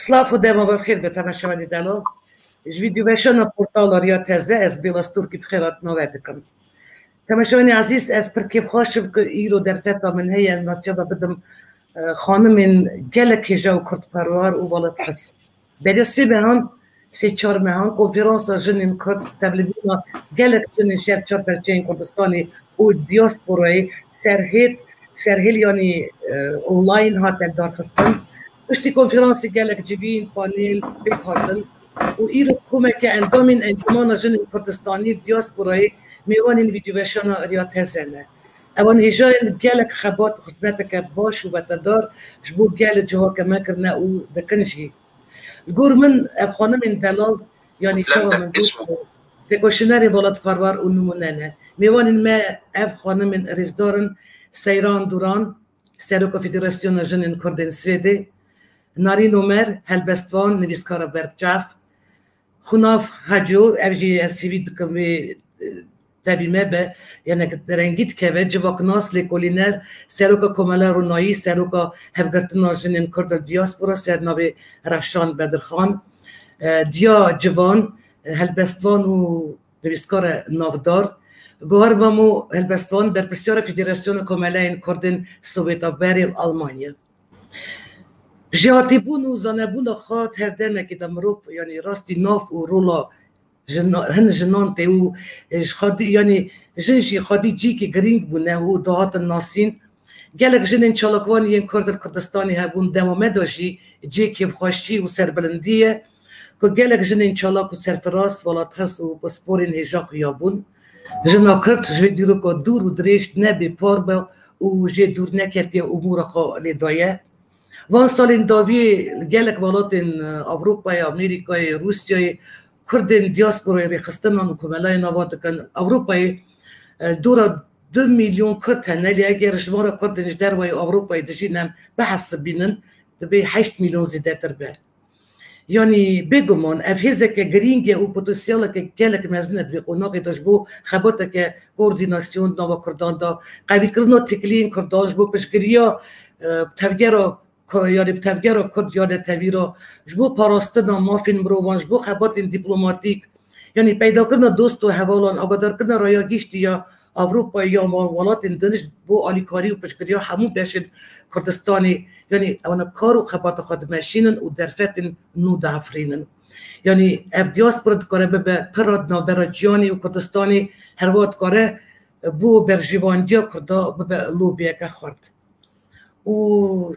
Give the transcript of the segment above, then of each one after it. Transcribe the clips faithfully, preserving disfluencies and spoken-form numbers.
Silav û dema we bi xêr be, temaşevanê delal. Ji vîdyoweşana portala Riya Teze ez Bêla Stûrkî bi xêr hatina we dikim. Temaşevanê ezîz, ez pir kêfxweş im ku îro derfeta min heye, ez nasiya we bidim, e, xanimên gelek hêja û kurdperwer û welathes. Beriya sê mehan, sê çar mehan konferansa jinên kurd, tevlîbûna gelek jinên ji her çar perçeyên Kurdistanê û diasporayê serhêt, serhêl yanî, e, online hate darxistin. Piştî konferansê gelek civîn, panel pêk hatin û îro komeke endamên Encûmana Jinên Kurdistanî li diasporayê mêvanên vîdyoweşana Riya Teze ne. Ewan hêjayên gelek xebat û xizmeteke baş û wetedar ji bo gel û civaka me kirine û dikin jî. Li gor min ev xanimên delal, yanî çawa min got, têkoşînerê welatparvar û nimûne ne. Mêvanên me ev xanimên rêzdar in: Seyran Duran, Seroka Federasyona Jinên Kurdên Swêdê, Narîn Omer, helbestvan, nivîskara berbiçav, Xunav Haco, ev jî ez hêvî dikim wê, e, tevî me be, yanek rengî dikeve, civaknas, lêkolîner, Seroka Komela Ronayî, Seroka Hevgirtina Jinên Kurd li Diaspora, ser navê Revşan Bedirxan, e, Diya Civan, e, helbestvan û nivîskara navdar, Gohar Mamo, helbestvan, berpirsyara Federasyona Komeleyên Kurdên Sowêta Berê li Almanya. Jêhatîbûn û zanebûna xwe di her demekê de mirov, yanî rastî nav û rola jina-, hin jinan tê û, e, ji xwedî, yanî jin jî xwedî cîkî girîng bûne û dihatin nasîn. Gelek jinên çalakvan yên Kurd li Kurdistanê hebûn, dema me de jî cê kêfxweşî û serbilindî ye ku gelek jinên çalak û serfiraz, welathes û pisporên hêja xuya bûn. Jina Kurd ji vê dîroka dûr û dirêj ne bêpar be û jê dûr neketiye, umûra xwe lê daye. Van salên dawiyê li gelek welatên, e, Ewropayê, Amerîkayê, Rûsyayê Kurdên diasporayê rêxistinan û komelayên ava dikin. Ewropayê, e, dora du milyon Kurd hene, lê eger jimara Kurdên ji dervayê Ewropayê dijîn em bihesibînin, dibê heşt milyon zêdetir be. Yanî bêguman ev hêzeke girîng e û potansiyeleke gelek mezin e di vê qonaxê de ji bo xebateke koordînasyon di nava Kurdan de, qewîkirina têkiliyên Kurdan ji bo piştgiriya, e, tevgera, yanî bi tevgera Kurd ya netewî re, ji bo parastina mafên mirovan, ji bo xebatên dîplomatîk, yanî peydakirina dost û hevalan, agadarkirina raya giştî ya Ewropayê ya welatên din ji bo alîkarî û piştgiriya hemû beşên Kurdistanê, yanî ewana kar û xebata xwe dimeşînin û derfetên nû diafirînin. Yanî ev diaspora dikare bibe pir navbera ciyanê û Kurdistanê, herwa dikare bo berjivandiya Kurda bibe lobiyeke xurt. Û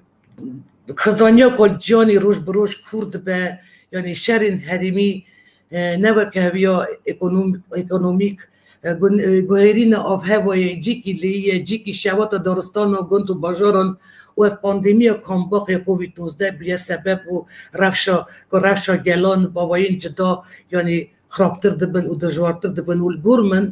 xizaniya ku li ciyanê roj bi roj kûr dibe, yanî şerên herêmî, e, ne weke heviya ekonom-, ekonomîk, e, gun-, e, guherîna avhewayê, cîkî lêyî ye, cîkî şewata daristana gund û bajaran û ev pandemiya kambax ya Covid nozdeh bûye sebeb û rewşa, ku rewşa gelan bawayên cida, yanî xirabtir dibin û dijwartir dibin û li gor min,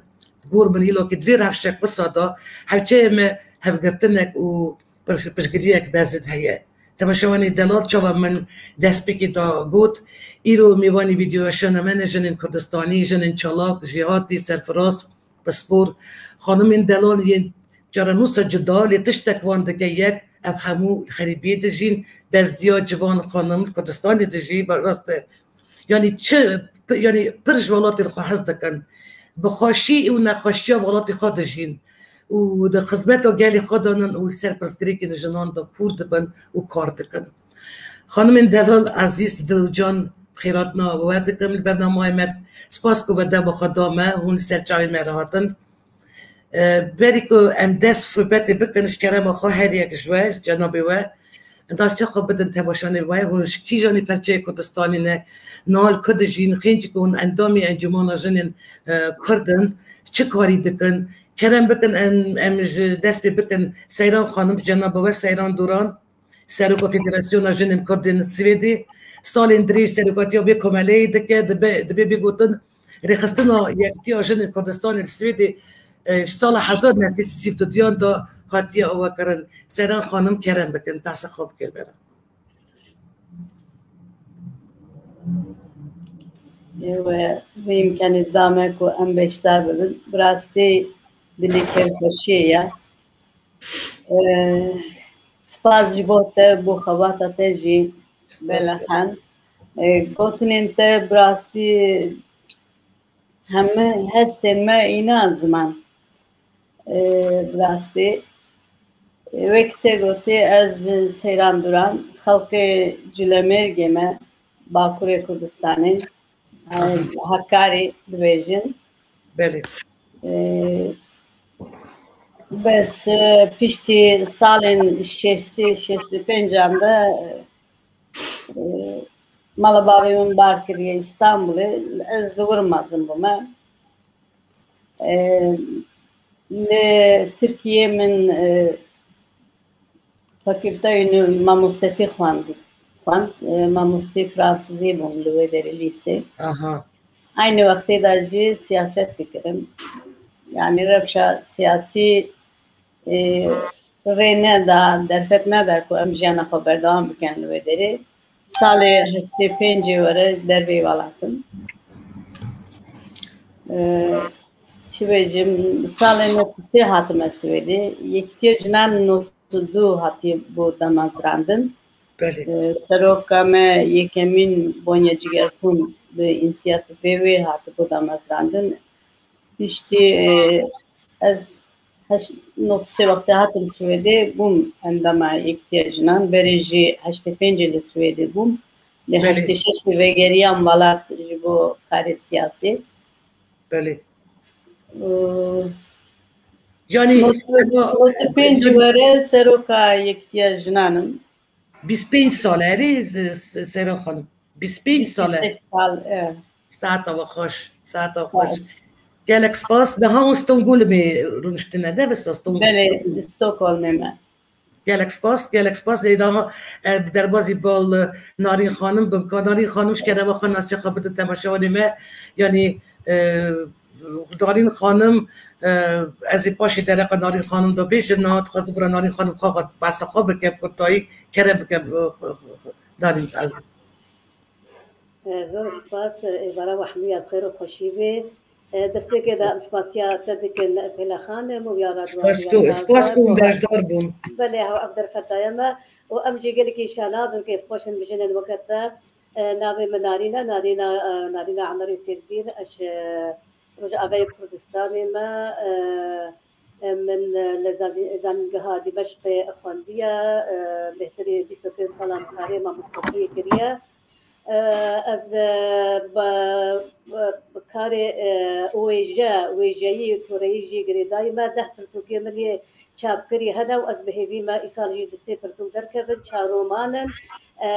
li gor min îlokê di vê rewşek wisa de hewçeyê me hevgirtinek û piş-, piştgiriyek mezin heye. Temaşevanê delal, çawa min destpêkê de got, îro mêvanî vîdyoweşana me ne jinên Kurdistanî, jinên çalak, jêhatî, serfiraz, pispor, xanimên delal yên çarenûsa cuda, lê tiştek wan dike yek, ev hemû li xerîbiyê dijîn, bezdiya civan xanim li Kurdistanê dijî, rast e. Yanî çi, pi-, yanî pir ji welatên xwe hez dikin. Bi xweşî û nexweşiya welatê xwe dijîn. Û di xizmeta gelê xwe de nin û li ser pirsgirêkên jinan de kûr dibin û kar dikin. Xanimên delal ezîz, dil û can xêratina we dikim li bernameyê me. Spas ku we dema xwe da me, hûn li ser çavê me re hatin. E, berî ku em dest bi sohbetê bikin, ji kerema xwe her yek ji we, ji cenabê we, dasiya xwe bidin temaşanê we, hûn ji kîjanî perçeyê Kurdistanê ne, niha li ku dijîn, xêncî ku hûn endamî Encûmana Jinên, e, Kurd in, çi karî dikin, kerem bikin em, em ji dest pê bikin. Seyran Xanim, cenaba we Seyran Duran, Seroka Federasyona Jinên Kurdên Swêdê, salên dirêj serokatiya vê komeleyê dike, dibe, dibê bê gotin, rêxistina Yekitiya Jinên Kurdistanê li Swêdê, e, ji sala hezar neh sed û sî û duyan de hatiye avakirin. Seyran Xanim, kerem bikin, behsa xwe bike bera. Ewe, vê îmkanê da me ku em beşdar bibin. Bi rastî dilê kêfxweşiyê ye. Ee, spas ji bo te, bo xebata te jî. Spas. Bela Xan. E, gotinên te bi rastî hemî hestên me îna ziman. E, bi rastî, e, wek te gotî, ez Seyran Duran, xelkê Culemêrgê me, Bakurê Kurdistanê, e, Aha. Hekarî dibêjin. Belê. E, bes, e, piştî salên şêstî, şêstî pêncan de, e, mala bavê min bar kiriye Îstanbulê, ez li wir mezin bûme. E, li Tirkiyê min, e, fakülteyê nû mamostetî xwend, xwend. E, mamosteyê fransizî bûm li wê derê lîsê. Aha. Aynı wextê de jî siyaset dikirim. Yani rewşa siyasî, e, rê neda, derfet neda ku em jiyana xwe berdewam bikin li wê derê. Salê heştê pêncê were derveyî welatim. E, çi bêjim, salê nod û sê hatime Swêdê. Yekîtiya Jinan nod û du hatiye bo damezrandin. Belê. E, seroka me yekemîn Bonya Cigerxûn bi însiyatîfê wê hatibû damezrandin. Piştî, e, ez heşt, nod û sê wextê hatim Swêdê, bûm endama Yekîtiya Jinan. Berê jî heştê pêncê li Swêdê bûm. Lê Belê. Heştê şeşê vegeriyam welat ji bo karê siyasî. Belê. Ee, Yani, nod û pênc were seroka Yekîtiya Jinan im. Bîst pênc sal e, erê, z-, z-, Seyran Xanim. Bîst pênc sal e. Bîst pênc sal, e. Saeta we xweş, saeta we xweş. Spas. Gelek spas. Niha hûn Stockholmê rûniştine, ne? Vesta Stockholm. Belê, Stockholm. Stockholmê me. Gelek spas, gelek spas. Ê, dama, e, bi derbazî bal, e, Narîn Xanim bibka. Narîn Xanim ji kerema xwe nasiya xwe bidin temaşevanê me. Yanî, e, Narîn Xanim, e, ez ê paşê dereqa Narîn Xanim de bêjim. Niha dixwazim bira Narîn Xanim xwe, xwe behsa xwe bike, bi kurtayî kerem bike, e, xwe, xwe, xwe, Narîn Aziz. E, zor spas, e, êvara we hemûya bi xêr û xweşî bê. E, destpêkê de em spasiya te dikin, Pêle Xanim û ya Radyo Spas ku, Azad. Spas ku hûn beşdar bûn. Belê, ev derfeta ye me û em jî gelekî şanaz û kêfxweş in bi jinên weke te. E, navê min Narîn e, Narîna, e, Narîna Emerê Sêrdîn, ez ji Rojavayê Kurdistanê me, e, e, min, e, li zazî-, zanîngeha Dîmeşqê xwendiye, e, bêhtirî bîst û pênc salan karê mamostetiyê kiriye. E, ez, e, bi, bi, bi karê, e, wêje, wêjeyî û toreyî jî girêdayî me. Deh pirtûkê min yê çapkirî hene û ez bi hêvî me îsal jî du sê pirtûk derkevin, çar roman in, e,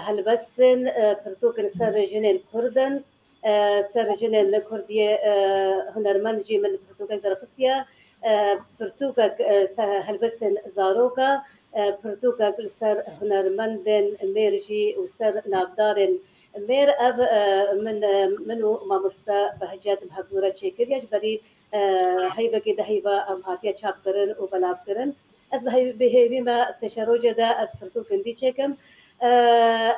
helbest in, e, pirtûk in ser jinên Kurd in, e, ser jinên Kurdiyê, e, hunermend jî min pirtûkek derxistiye, e, pirtûkek, e, ser helbestên zaroka, e, pirtûkek li ser hunermendên mêr jî û ser navdarên mêr. Ev, e, min, e, min û mamoste Behcet bi hevdû re çêkiriye. Ji berî, e, heyvekê de heyva ev hatiye çapkirin û belavkirin. Ez bi heyv-, bi hêvî me pêşerojê de ez pirtûkên dî çêkim. E,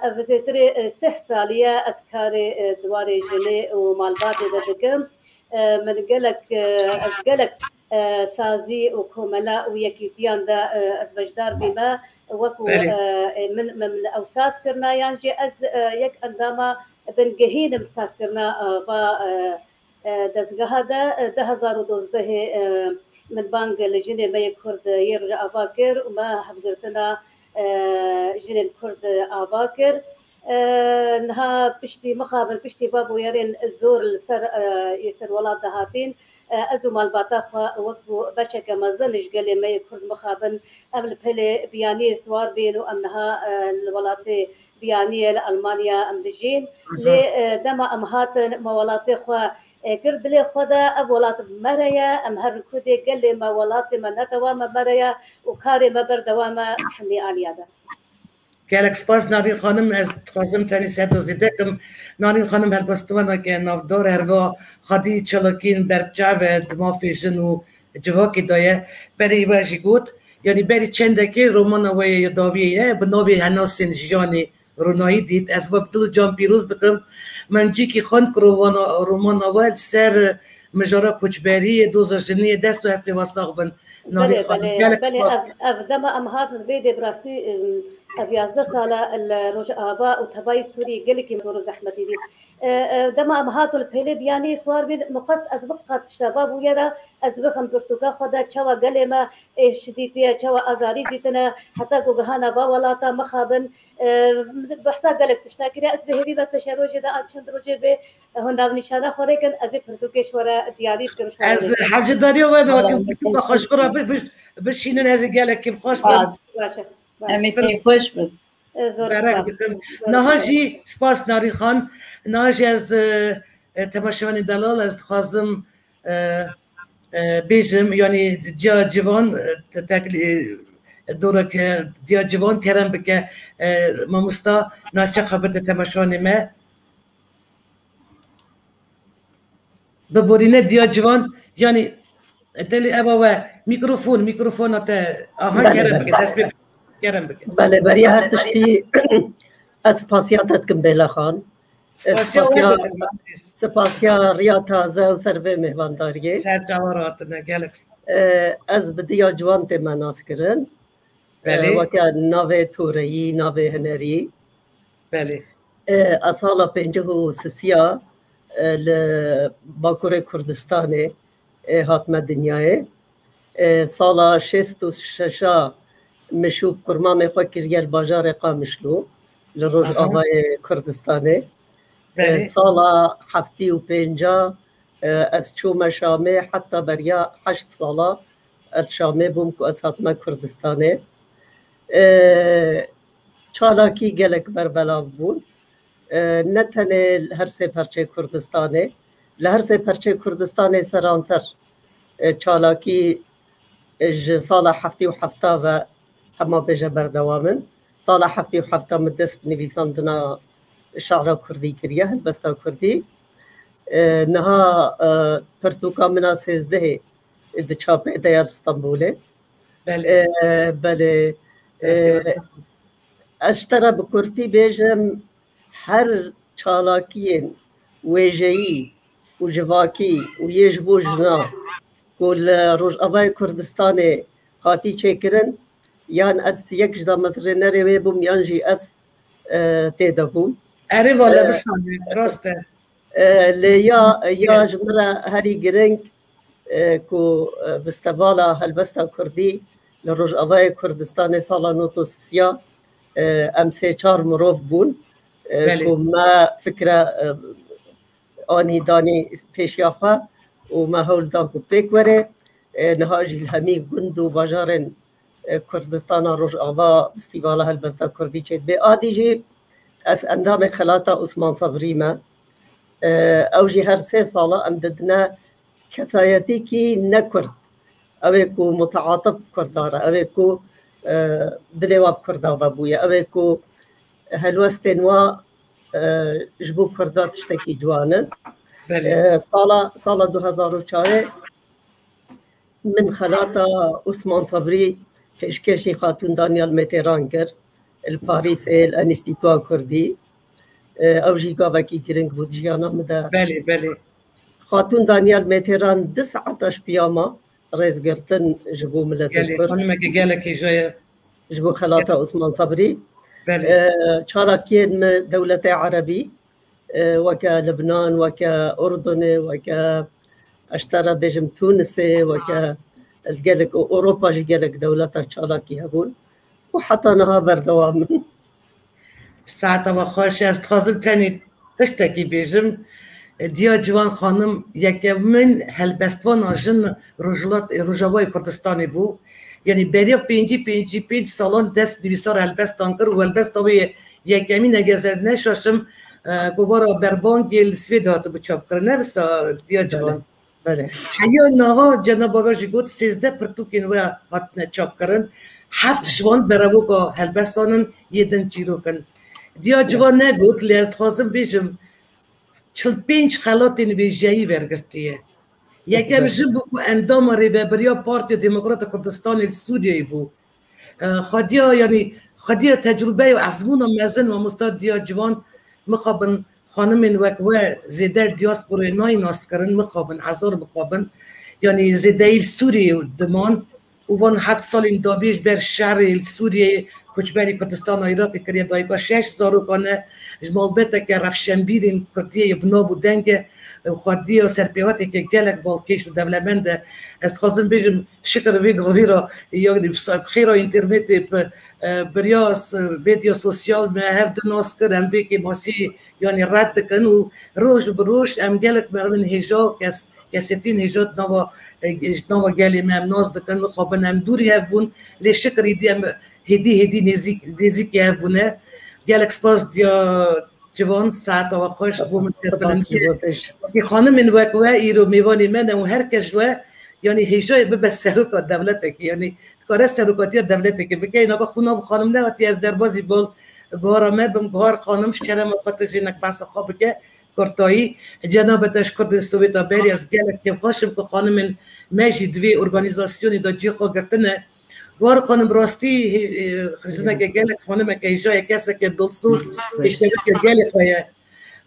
ev zêtirê, e, sih salî ye ez karê, e, di warê jinê û malbatê de dikim. E, min gelek, e, ez gelek, e, sazî û komela û yekîtiyan de, e, ez beşdar bîme. Wekû, Belê. e, e, min, min, min ew saz kirina, yan jî ez, e, yek endama bingehîn im sazkirina, e, va, e, e, dezgeha de, e, du hezar û dozdehê, e, min bang li jinê me yê Kurd yê Rojava kir û me hevgirtina, e, jinên Kurd ava kir. E, niha piştî mixabin, piştî va bûyerên zor li ser, e, yê ser welat de hatîn, e, ez û malbata xwe wekî beşeke mezin ji gelê me yê Kurd mixabin, em li pêlê biyaniyê siwar bîn û em niha, e, li welatê biyaniyê li Almanya em dijîn. Aha. Lê, e, dema em hatin, me welatê xwe, e, kir dilê xwe de, ev welat bi me re ye, em herin ku dê gelê me, welatê me ne dewa me, me re ye û karê me berdewam e hemî aliya de. Gelek spas Narîn Xanim, ez dixwazim tenê sed zêde kim. Narîn Xanim helbestvaneke navdar, herva xwedî çalakiyên berbiçav e di mafê jin û civakê de ye. Berê we jî got, yanî berî çendekê romana we ya dawiyê ye, bi navê Henasên Jiyanê ronahî dît. Ez we bi dil û can pîroz dikim. Min cîkî xwend ku romana, romana we li ser mijara koçberiyê, doza jiniyê, dest û hestê we sax bin. Narîn Xanim, belê, gelek belê, spas. Ev, ev dema em hatin vê dê bi rastî, em, Ev yazdeh sala li Rojava û tevayî Sûrî gelekî zor û zehmetî dît. E, e, dema em hatin pêlê biyanî swar bîn, min xwest ez vik qat tişta va bûye re ez bixim pirtûka xwe de, çawa gelê me ê şidîtiye, çawa azarî dîtine, heta ku gihana va welata mixabin. E, behsa gelek tişta kiriye. Ez bi hêvî me pêşerojê de an çend rojê bê hûn navnîşana xwe rêkin, ez ê pirtûkê ji we re diyarî bikim, ji we re Ez rêkim. hevcedariya we me weke Valla, pirtûka xwe ji bin re bi-, bi-, bişînin, ez ê gelek kêfxweş bim. Baş. Baş e. Em ê kêfxweş bin. E, zor Berek spas. dikim. Zor Niha spas. jî spas Narî Xan. Niha jî ez, e, e, temaşevanê delal ez dixwazim, e, e, bêjim, yanî Diya Civan, e, te-, tekl-, e, dorek, e, Diya Civan kerem bike, e, mamosta, nasiya xwe bide temaşevanê me. Biborîne Diya Civan, yanî, e, telî eva we, mîkrofon, mîkrofona te, aha, Belê, kerem belê. bike, dest pê kerem bike. Belê, beriya her tiştî ez spasiya te dikim Bêla Xan. E, Spasiya we spasiya, bikim, aziz. spasiya riya taze û ser vê mêhvandariyê. Ser çawa hatine, gelek. E, ez bi Diya Civan tême naskirin. E, Belê. weke navê toreyî, navê hunerî. Belê. E, ez sala pêncî û sisiya, e, li Bakurê Kurdistanê, e, hatime dinyayê. E, sala şêst û şeş a min şû kurmamê xwe kiriye li bajarê Qamişlo, li Aha. Rojavayê Kurdistanê. E, Belê. sala heftê û pênc a, e, ez çûme Şamê, heta beriya heşt sala ez Şamê bûm ku ez hatime Kurdistanê. E, çalakî gelek berbelav bûn. E, ne tenê li her sê perçê Kurdistanê, li her sê perçê Kurdistanê seranser, e, çalakî, e, ji sala heftê û heft a ve hema bêje berdewam in. Sala heftê û heft a min dest bi nivîsandina şara kurdî kiriye, helbesta kurdî. E, niha, e, pirtûka min a sêzdehê di çapê de ya li Stenbolê. Belê. E, belê. Destê E, we. ez ji te re bi kurtî bêjim, her çalakiyên wêjeyî û civakî û yê ji bo jina ku li Rojavayê Kurdistanê hatî çêkirin, yan ez yek ji damezrênerê wê bûm, yan jî ez, e, tê de bûm. Erê, valla E, bisanê, rast e. E, lê ya, ya Belê. ji min re herî giring, e, ku, e, festivala helbesta kurdî li Rojavayê Kurdistanê sala nod û sisiya, e, em sê çar mirov bûn, e, Belê. ku me fikre, e, anî danî pêşiya xwe û me hewl da ku pêk were. E, niha jî li hemî gund û bajarên, e, Kurdistana Rojava Festîvala Helbesta Kurdî çêdibe. Adî jî ez endamê Xelata Osman Sebrî me. E, ew jî her sê sala em didine kesayetîkî ne Kurd. Ew ê ku muteatif Kurda re, ew ê ku, e, dilê wa bi Kurda ve bûye, ew ê ku helwestên wa, e, ji bo Kurda tiştekî ciwan in. Belê. E, sala, sala du hezar û çarê min xelata Osman Sebrî pêşkêşî Xatûn Danyal Mêtêran kir. Li Parîsê, li Enîstîtuwa Kurdî. E, ew jî gavekî giring bû di jiyana min de. Belê, belê. Xatûn Danyal Mêtêran du saeta ji piya ma rêzgirtin ji bo miletê Gelê, Kurd. xanimeke gelekî joye. Ji bo xelata Osman Sebrî. Belê. E, çalakiyên me dewletê Erebî, e, weke Libnan, weke Urdunê, weke, ez ji te re bêjim, Tunisê, weke li gelek Ewropa jî gelek dewleta çalakî hebûn û heta niha berdewam in. Saeta we xweş. Ez dixwazim tenê tiştekî bêjim. Diya Ciwan xanim, yekemîn helbestvana jin Rojhilat-, Rojavayê Kurdistanê bû. Yanî beriya pêncî, pêncî pênc salan dest bi nivîsar helbestan kir û helbesta wê yekemîn, eger ez neşaşim, e, kovara Berbangê li Swêdê hatibû çapkirin. Ne wisa Diya Ciwan? Belê. Heya niha cenaba we jî got, sêzdeh pirtûkên we hatine çapkirin. Heft ji wan berevoka helbestan in, yê din çîrok in. Diya Ciwan negot, lê ez dixwazim bêjim, çil pênc xelatên wêjeyî wergirtiye. Yekem Belê. jin bû ku endama Rêvebiriya Partiya Demokrata Kurdistanê li Sûriyeyê bû. E, xwediya, yanî, xwediya tecrûbeya û ezmûna mezin mamosta Diya Ciwan mixabin xanimên wek we zêde diasporayê nayê naskirin, mixabin, hezar mixabin. Yanî zêdeyî li Sûriyeyê diman û û van heft salên dabî ji ber şerê li Sûriyeyê koçberî Kurdistana Iraqê kiriye dayika şeş zarokan e, ji malbeteke rewşenbîrên Kurdiyê ye bi nav û deng e, û xwediya serpêhateke gelek balkêş û dewlemend e. Ez dixwazim bêjim, şikir vê gavê re, yanî bi sa-, bi xêra înternetê, bi, e, bi riya s-, medya sosyal me hev du nas kir, em vê kêmasî, yanî red dikin û roj bi roj em gelek meriv in hêja kes, kesetiyên hêja di nava, e, ji nava gelê me em nas dikin, mixabin em dûrî hev bûn, lê şikir îdî em hêdî hêdî nêzîk, nêzîkî hev bûne. Gelek spas diya ciwan, saeta we xweş, bo min serpilindiyê. Wekî xanimên wek we îro mêvanê me ne û her kes ji we, yanî hêjayê bibe seroka dewletekê, yanî dikare serokatiya dewletekê bike. Naka xwe nav xanim nehatiye, ez derbazî bal guhara me bim. Guhar xanim, ji kerema xwe tu jî nek behsa xwe bike. Kurtayî, cenabê te ji Kurdên Sowêta berî, ez gelek kêfxweş im ku xanimên me jî di vê organîzasyonê de cihê xwe girtine. Guhar xanim, rastî, e, jineke gelek xanimeke hêja ye, keseke dilsoz, pêşewîtiya gelê xwe ye.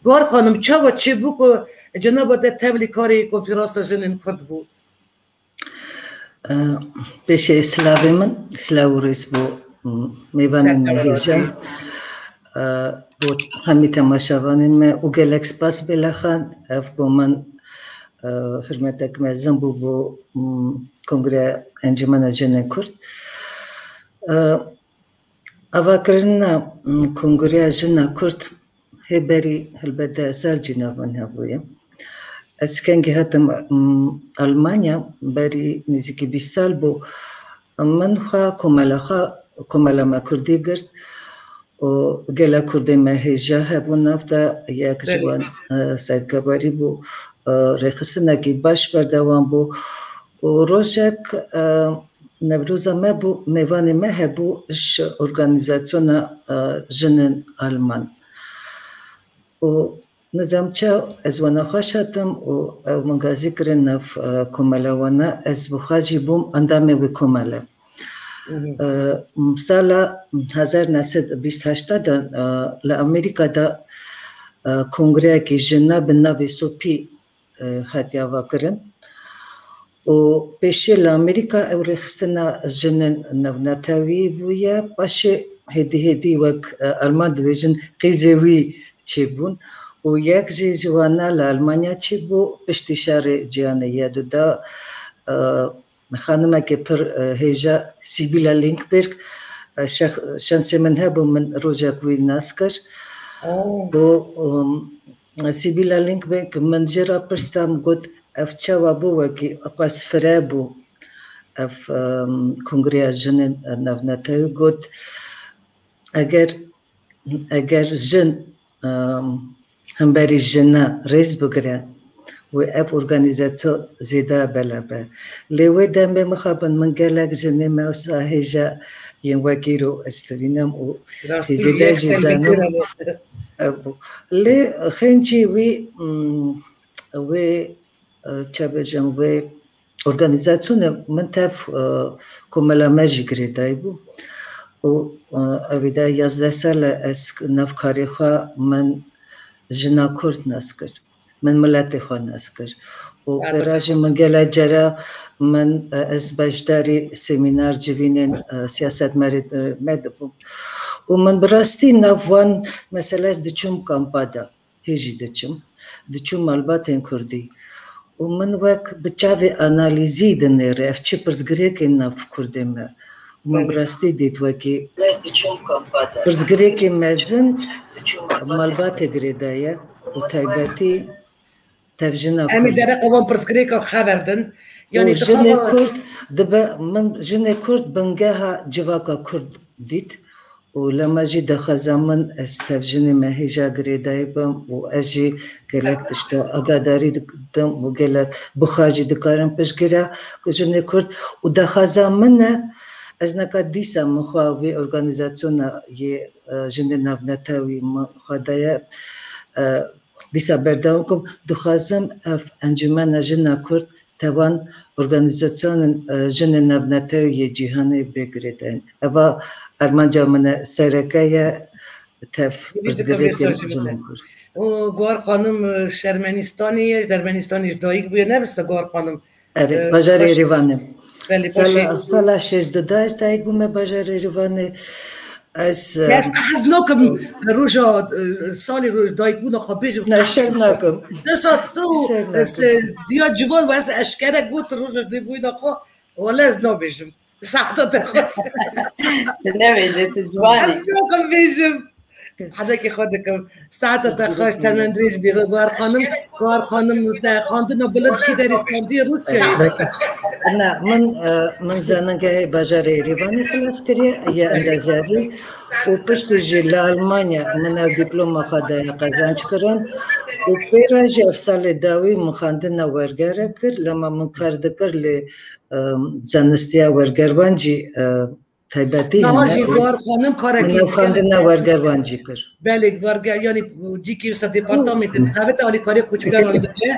Guhar xanim, çawa çêbû ku cenaba te tevlî karê konferansa jinên Kurd bû? Eh, pêşê silavê min, silav û rêz bo, mm, mêvanên me hêja. Eh, bo hemî temaşevanên me û gelek spas bêlexan, ev bo min, eh, hurmetek mezin bû bo, mm, Kongreya Encûmena Jinên Kurd. Eh, Avakirina, mm, Kongreya Jina Kurd hê berî helbet deh sal jî nav min hebûye. Ez kengî hatim, mm, Almanya, berî nêzîkî bîst sal bû. Min xwe komela xwe, komela me kurdî girt û gelek kurdên me hêja hebûn nav de, yek ji wan, e, Seîd Gebarî bû, e, rêxistinekî baş berdewam bû û rojek, e, Newroza me bû, mêvanê me hebû ji organîzasyona, e, jinên Alman. Û nizam çaw ez wana xweş hatim û ew min gazî kirin nav, e, komela wana, ez bi xwe jî bûm endamê wê komele. Mhm. E, sala hezar neh sed bîst heşt de, e, li Amerîka de, e, kongreyekî jina bi navê Sopî e, hatiye avakirin. Û pêşê li Amerîka ew rêxistina jinên navnetewî bûye, paşê hêdî hêdî wek, e, Alman dibêjin qîzê wî çêbûn. Û yek jî ji wana li Almanya çêbû, piştî şerê cîhanê yê du de, e, xanimekê pir, e, hêja, Sîbîla Lindberg, e, şex-, şansê min hebû min rojek wî nas kir. Oh. Û, um, Sîbîla Lindberg, min jê re pirs da, min got, ev çawa bû, wekî qas fire bû ev, em, Kongreya Jinên Navnetewî, got, eger, eger jin, em, hemberî jina rêz bigire, wê ev organîzasyon zêde bela be. Lê wê demê mixabin min gelek jinê me wisa hêja yên wekî ro ez dibînim û Rastî zêde jî zanim. Ev bû. Lê xêncî wî, mm, wê, e, çi bêjim, wê organîzasyonê min tev, e, komela me jî girêdayî bû. Û, e, evî de yazdeh sal e ez nav karê xwe min jina Kurd nas kir. Min miletê xwe nas kir. Û pêra jî min gelek cara min, e, ez beşdarî semînar civînên, e, siyasetmerê, e, me dibûm. Û min bi rastî nav wan mesele ez diçûm kampa de. Hê jî diçim. Diçûm malbatên Kurdî. Û min wek bi çavê analîzî dinêre ev çi pirsgirêkên nav Kurdê me. Û min bi rastî dît wekî pirsgirêkê mezin malbatê girêdaye û taybetî tevjina Kurd. Em ê dereqa van pirsgirêka xeber din. Û jinê Kurd dibe, min jinê Kurd bingeha civaka Kurd dît. Û lema jî daxwaza min ez tev jinê me hêja girêdayî bim û ez jî gelek tişta agadarî dikim û gelek bi xwe jî dikarim piştgire ku jinê Kurd û daxwaza min e, ez neka dîsa min xwe vê organîzasyona yê, e, jinê navnetewî min xwe daye, e, dîsa berdewam kim, dixwazim ev encûmena jina Kurd tevan organîzasyonên, e, jinên navnetewî yê cîhanê bê girêdayîn. Eva armanca min e, sereke ye, tev pirsgirêkên jinên Kurd. Û Guhar Xanim, e, ji Ermenistanê ye, ji Ermenistanê ji dayik bûye, ne wisa Guhar Xanim? Erê, e, bajarê Erêvanê. Belê, Sala, paşê. Sala şêzdeh ez dayik bûme bajarê Rêvanê. Ez, Ez, ez nakim roja, e, salê roj dayikbûna xwe bêjim. Ne, şer nakim. Desa tu, Şer nakim. Se, diya civan ve ez eşkere got roja dêbûyna xwe, wele ez nabêjim. Saeta te xweş. Tu nebêje, tu ciwan î. Ez nakim bêjim. Hedekê xwe dikim. Saeta te xweş, temendirêj bî. Guhar Xanim, Guhar Xanim te xandina bilind kî derê standî Rûsyayê. Ne, min, e, min zanîngehê bajarê Êrîvanê xilas kiriye, ye endezerî û piştî jî li Almanya min ew dîploma xwe daye qezenc kirin û pê re jî ev salê dawî min xandina wergere kir, lema min kar dikir li, e, zanistiya wergervan jî, e, taybetî Niha hene. jî Guhar Xanim Min karekî ev xandina wergervan jî kir. Belê, werge, yanî cîkî wisa departamê de dixebite alîkarê koçberan dike.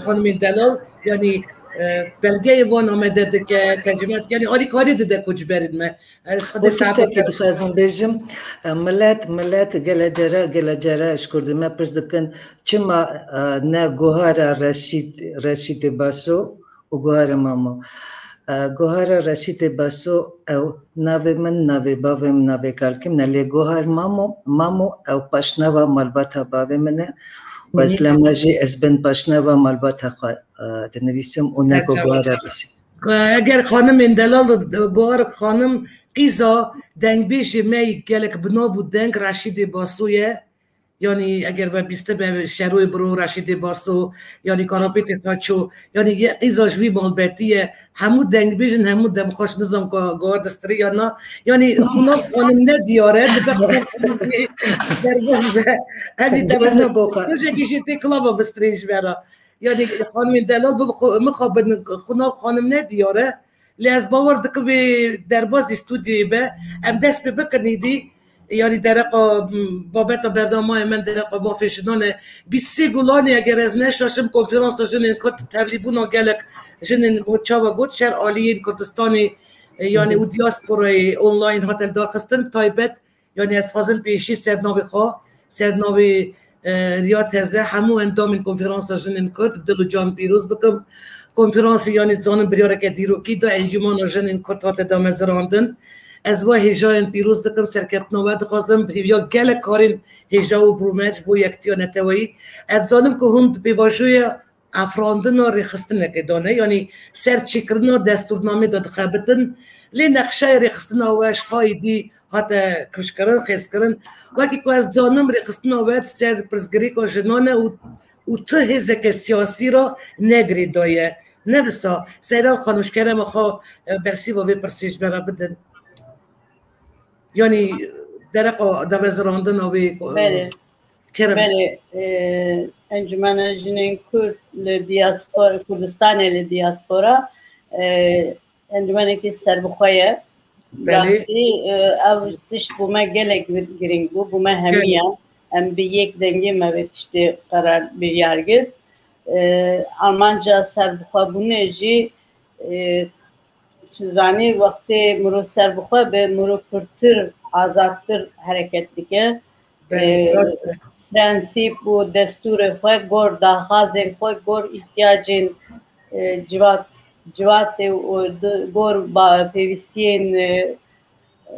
Xanimên delal, yanî, e, belgeyê wan amade dike, tercüme dike, yanî alîkarê dide koçberên me. Ez xwedê Û tiştekî saeta dixwazim bêjim, e, milet, milet gele cara, gele cara ji Kurdê me pirs dikin, çima, e, ne Guhara Reşîd, Reşîdê Baso û Guhara Mamo. E, Guhara Reşîdê Baso ew navê min, navê bavê min, navê kalkî min e, lê Guhar Mamo, Mamo ew paşnava malbata bavê min e. Û ez lema jî ez bin paşnava malbata xwe, e, dinivîsim û ne ku Guhara Reşîd. Eger xanimên delal, Guhar Xanim qîza dengbêjê me yî gelek bi nav û deng Reşîdê Baso ye. Yanî eger we bîste be Şeroyê Biro, Reşîdê Baso, yanî Karapêtê Xaço, yanî ye qîza ji vî malbetî ye. Hemû dengbêjin, hemû dem xweş nizam ku Guhar distirê ya na. Yanî Xûnav Xanim ne diyar e, dibe Xûnav Xanim derbas be. Evî Car derbas. neboxa. Rojekî jî tê klava bistirê ji me re. Yanî xanimên delal bixwe-, mixabin Xûnav Xanim ne diyar e. Lê ez bawer dikim vê derbazî stûdyoyê be. Em dest pê bikin îdî. Yanî dereqa, m, babeta berdewama me dereqa mafê jinan e. Bîst sê Gulanê eger ez neşaşim konferansa jinên Kurd tevlîbûna gelek jinên û çawa got şer aliyên Kurdistanê, e, yanî û diasporayê online hate lidarxistin taybet. Yanî ez dixwazim pêşî ser navê xwe, ser navê, e, Riya Teze hemû endamên Konferansa Jinên Kurd bi dil û can pîroz bikim. Konferansê yanî dizanim biryareke dîrokî da Encûmena Jinên Kurd hate damezirandin. Ez va hêjayên pîroz dikim, serkeftina we dixwazim, bi hêviya gelek karên hêja û birûmet ji bo yektiya neteweyî. Ez zanim ku hûn di pêvajoya afirandina rêxistinekê de ne, yanî ser çêkirina destûrnamê de dixebitin. Lê nexşeyê rêxistina we ji xwe êdî hate kifşkirin, xêzkirin. Wekî ku ez dizanim rêxistina we di ser pirsgirêka jinan e û, û tu hêzeke siyasî re ne girêdayî ye. Ne wisa, Seyran Xanim ji kerema xwe, e, bersîva vê pirsê ji me re bidin. Yanî dereqa damezirandina wê, e, Belê. Kerem. Belê, e, Encûmena Jinên Kurd li diaspora, Kurdistanê li diaspora, e, encûmenekî serbixwe ye. Belê. Rastî, e, ev tişt bo me gelek girîng bû, bo me hemî ya. Em bi yek dengê me vê tiştê qerar biryar girt. E, armanca serbixwebûnê jî, e, tu zanî, wextê mirov serbixwe be, mirov pirtir, azadtir hereket dike. Belê, E, rast e. Prensîp û destûrê xwe gor daxazên xwe, gor îhtiyacên, e, civat, civatê û di-, gor ba-, pêwîstiyên, e,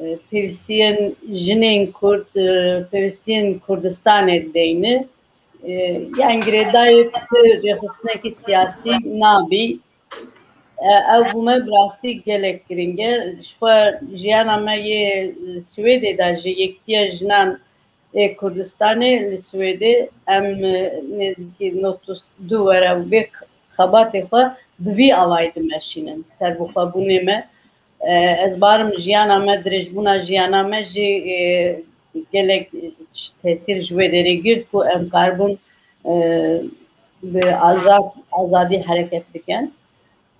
e, pêwîstiyên jinên Kurd, e, pêwîstiyên Kurdistanê dideyne. E, yan girêdayî tu rêxistinekî siyasî nabî. E, ew bo me bi rastî gelek girîng e. Ji xwe jiyana me yê, e, Swêdê de ji Yekîtiya Jinan ê Kurdistanê li Swêdê em, e, nêzîkî nod û du were û vê xebatê xwe bi vî awayî dimeşînin. Serbixwebûnê me, e, ez barim jiyana me, dirêjbûna jiyana me jî, e, gelek tesîr ji wê derê girt ku em karibûn, e, bi azad, azadî hereket bikin.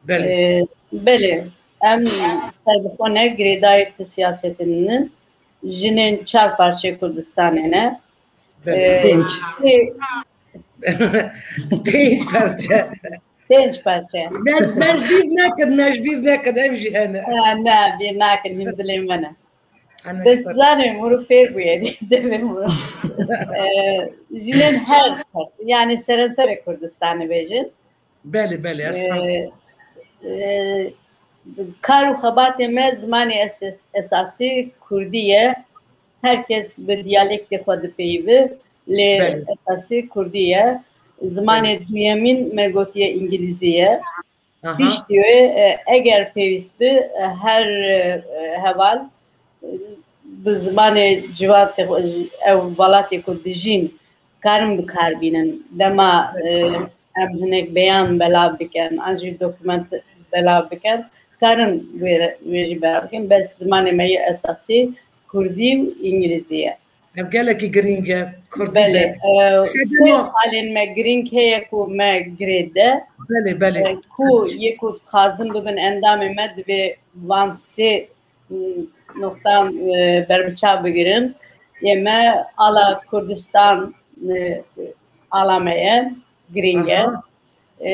Belê. E, belê, em serbixwe ne, girêdayî tu siyasetê ne. Jinên çar parçeyê Kurdistanê ne. Belê. E, Pênc. sê- Pênc parçe. Pênc parçe. Me, me ji bîr nekin, me ji bîr nekin, ev jî hene. Ha, ne, bîr nakin, hîn dilê me ne. Hene Bes kısa. Zanê, muru fêr bûye, demê muru. E, jinên her, yani serenserê Kurdistanê bêjin. Belê, belê, ez E, fahmim. e, Kar û xebatê me zimanê es-, es-, esasî kurdî ye. Her kes bi diyalektê xwe dipeyive, lê Belê. esasî kurdî ye. Zimanê Belê. duyemîn me gotiye îngilîzî ye. Aha. Piştî wê, e, eger pêwîst bi, e, her, e, heval, e, bi zimanê civatê xwe, ew welatê ku dijîn, karin bi kar bînin. Dema, e, em hinek beyan belav bikin, an jî dokument belav bikin, karin wê re-, wê jî belav bikin. Bes zimanê me yê esasî kurdî û îngilîzî ye. Ev gelekî girîng e, kurdî Belê, be. e, Sê sê dema- xalên me girîng heye ku me girêde. Belê, belê. E, ku yê ku dixwazin bibin endamê me, divê van sê, m, noxtan, e, berbiçav bigirin. Yê me ala Kurdistan, e, ala me ye, girîng e. Aha. E,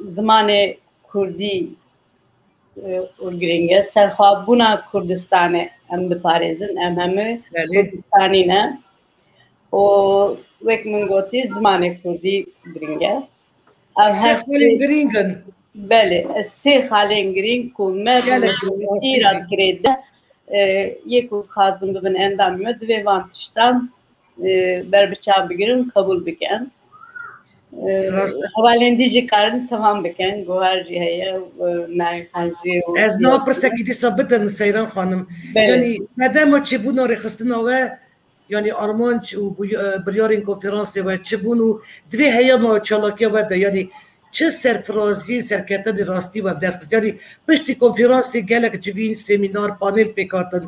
zimanê kurdî, e, û girîng e. Serxwebûna Kurdistanê em diparêzin. Em hemû Belê. Kurdistanî ne. Û wek min gotî, zimanê kurdî girîng e. Ev Sê her xalên sê girîng in. Belê, ez sê xalên girîng ku me Gelek bi girîng, me tîra astî. Kirê de, e, yê ku dixwazin bibin endamê me, divê van tiştan, e, berbiçav bigirin, qebûl bikin. E, Rast. Hevalên dî jî karin temam bikin, guhar jî heye, e, Narîxan jî û Ez niha pirsekî dîsa bidim Seyran Xanim. Belê. Yanî sedema çêbûna rêxistina we, yanî armanc û bu-, e, biryarên konferansê we çi bûn û divê heyama çalakiya we de, yanî çi serfiraziyê serketinê rastî we bi dest xist? Yanî piştî konferansê gelek civîn, semînar, panel pêk hatin.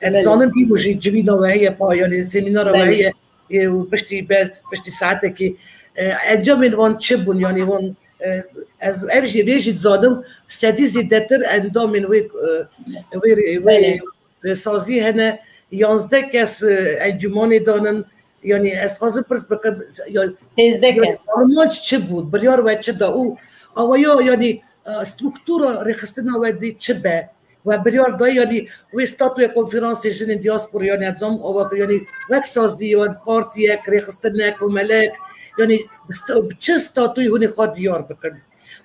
Ez Belê. zanim îro jî civîna we heye, pa, yanî semînara we Belê. heye, e, û piştî be-, piştî saetekê, e, encamên wan çi bûn? Yanî wan, e, ez ev jî, vê jî dizanim, sedî zêdetir endamên wê, e, wê, wê Belê. e, sazî hene, yanzdeh kes, e, encûmanê danin. Yanî ez xwazim pirs bikim, ya-, Sêzdeh ya-, kes. armanc çi bû? Biryar we çi da? Û awaya, yanî, e, struktura rêxistina we dê çi be? We biryar dayî, yanî wê statuya konferansê jinên diaspora, yanî ez zanim awa kir, yanî wek sazî, yan partiyek, rêxistinek, komelek, yanî sta-, bi çi statuyê hûn ê xwe diyar bikin?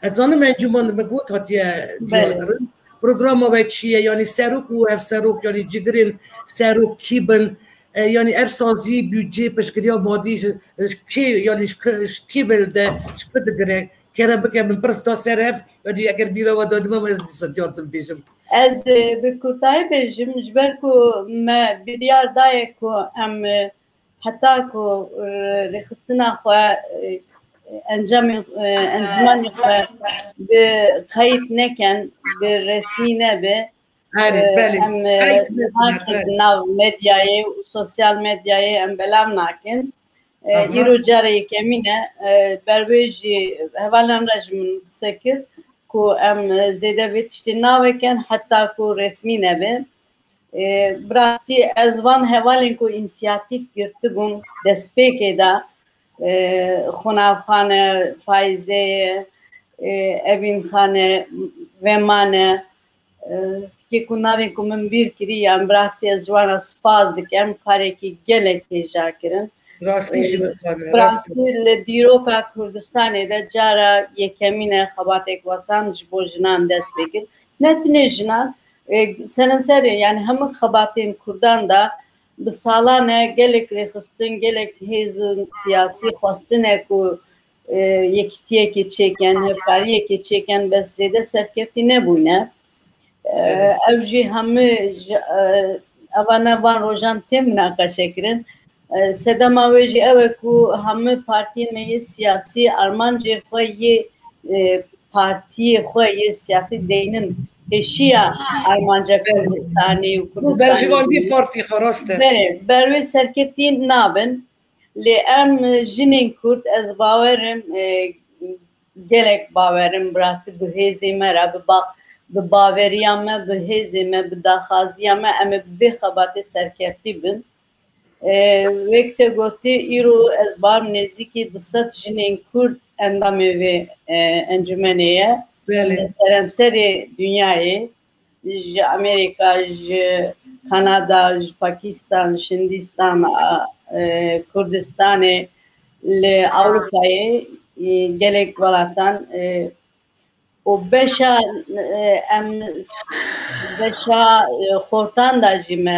Ez zanim encûman, min got, hatiye diyar Belê. kirin. Programa we çi ye? Yanî serok û hevserok, yanî cigirên serok kî bin? E, yanî ev sazî, budcê, piştgiriya madî ji, ji kê, yanî ji ki-, ji kî ve li de, ji ku digire? Kerem bike min pirs da ser ev, yanî eger bîra we dadime, ez dîsa cartin bêjim. Ez, e, bi kurtayî bêjim, ji ber ku me biryar daye ku em, e, heta ku, e, rêxistina xwe, e, encamê, e, encûmanê xwe bi qeyd nekin, bi resmî nebe, Erê, e, belê. em, e, Qeyd nekin, nakin belê. Nav medyayê û sosyal medyayê em belav nakin. E, Aha. Îro cara yekemîn e, e, ber wê jî hevalan re jî min qise kir ku em, e, zêde vê tiştê navekin heta ku resmî nebe. E, bi rastî ez van hevalên ku însiyatîf girtibûn destpêkê de, e, Xunavxan e, Fayze ye, e, Evîn Xan e, Veman e, e, yê ku navên ku min bîr kirî, yan bi rastî ez ji wan re spas dikim, karekî gelek hêja kirin. Rastî jî E, wisa ne, bi rastî. rastî li dîroka Kurdistanê de cara yekemîn e xebateke wisa ji bo jinan dest pê kir. Ne tenê jinan, e, serenserê, yanî hemû xebatên Kurdan de bi salan e gelek rêxistin, gelek hêzên siyasî xwestine ku, e, yekitiyekê çêkin, hevkariyekê çêkin, bes zêde serkeftî nebûne. E, Evet. Ev jî hemû ji, e, eva ne van rojan tê minaqeşe kirin. E, sedema wê jî ew e ku hemû partiyên me yê siyasî armancê xwe yê, e, partiyê xwe yê siyasî deynin pêşiya armanca Evet. Kurdistanê û Bu Kurdistanê berjivandî jî. Partî xwe rast e. Belê, ber wê serkeftî nabin. Lê em, e, jinên Kurd, ez bawer im, e, gelek bawer im, bi rastî bi hêzê me re, bi ba-, bi baweriya me, bi hêzê me, bi daxwaziya me, em ê bi vê xebatê serkeftî bin. E, wek te gotî, îro ez bawer im nêzîkî du sed jinên Kurd endamê vê, e, encûmenê ye. Belê. Li seranserê dinyayê. Ji Amerîka, ji Kanada, ji Pakistan, ji Hindistan, a, e, Kurdistanê, li Ewropayê, e, gelek welatan, e, û beşa, e, em s-, beşa, e, xortan da jî me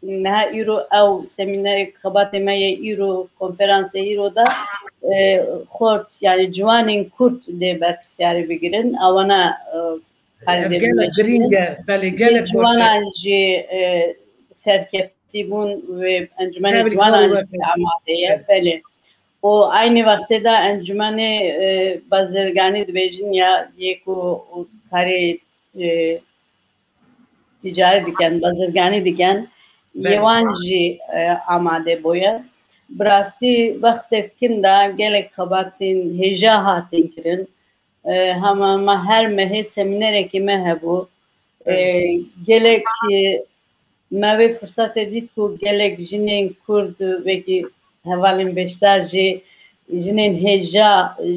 niha îro ew semînerê xebatê me yê îro, konferansê îro da, e, xort, yani ciwanên Kurd dê berpisyarî bigirin. Ewana, e, Ev gelek girîng e, belê, gelek baş e. Ciwanan jî, e, serkeftî bûn wê encumena ciwanan jî amade ye, belê. Û aynî wextê de encumena, e, bazirganî dibêjin ya yê ku karê, e, ticaret dikin, bazirganî dikin, yê wan jî, e, amade bûye. Bi rastî wextek kin de gelek xebatên hêja hatin kirin. E, hema me her mehê semînerekî me hebû. E, gelek, e, me wê firsatê dît ku gelek jinên Kurd, wekî hevalên beşdar jî, jinên hêja,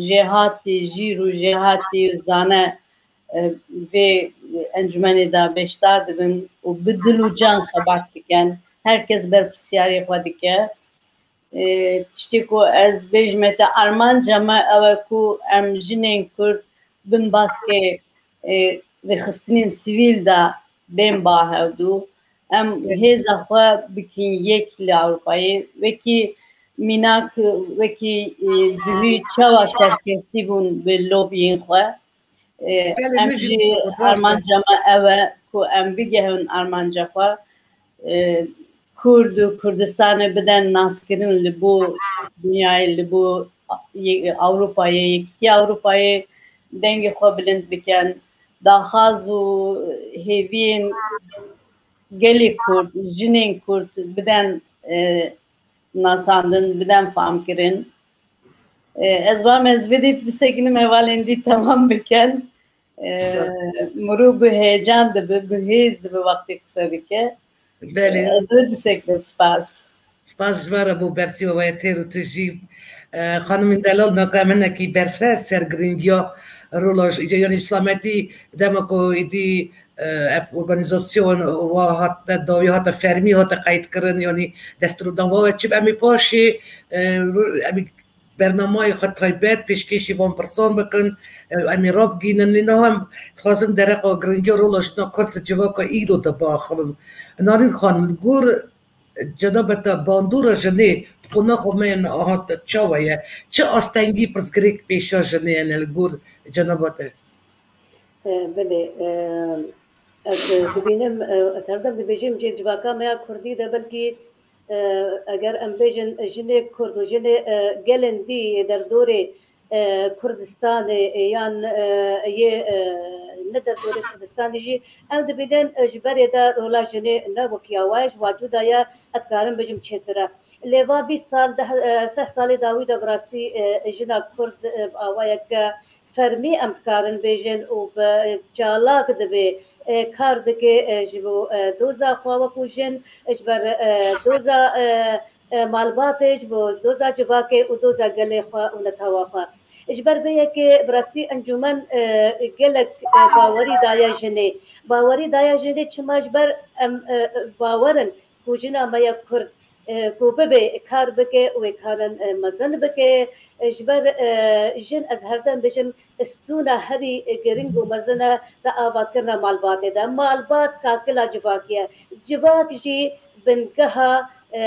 jêhatî, jîr û jêhatî zane, e, vê encûmenê de beşdar dibin û bi dil û can xebat dikin. Her kes berpirsiyarê xwe dike. E, tiştê ku ez bêjime te armanca me ew e ku em jinên Kurd bin baskê, e, rêxistinên sivîl de bên ba hevdû. Em hêza xwe bikin yek li Ewropayê. Wekî mînak, wekî, e, cihû çawa serkeftî bûn bi lobiyên xwe. E, em jî armanca me ew e ku em bigehin armanca xwe. E, Kurd û Kurdistanê bidin naskirin li bo dinyayê, li bo Ewropayê, Yekîtiya Ewropayê dengê xwe bilind bikin. Daxwaz û hêviyên gelê Kurd, jinên Kurd bidin, e, nasandin, bidin famkirin. E, ez vam ez vê dê bisekinim, hevalên dî temam bikin. E, mirov bi heyecan dibe, bi hêz dibe wextê qise dike. Belê. E, ez vê bisekinim, spas. Spas ji we re bo bersiva we ya têr û tijî. E, xanimên delal, naka em hinekî berfireh ser giringiya rola ji, yanî selametî dema ku êdî, e, ev organîzasyon wa hate dawî, hate fermî, hate qeydkirin, yanî destûrnameya çi em ê paşê, e, ro-, em ê bernameyê xwe taybet pêşkêşî van pirsan bikin, e, em ê rabigihînin. Lê niha em dixwazim dereqa giringiya rola jina Kurd di civaka îro de biaxivim. Narîn xanim, li gor cenabê te bandora jinê di qonaxa me yên niha de çawa ye? Çi astengî, pirsgirêk pêşiya jinê ye li gor cenaba te? E, belê, e, ez, e, dibînim, e, ez herdem dibêjim, cê civaka me ya Kurdî de belkî, e, eger em bêjin jinê Kurd û jinê, e, gelên dî yê derdorê, e, Kurdistanê, e, yan, e, yê, e, ne derdorê Kurdistanê jî, em dibînin, e, ji berê de rola jinê ne wekî awa ye, ji wacû de ye, ez dikarim bêjim çêtir e. Lê va bîst sal, deh, e, seh salê dawî de bi rastî, e, jina Kurd, e, bi awayeke fermî em dikarin bêjin û bi çalak dibe, e, kar dike, e, ji bo, e, doza xwe wekû jin, e, ji ber, e, doza, e, e, malbatê, ji bo doza civakê û doza gelê xwe û netewa xwe. Ji ber vê yekê bi rastî encûmen, e, gelek, e, bawerî daye jinê. Bawerî daye jinê çima? Ji ber em, e, bawer in ku jina me ya Kurd, e, ku bibe kar bike û wê karin, e, mezin bike. E, ji ber, e, jin, ez herdem bêjim, stûna herî giring û mezin e di avakirina malbatê de. Malbat kakila civakê ye. Civak jî bingeha, e,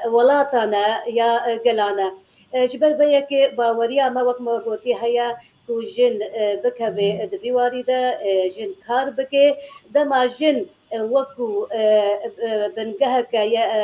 welatan e ya, e, gelan e. E, ji ber vê yekê baweriya me, wek me gotî, heye ku jin, e, bikeve di vî warî de, e, jin kar bike. Dema jin, e, wekû, e, e, bingeheke ye, e,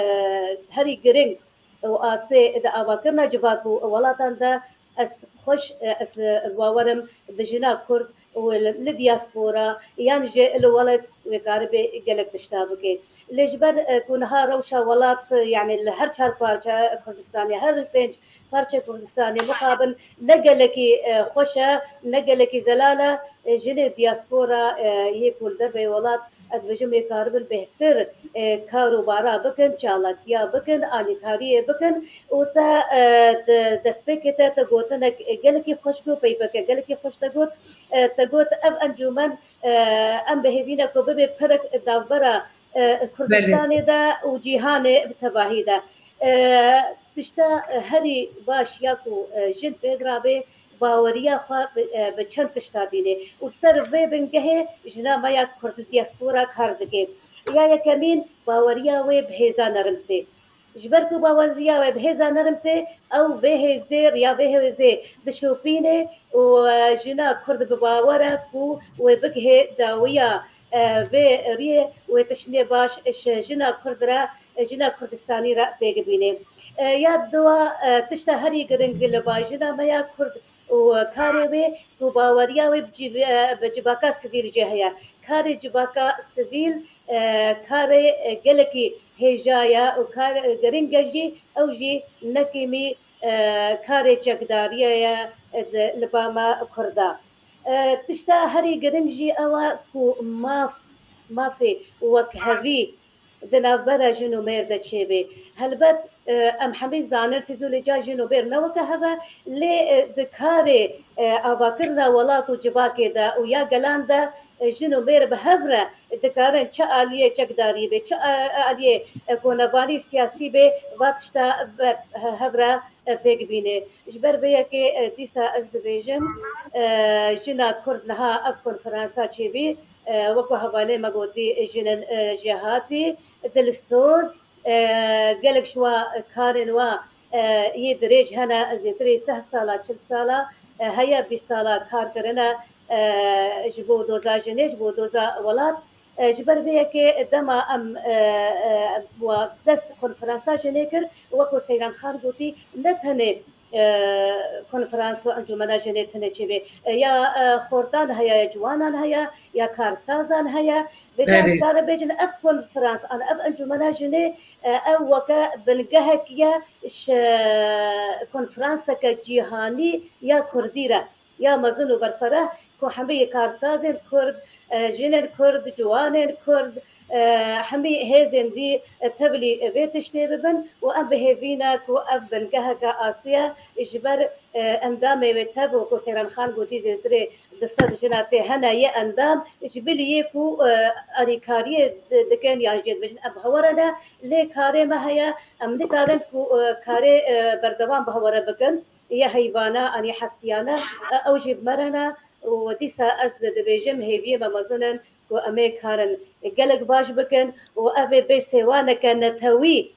herî giring û asê di avakirina civak û welatan de, ez xweş, e, ez, e, bawer im bi jina Kurd û li, li diaspora yan jî li welat wê karibe gelek tişta bike. Lê ji ber, e, ku niha rewşa welat, e, yani li her çar parçe Kurdistanê, her pênc parçe Kurdistanê mixabin ne gelekî, e, xweş e, ne gelekî zelal e, e, jinê diaspora, e, yê ku li derveyê welat, ez dibêjim, ê karibin bêhtir, e, kar û bara bikin, çalakiya bikin, alîkariyê bikin û te, e, de-, destpêkê te, te gotinek, e, gelekî xweş got, peyveke gelekî xweş te got, e, te got, ev encûmen, e, em bi hêvî ne ku bibe pirek navbera, e, Kurdistanê de û cîhanê bi tevahî de. E, tişta herî baş ya ku, e, jin pê dirabe, baweriya xwe bi, e, bi çend tişta dînê û ser vê bingehê jina me ya Kurd li diaspora kar dike. Ya yekemîn baweriya wê bi hêza nerim tê. Ji ber ku baweriya wê bi hêza nerim tê, ew vê hêzê, riya vê hêzê dişopîne û, e, jina Kurd bi bawer e ku wê bigihê dawiya, e, vê riyê wê tiştê baş ji jina Kurd re, jina Kurdistanî re pêk bîne. E, ya dua, e, tişta herî giring li ba jina me ya Kurd û karê wê ku baweriya wê bi civ-, e, bi civaka sivîl jî heye. Karê civaka sivîl, e, karê, e, gelekî hêja ye û kar, e, giring e jî, ew jî ne kêmî, e, karê çekdariyê ye, e, di, li ba me Kurda. E, tişta herî giring jî ew e ku maf, mafê wekhevî di navbera jin û mêr de çêbê. Helbet, e, em hemî zanin fîzolojiya jin û mêr ne weke hev e, lê, e, di karê, e, avakirina welat û civakê de û ya gelan de, e, jin û mêr bi hev re dikarin çi aliyê çekdarî bê, çi, e, aliyê, e, konevanî siyasî bê, va tişta bi hev re, e, pêk bîne. Ji ber vê yekê, e, dîsa ez dibêjim, e, jina Kurd niha ev konferansa çêbî, e, wek ku hevalê me gotî, jinên, e, jêhatî, dilsoz, e, gelek ji wa karên wa, e, yê dirêj hene, zêtirê seh sala, çil sala, e, heye bîst sala kar kirine, e, ji bo doza jinê, ji bo doza welat. E, ji ber vê yekê dema em, e, e, wa dest konferansa jinê kir, wek ku Seyran Xan gotî, ne tenê, e, konferans û encûmena jinê tune çêbê. E, ya, e, xortan heye, ya ciwanan heye, ya karsazan heye. Vêca Berê. Em dikare bêjin ev konferans an ev encûmena jinê, e, ew weke bingehek ye ji konferanseke cîhanî ya Kurdî re, ya mezin û berfereh ku hemî karsazên Kurd, e, jinên Kurd, ciwanên Kurd, e, hemî hêzên dî, e, tevlî vê tiştê bibin û em bi hêvî ne ku ev bingeheke asî ye ji ber, e, endamê wê tev û ku Seyran Xan gotî zêtirê du sed jina tê hene yê endam, ji bilî yê ku, e, alîkariyê di-, dikin yan jê dibêjin em bi hewa re ne, lê karê me heye, em nikarin ku, e, karê, e, berdewam bi hewa re bikin. Yê heyvana an yê heftiyane, e, ew jî bi me re ne û dîsa ez dibêjim hêviyê me mezin in ku em ê karin gelek baş bikin û ev ê bê sêwaneke netewî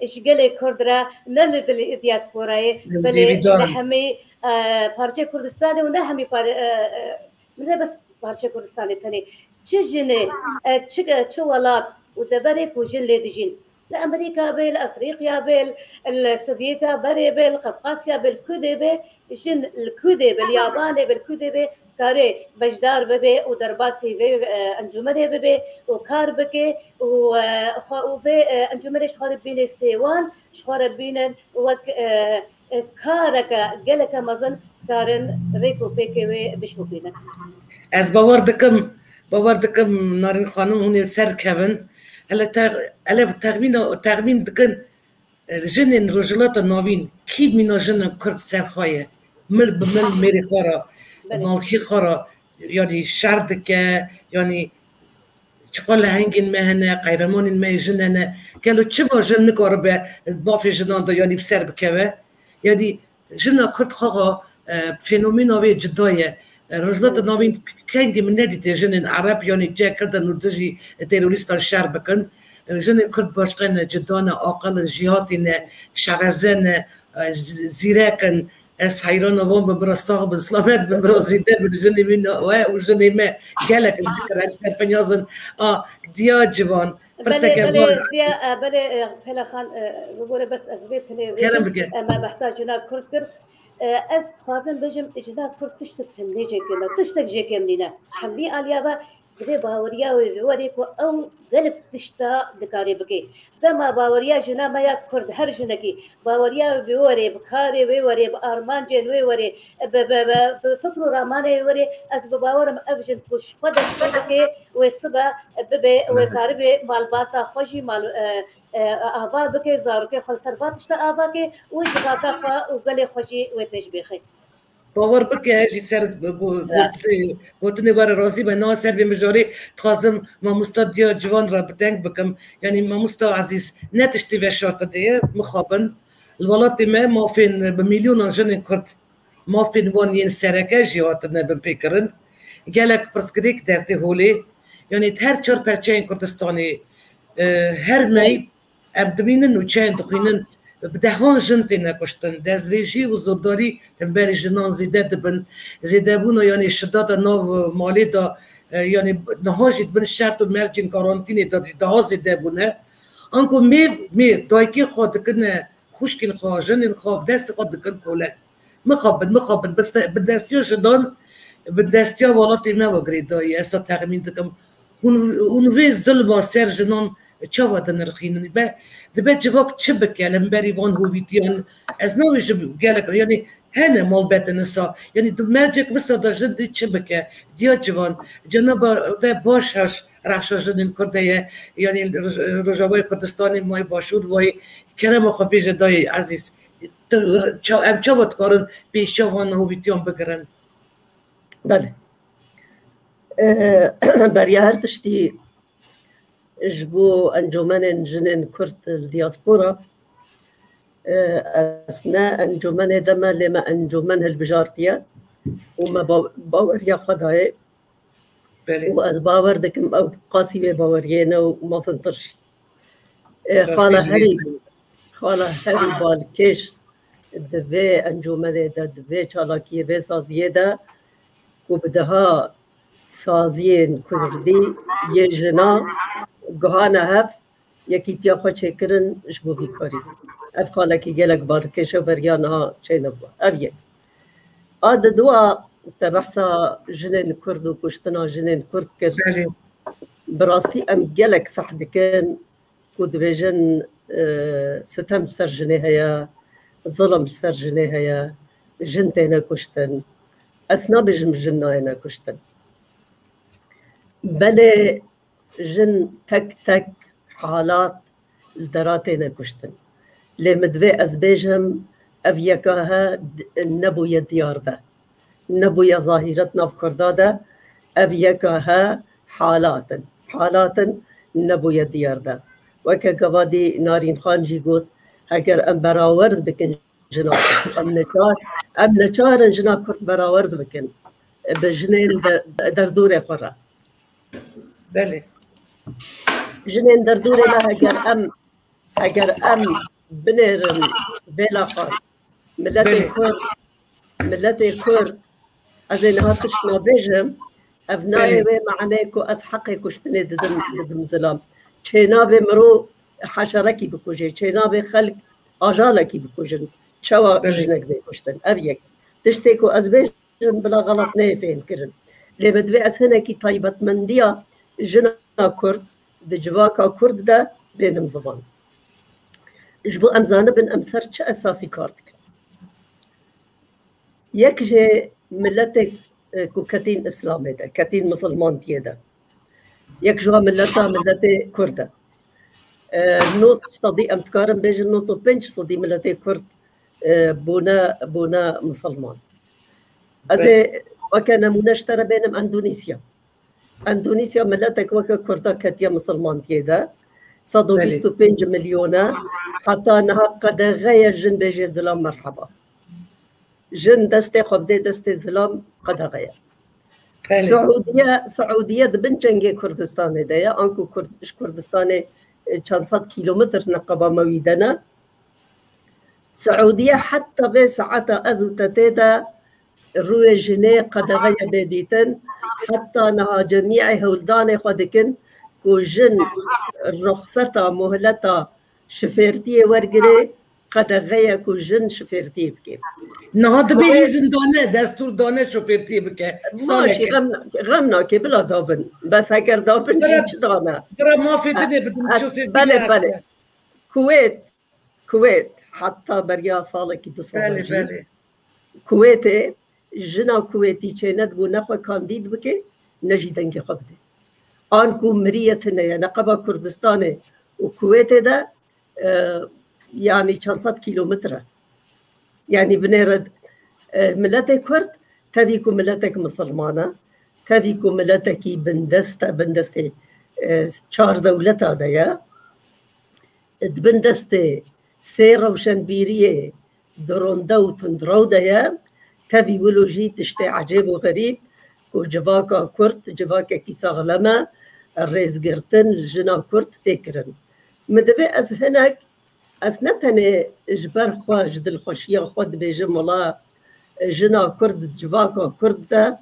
ji gelê Kurd re, ne li dilê diasporayê, Em belê hêvîdar li in. Hemî, e, parçeyê Kurdistanê û ne hemî par-, e, e, min ne bes parçeyê Kurdistanê tenê. Çi jinê, e, çi, e, çi welat û deverê ku jin lê dijîn. Li Amerîka be, li Efrîqya be, li Sovyeta berê be, li Qefqasya be, li ku dê be, jin li ku dê be, li Yabanê be, li ku dê be, karê beşdar bibe û derbasî vê, e, encûmenê bibe û kar bike û, e, xwe û vê, e, encûmenê ji xwe re bîne sêwan, ji xwe re bînin wek, e, e, kareke geleke mezin karin rêk û pêkê wê bişopînin. Ez bawer dikim, bawer dikim Narîn Xanim hûn ê ser kevin. Hele te-, hele texmîna, texmîn dikin, e, jinên Rojhilata Navîn kî mîna jinên Kurd ser xwe ye? Mil bi mil mêrê xwe re, Belê. Malxê xwe re, yanî şer dike, yanî çiqas lehengên me hene, qehremanên me jin hene. Gelo çima jin nikaribe bafê jinan de yanî bi ser bikeve? Yanî jina Kurd xwexa, e, fenomena wê cida ye. E, Rojhilata Navîn kengî min nedîtiye jinên Ereb yanî cih kirdin û dijî terorîstan şer bikin. E, jinên Kurd başqe ne, cida ne, aqil in, jêhatî ne, şereze ne, e, z-, zîrek in. Ez heyrana wan bim, bira sax bin, silamet bin, bira zêde bin, jinê wî na-, we û jinê me gelek in fikir em serfinyaz in. A, diya ciwan, Belê, pirseke belê, van. Diya, e, belê, e, Pêla Xan, e, bibore bes ez vê tenê Kerem vêjim, bike. E, me behsa jina Kurd kir. E, ez dixwazim bêjim, jina Kurd tiştek tenê jê kêm e, tiştek jê kêm nîne. Hemî aliya ve Divê baweriya wê vê werê ku ew gelek tişta dikarê bike. Dema baweriya jina me ya Kurd, her jinekî, baweriya wê vê werê, bi karê wê werê, bi armancên wê werê, bi, bi, bi, bi fikr û ramanê wê werê, ez bi bawer im ev jin ku ji xwe dest pê bike, wê sibe bibe, wê karibê malbata xwe jî mal, e, e, ava bike, zarokê xwe li ser va tişta ava ke, wê civaka xwe û gelê xwe jî wê pêş bêxe. Bawer bike, ez jî ser go-, gotinê, gotinê we re razî me. Niha ser vê mijarê dixwazim mamosta Diya Ciwan re bi deng bikim. Yanî mamosta ezîz, ne tiştê veşartinê ye, mixabin. Li welatê me mafên bi milyonan jinên Kurd Mafên wan yên sereke jî hatine binpêkirin. Gelek pirsgirêk dertê holê. Yanî her çar perçeyên Kurdistanê, e, her mey em dimînin û çeyên dixwînin, bi dehan jin têne kuştin. Destdirêjî û zordarî li ber jinan zêde dibin. Zêdebûna, yanî şideta nav malê de, e, yanî niha jî di bin şert û mercên karantînê de jî daha zêde bûne. Anku mêr, mêr, dayikê xwe dikine, xwişkên xwe, jinên xwe bi destê xwe dikin kole. Mixabin, mixabin, biste-, bindestiya jinan, bindestiya welatê me wa girêdayî, ez texmîn dikim. Hûn, hûn vê zilma ser jinan çawa dinirxînin? Be, dibe civak çi bike li hemberî van hovîtiyan? Ez nabêjim gelek, yanî hene malbete nisa. Yanî di mercek wisa de jin dê çi bike? Diya civan, cenaba te baş haş rewşa jinên Kurd de ye. Yanî Roj-, Rojavayê Kurdistanê, mayê Başûr, mayê kerema xwe bêje dayê ezîz. Tu, ça-, em çawa dikarin pêşiya van hovîtiyan bigirin? Belê. Eh, beriya her tiştî ji bo encûmenên jinên Kurd li diaspora, eh, ez ne encûmenê de me, lê me encûmen hilbijartiye û me ba-, baweriya xwe dayê. Belê. Û ez bawer dikim ew qasî wê baweriyê ne û mezintir jî. E, Rastî xala jî herî, xala herî balkêş di vê encûmenê de, di vê çalakiyê, vê saziyê de ku bi deha saziyên kurdî yê jina guhana hev, yekîtiya xwe çêkirin ji bo vî karî. Ev xalekî gelek balkêş e, beriya niha çênebû. Ev yek. A di dua te behsa jinên Kurd û kuştina jinên Kurd kir. Belê. Bi rastî em gelek seh dikin ku dibêjin, e, sitem li ser jinê heye, zilim li ser jinê heye, jin têne kuştin. Ez nabêjim jin nayêne kuştin. Belê, jin tek tek halat li dera têne kuştin. Lê min divê ez bêjim, ev yeka he d-, nebûye diyar de. Nebûye zahîret nav Kurda de. Ev yeka he halat in. Halat in, nebûye diyar de. Weke gavadî Narîn Xan jî got, heger em berawerd bikin jina Kurd, em neçar, em neçar in jina Kurd berawerd bikin bi jinên de, derdorê xwe re. Belê. Jinên derdorê me heger em, heger em binêrin vêla xwe. Miletê Belê. Kurd, miletê Kurd, ez ê niha tişt nabêjim, ev nayê Belê. Wê manê ku ez heqê kuştinê didim, didim zilam. Çênabê mirov heşerekî bikujê, çênabê xelk ajalekî bikujin. Çawa Belê. Jinek bê kuştin? Ev yek. Tiştê ku ez bêjim, bila xelat neyê fêhm kirin. Lê min divê ez hinekî taybetmendiya jina Kurd di civaka Kurd de bênim ziman. Ji bo em zanibin em ser çi esasî kar dikin. Yek ji miletê, e, ku ketîn Îslamê de, ketîn misilmantiyê de. Yek ji wan mileta, miletê Kurd e. E, nod sedî, em dikarin bêjin nod û pênc sedî miletê Kurd, e, bûne, bûne misilman. Ez ê Belê. Weke nemûne ji te re bênim Endonîsya. Endonîsya miletek weke Kurda ketiye misilmantiyê de. Sed û bîst û pênc Belê. Milyon e. Heta niha qedexe ye jin bêjê zilam merheba. Jin destê xwe bidê destê zilam qedexe ye. Belê. Siûdiye, Siûdiye di bin çengê Kurdistanê de ye. Anku Kurd, ji Kurdistanê, e, çend sed kîlometr neqeba me wî de ne. Siûdiye heta vê saeta ez û te tê de rûyê jinê qedexeye bê dîtin. Heta niha cemîê hewldanê xwe dikin ku jin ruxseta, muhleta şifêrtiyê wergirê, qedexeye ku jin şifêrtiyê bike. Niha dibê Niha îzin dane, destûr dane şofêrtiyê bike. Maşî, Saleke. xem, xem nake, bila dabin. Bes heger dabin jî Bira, çi dane? Bira mafê dinê bidim, E, şofêr belê, bine belê. Kuwêt, Kuwêt, heta beriya salekî du sala Belê, jî belê. Kuwêtê, jina Kuwêtî çênedibû ne xwe kandîd bike, ne jî dengê xwe bide. An ku miriye tune ye, neqeba Kurdistanê û Kuwêtê de, e, yanî çend sed kîlometre. Yanî binêre, e, miletê Kurd, tevî ku miletek misilman e, tevî ku miletekî bindest e, bindestê, e, çar dewleta de ye, di bin destê sê rewşenbîriyê dironde û tundrew de ye, Tevî wilo jî tiştê ecêb û xerîb ku civaka Kurd civakekî saxlem e, rêzgirtin li jina Kurd tê kirin. Min divê ez hinek, ez ne tenê ji ber xwe, ji dilxweşiya xwe dibêjim, wela jina Kurd di civaka Kurd de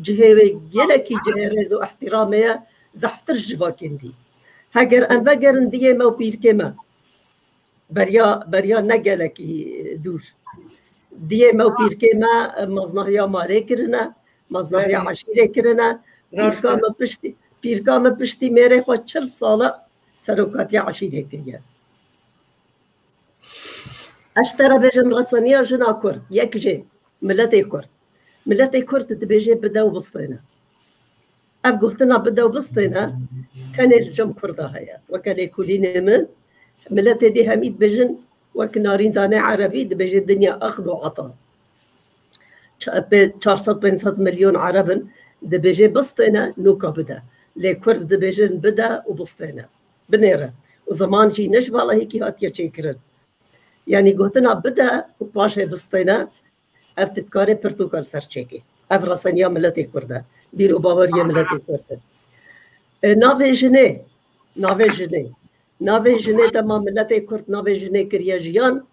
cihê wê gelekî cihê rêz û ihtiramê ye, zehftir ji civakên dî. Heger em vegerin diyê me û pîrkê me, beriya, beriya ne gelekî dûr. Diyê me û pîrkê me, e, meznahiya malê kirine, meznahiya Belê. eşîrê kirine. Rast e. Pîrka me piştî, pîrka me piştî mêrê xwe çil sala serokatiya eşîrê kiriye. Ez ji te re bêjim reseniya jina Kurd, yek jê, miletê Kurd. Miletê Kurd dibêje bide û bistêne. Ev gotina bide û bistêne tenê li cem Kurda heye. Weke lêkolînê min, miletê dî hemî dibêjin, wek Narîn Zanê Erebî dibêje dinya exd û ata. Ça-, pê-, çar sed pênc sed milyon Ereb in, dibêje bistêne, nûka bide. Lê Kurd dibêjin bide û bistêne. Binêre. Û zeman jî ne ji valahîkî hatiye çêkirin. Yanî gotina bide û paşê bistêne, ev tu dikarê pirtûka li ser çêkê. Ev reseniya miletê Kurd e. Bîr û baweriya miletê Kurd e. E, navê jinê, navê jinê. Navê jinê dema miletê Kurd navê jinê kiriye jiyan,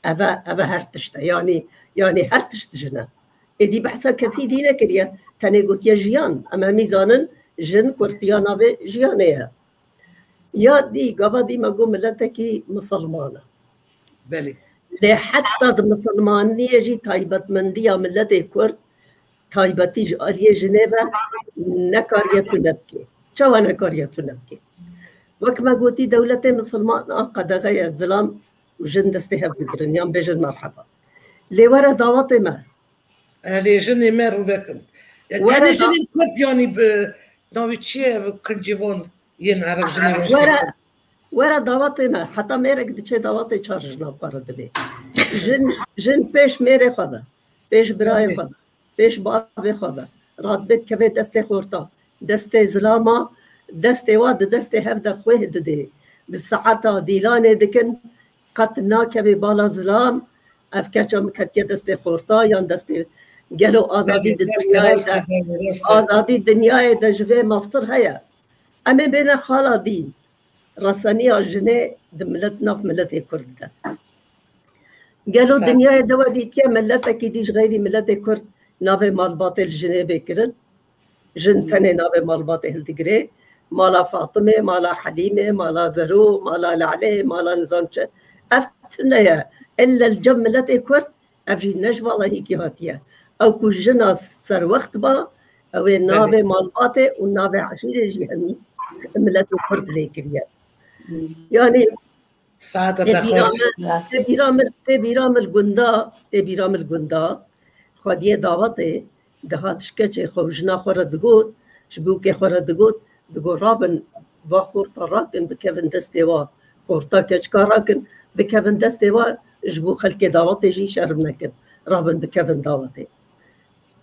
ev e, ev e her tişt e. Yanî, yanî her tişt jin e. Êdî behsa kesî dî nekiriye. Tenê gotiye jiyan. Em hemî zanin jin kurtiya navê jiyanê ye. Ya dî, gava dî me got miletekî misilman e. Belê. Lê heta di misilmaniyê jî taybetmendiya miletê Kurd, taybetî ji aliyê jinê ve nekariye tune bike. Çawa nekariye tune bike? Wek me gotî, dewletê misilman a qedexe ye, zilam û jin destê hev digirin, yan bêjin merheba. Lê were dawetê me. Ehlê jinê me rûvek in. Ya Were tenê da- jinên Kurd, yanî bi navê çi ye, bi kincîvan yên Ereb jinê Were, were dawetê me. Heta mêrek diçe dawetê çar jina xwe re dibê. Jin, jin pêş mêrê xwe ve, pêş birayê Tabii. xwe ve, pêş bavê xwe ve. Radibê dikeve destê xorta, destê zilama, destê wa di destê hev de xweh didê. Bi saeta dîlanê dikin, qet nakeve bala zilam, ev keça min ketiye destê xorta yan destê gelo azadî Belê, di rast e, dinyayê rast de, e, rast e. azadî dinyayê de ji vê mestir heye. Em ê bêne xala dîn. Reseniya jinê di milet, nav miletê Kurd de. Gelo Sağ ol. dinyayê de we dîtiye miletekî dî ji xeyrî miletê Kurd navê malbatê li jinê bê kirin? Jin Hmm. tenê navê malbatê hildigirê. Mala Fatimê, mala Helîmê, mala Zero, mala Lelê, mala nizam çi. Ev tune ye. Ille li cem miletê Kurd, ev jî ne ji valahîkî hatiye. Ew ku jina serwext ba, ew ê Belê. navê malbatê û navê eşîrê jî hemî miletê Kurd lê kiriye. Hmm. Yanî Saeta Tê te bîra xweş. min, Rast. tê bîra min, tê bîra min gunda, tê bîra min gunda. Xwediyê dawetê dihat ji keçê xwe û jina xwe re digot, ji bûkê xwe re digot, digot, "Rabin, va xorta rakin, bikevin destê wa. Xorta keçika rakin, bikevin destê wa, ji bo xelkê dawetê jî şerm nekin. Rabin bikevin dawetê."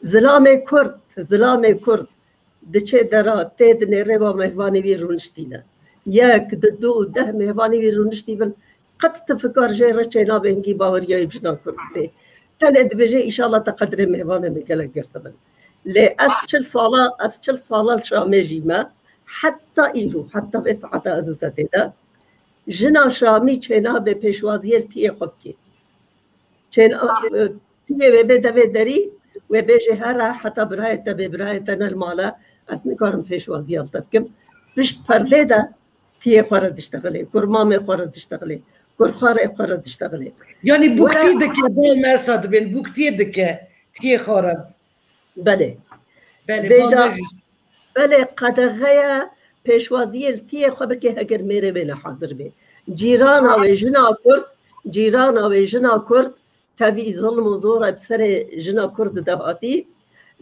Zilamê Kurd, zilamê Kurd, diçe dera, tê dinêre, ba mêvanê wî rûniştîne. Yek, di du, deh mêvanê wî rûniştî bin, qet tu fikar jê re çênabe hingî baweriya wî bi jina Kurd tê. Tenê dibêje, "Îşallah te qedrê mêvanê min gelek girtibin." Lê ez çil sala, ez çil sala li Şamê jîme, heta îro, heta vê saeta ez û te tê de, jina Şamî çênabe pêşwaziyê li tiyê xwe bike. Çên, e, tiyê wê bê devê derî, wê bêjê here heta birayê te bê, birayê te ne li mal e, ez nikarim pêşwaziya li te bikim. Pişt perdê de tiyê xwe re diştexilê, kur mamê xwe re diştexilê, kur xwarê xwe re diştexilê. Yanî bûk Were tî dike, bal me esa dibên, bûk tî dike, tiyê xwe re. Belê. Belê, Vêca, bal me jî. Belê, qedexe ye, pêşwaziyê li tiyê xwe bike, heger mêrê wê ne hazir bê. Cîrana wê jina Kurd, cîrana wê jina Kurd, tevî zilm û zor e bi serê jina Kurd de hatî,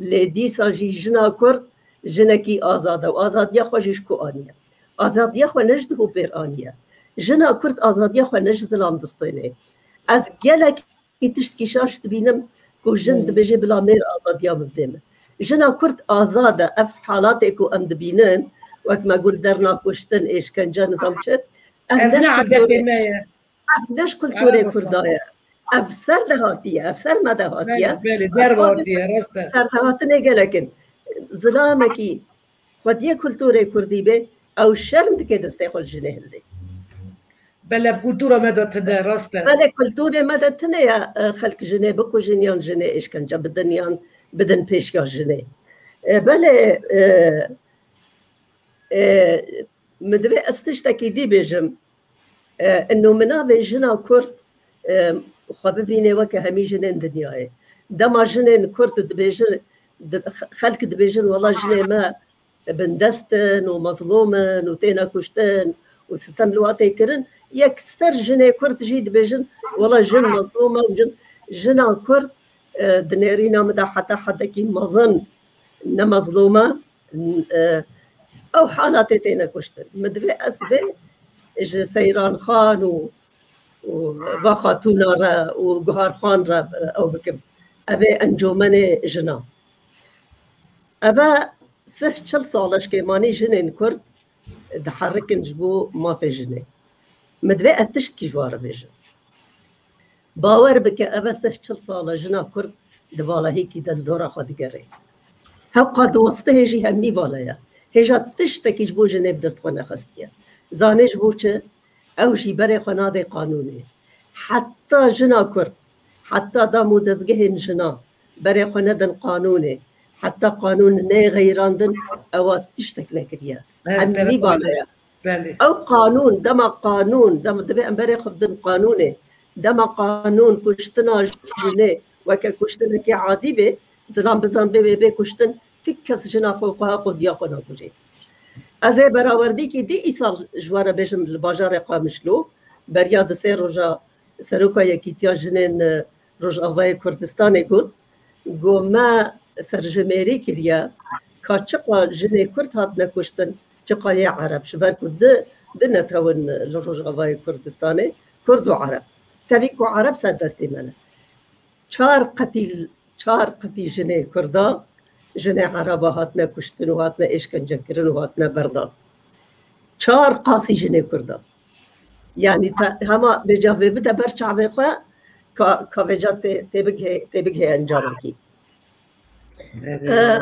lê dîsa jî jina Kurd jinekî azad e û azadiya xwe jî ji ku aniye? Azadiya xwe ne ji dihû pêr aniye. Jina Kurd azadiya xwe ne ji zilam distêne. Ez gelek Kî tiştkî şaş dibînim ku jin Belê. dibêje, "Bila mêr azadiya min bidê min." Jina Kurd azad e. Ev halatê ku em dibînin, wek me got, derna, kuştin, êşkence, nizam çi, ev Ev ne ne ji edetê kulturê, me ye. ev ne ji kulturê Ev Kurda ye. ev ser de hatiye, ev ser me de hatiye. Belê, belê, derve hatiye, rast e. Serdehatinê gelek in. Zilamekî xwediyê kulturê kurdî bê, ew şerm dike destê xwe li jinê hildê. Belê, ev kultura me de tune, rast e. Belê, kulturê me de tune ya, e, xelk jinê bikujin yan jinê êşkence bidin yan bidin pêşiya jinê. E, belê, e, e, min divê ez tiştekî dî bêjim. E, ino min navê jina Kurd, e, xwe bibîne weke hemî jinên dinyayê. Dema jinên Kurd dibêjin, di-, xelk dibêjin, wela jinê me bindest in û mezlûm in û têne kuştin û sitem li wan tê kirin, yekser jinê Kurd jî dibêjin, wela jin mezlûm e û jin, jina Kurd, e, di nêrîna min de heta hedekî mezin ne mezlûm e. E, ew halatê têne kuştin. Min divê ez vê ji Seyran Xan û, û va xatûna re û Guhar Xan re, e, ew bikim. Ev ê encûmenê jinan. Ev e sih çil sal e ji kêmanî jinên Kurd diherikin ji bo mafê jinê. Min divê ez tiştkî ji wan re bêjim. Bawer bike, ev e sih çil sal e jina Kurd di valahîkî de li dora xwe digere. Hewqa di westihê jî hemî vala ye. Hêja tiştekî ji bo jinê bi dest xwe nexestiye. Zanê ji bo çi? Ew jî berê xwe nade qanûnê. Heta jina Kurd, heta dam û dezgehên jinan berê xwe nedin qanûnê, heta qanûn neyê xeyrandin, ewa tiştek nekiriye. Hemî vala ye. Belê. Ew qanûn, dema qanûn, dema divê em berê xwe bidin qanûnê. Dema qanûn kuştina jinê weke kuştinekê adî bê, zilam bizan bê wê bê kuştin, ti kes jina xwe û xweha xwe diya xwe nakujê. Ez ê berawerdîkî dî îsal ji we re bêjim li bajarê Qamişlo, beriya di sê roja Seroka Yekîtiya Jinên, e, Rojavayê Kurdistanê got, got, me serjimêrî kiriye ka çiqa jinê Kurd hatine kuştin, çiqa yê Ereb, ji ber ku di, di netew in li Rojavayê Kurdistanê, Kurd û Ereb. Tevî ku Ereb ser destê me ne. Çar qetî, çar qetî jinê Kurda, jinê Ereba hatine kuştin û hatine êşkencekirin û hatine berdan. Çar qasî jinê Kurda. Yanî te, hema vêca vê bide ber çavê xwe, ka, ka vêca tê, tê bigihê, tê bigihê encamekî. E,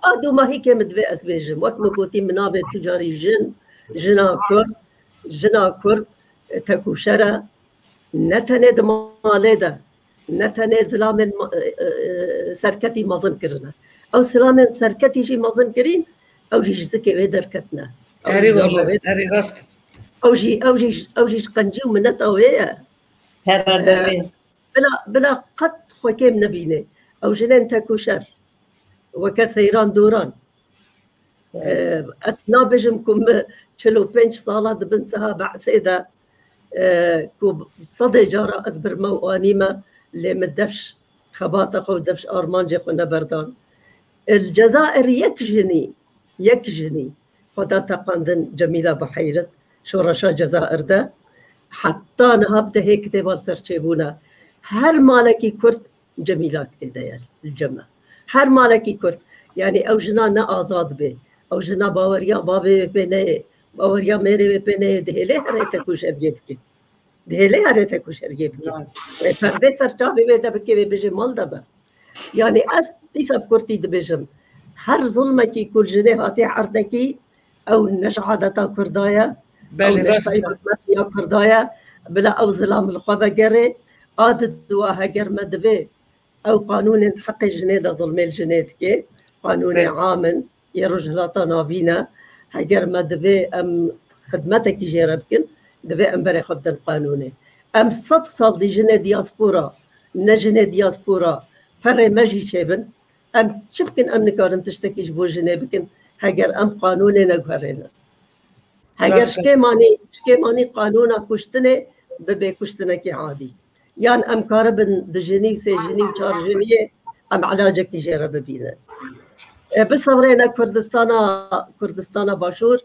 a dûmahîkê min divê ez bêjim. Wek min gotî, min navê tu carî jin, jina Kurd, jina Kurd, e, tekûşer e. Ne tenê di malê de, ne tenê zilamên ma-, e, e, serketî mezin kirine. Ew zilamên serketî jî mezin kirîn, ew jî ji zikê wê derketine. Ew Erê jî wele, wê, erê rast. Ew jî, ew jî, ew jî ji qencî û mineta wê ye. Herhalde E, wê. Bila, bila qet xwe kêm nebîne. Ew jinên tekûşer. Weke Seyran Doran. E, ez nabêjim ku min çil û pênc sala di bin siha Be'sê de, e, ku sedê cara ez birme û anîme, lê min defş xebata xwe û defş armancê xwe neberdan. Li Cezayir yek jinî, yek jinî xwe da teqandin Cemîla Buheyrit, şoreşa Cezayir de. Heta niha bi dehê kitêba li ser çêbûne. Her malekî Kurd Cemîlak tê de ye li cem me. Her malekî Kurd. Yanî ew jina ne azad bê. Ew jina baweriya bavê wê pê neyê. Baweriya mêrê wê pê neyê. Dihêlê herê tekûşeriyê bike. Dihêlê herê tekûşeriyê bike. Yanî. Wê perdê ser çavê wê de bike, wê bêje mal de be. Yanî ez dîsa bi kurtî dibêjim. Her zulmekî ku li jinê hatiye erdekî, ew ne ji adeta Kurda ye, ew Belê, ne ji rast e. taybetmetiya Kurda ye, bila ew zilam li xwe vegere, a diduwa heger me divê ew qanûnên di heqê jinê de zilmê li jinê dike, qanûnê Belê. am in, yê Rojhilata Navîn e, heger me divê em xidmetekî jê re bikin, divê em berê xwe bidin qanûnê. Em sed sal dijine diaspora, ne jinê diaspora, perê me jî çêbin, em çi bikin, em nikarin tiştekî ji bo jinê bikin, heger em qanûnê neguherînin. Heger Rast e. ji kêmanî, ji kêmanî qanûna kuştinê bibe kuştinekî adî. Yan em karibin di jinî û sê jinî û çar jiniyê em ilacekî jê re bibînin. E, bi sewrê ne Kurdistana, Kurdistana Başûr,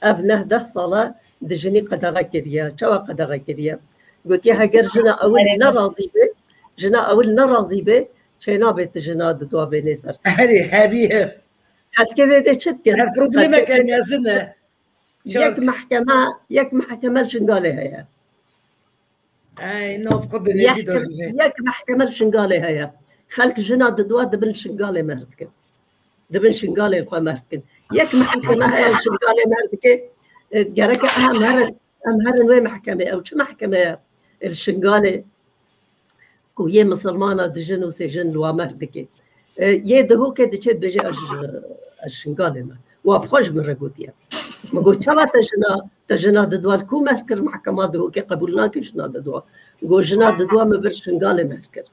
ev neh deh sal e di jinî qedexe kiriye. Çawa qedexe kiriye? Gotiye heger jina ewil Erê. nerazî be, jina ewil nerazî be, çênabe tu jina di dua bênê ser. Erê, herî ye. Xelkê vê dê çi dikin? Her problemeke Xelkê vê mezin e. Yek Şans. mehkeme, yek mehkeme li Şingalê heye. Ey, nav xwe binêrî da zî. Yek mehkeme li Şingalê heye. Xelk jina diduwa dibin Şingalê mehr dikin. Dibin Şingalê xwe mehr dikin. Yek mehkeme heye li Şingalê mehr dike. E, gereke em herin, em herin wê mehkemê. Ew çi mehkeme ye? Li Şingalê ku yê misilmana dijin û sêjin li wa mehr dike. E, yê Dihokê diçe dibêje ez, ez Şingalê me. Wa bi xwe ji min re gotiye. Min got çawa te jina, te jina diduwa li ku mehr kir, mehkema Dihokê qebûl nake jina diduwa. Got jina diduwa min vir Şingalê mehr kir.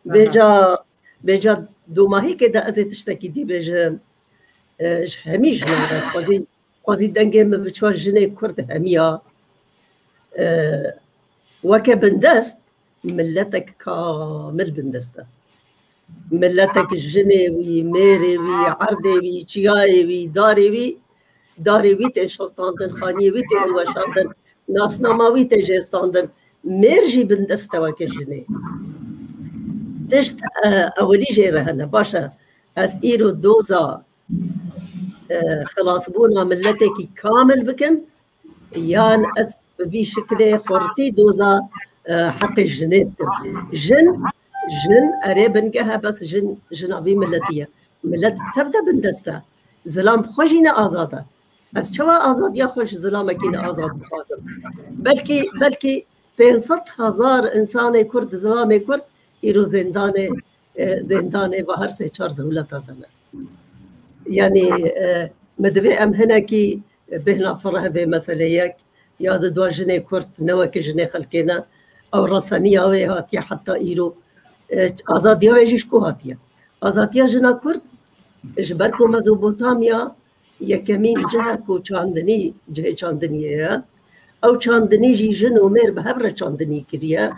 Vêca, vêca domahîkê de ez ê tiştekî dî bêjim. E, ji hemî jinan re xwezî, xwezî dengê min biçwa jinê Kurd hemiya. E, weke bindest, miletek kamil bindest e. Miletek jinê wî, mêrê wî, erdê wî, çiyayê wî, darê wî, darê wî tên şewtandin, xaniyê wî tên weşandin, nasnama wî tê jê standin. Mêr jî bindest e weke jinê. Tişt, e, ewilî jê re hene. Baş e, ez îro doza, e, xilasbûna miletekî kamil bikim, yan ez bi vî şikilê xurtî doza, e, heqê jinê bikim. Jin, jin erê bingeh e, bes jin, jina vî miletî ye. Milet tev de bindest e. Zilam bi xwe jî ne azad e. Ez çawa azadiya xwe ji zilamekî ne azad bixwazim? Belkî, belkî pênc sed hezar insanê Kurd, zilamê Kurd îro zêndanê, e, zêndanê va her sê çar dewleta de ne. Yanî, e, me divê em hinekî bêhna fireh vê meselê yek, ya di dua jinê Kurd ne weke jinê xelkê ne. Ew reseniya wê hatiye heta îro. E, azadiya wê jî ji ku hatiye? Azadiya jina Kurd ji ber ku Mezopotamya yekemîn cih e ku çandinî, cihê çandiniyê ye. Ew çandinî jî jin û mêr bi hev re çandinî kiriye.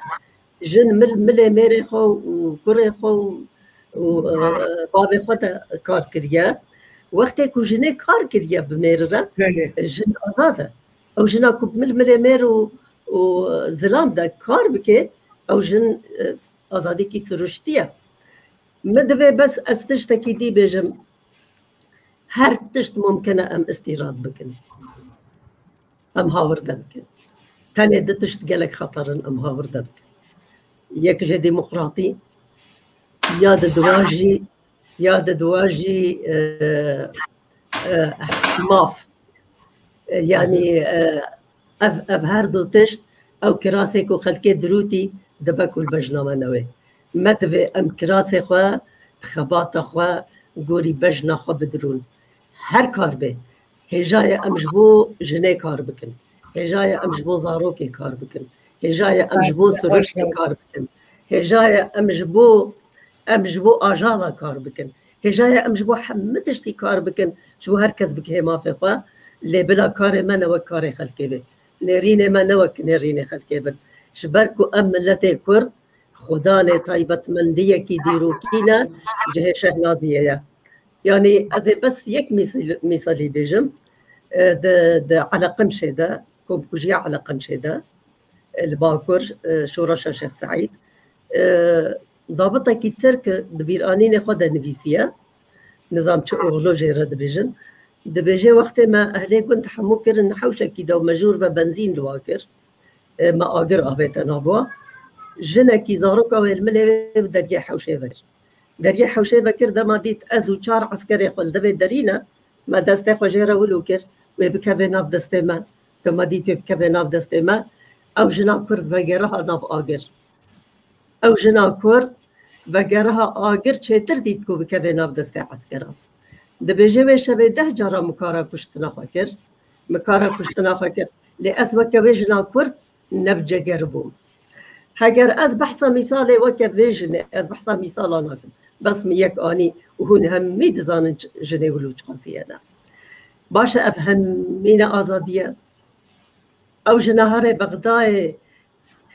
Jin mil, milê mêrê xwe û kurê xwe û, û, e, bavê xwe de kar kiriye. Wextê ku jinê kar kiriye bi mêr re, Belê. Jin azad e. Ew jina ku bi mil, milê mêr û, û zilam de kar bike, ew jin, e, azadîkî siruştî ye. Min divê bes ez tiştekî dî bêjim. Her tişt mumkin e em îstîrad bikin. Em hawirde bikin. Tenê du tişt gelek xeter in, em hawirde bikin. Yek ji demokratî, ya di dua jî, ya di dua jî, e, e, maf. E, yanî, e, ev, ev her du tişt, ew kirasê ku xelkê dirûtî dibe ku li bejna me newê. Me divê em kirasê xwe bi xebata xwe gorî bejna xwe bidirûn. Her kar bê. Hêja ye em ji bo jinê kar bikin. Hêja ye em ji bo zarokê kar bikin. Hêja ye em ji bo siruştê kar bikin. Hêja ye em ji bo, em ji bo ajala kar bikin. Hêja ye em ji bo hemû tiştî kar bikin. Ji bo her kes bigihê mafê xwe. Lê bila karê me ne wek karê xelkê be. Nêrînê me ne wek nêrînê xelkê bin. Ji ber ku em miletê Kurd xudanê taybetmendiyekî dîrokî ne cihê şehnaziyê ye. Yanî ez ê bes yek mîsal-, mîsalî bêjim. E, di, di Eleqimşê de, komkujiya Eleqimşê de, e, li Bakur, e, Şoreşa Şêx Seîd, e, dabitekî Tirk di bîranînê xwe de nivîsiye. Nizam çi oxlo jê re dibêjin. Dibêje wextê me ehlê gund hemû kirin hewşekî de û me jûr ve benzîn li wa kir. E, me agir avête nav wa. Jinekî zaroka wê li milê wê bi dergê hewşê ve kir. Dergê hewşê vekir, dema dît ez û çar eskerê xwe li devê derî ne, me destê xwe jê re wilo kir, wê bikeve nav destê me. Dema dît wê bikeve nav destê me, ew jina Kurd vegeriha nav agir. Ew jina Kurd vegeriha agir çêtir dît ku bikeve nav destê eskeran. Dibêje wê şevê deh cara mikara kuştina xwe kir. Mikara kuştina xwe kir. Lê ez weke wê jina Kurd ne bi ceger bûm. Heger ez behsa mîsalê weke vê jinê, ez behsa mîsala nakim. Bes min yek anî û hûn hemî dizanin ç-, jinê wilo çiqasî ye ne. Baş e, ev hemî ne azadî ye. Ew jina herê Bexdayê,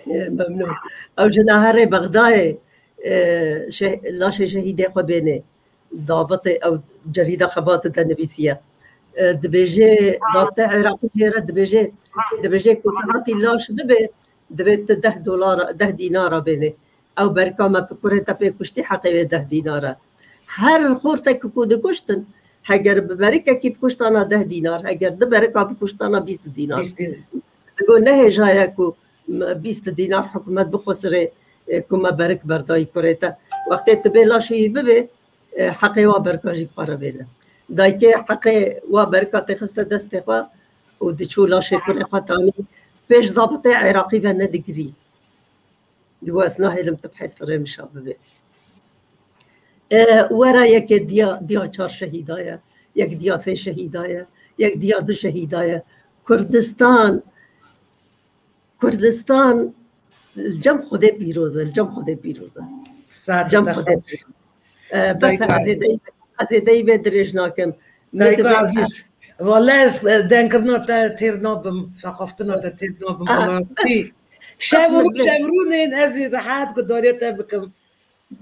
e, memnûn. Ew jina herê Bexdayê, e, şe-, laşê şehîdê xwe bênê. Dabitê ew cerîda xebatê de nivîsiye. E, dibêje, dabitê Iraqî jê re dibêje, dibêje ku tu hatî laş bibe, divê tu deh dolara, deh dînara bênê. Ew berka me bi kurê te pê kuştî heqê wê deh dînar e. Her xortek ku dikuştin, heger bi berikekî bikuştana deh dînar, heger du berika bikuştana bîst dînar. Bîst dînar. Digo ne hêja ye ku bîst dînar hikûmet bixwesirê, e, ku me berik berdayî kurê te. Wextê tu bê laşê wî bibê, e, heqê wa berka jî bi xwe re bêne. Dayikê heqê wa berika têxiste destê xwe û diçû laşê kurê xwe tanî, pêş zabitê Iraqî ve nedigirî. Digo ez nahêlim tu bi hêstirê min şa bibê. E, wera yekê diya, diya çar şehîda ye, yek diya sê şehîda ye, yek diya du şehîda ye. Kurdistan, Kurdistan li cem Xwedê pîroz e, li cem Xwedê pîroz e. Li cem Xwedê pîroz e. E, bes e, ez ê dey-, ez ê dey vê dirêj nakim. Dayika Azîz, wale ez, e, dengkirina te têr nabim, şaxaftina te têr nabim, ah, bi rastî. Şev û rû, şev rûnên ez ê rehet guhdarîya te bikim.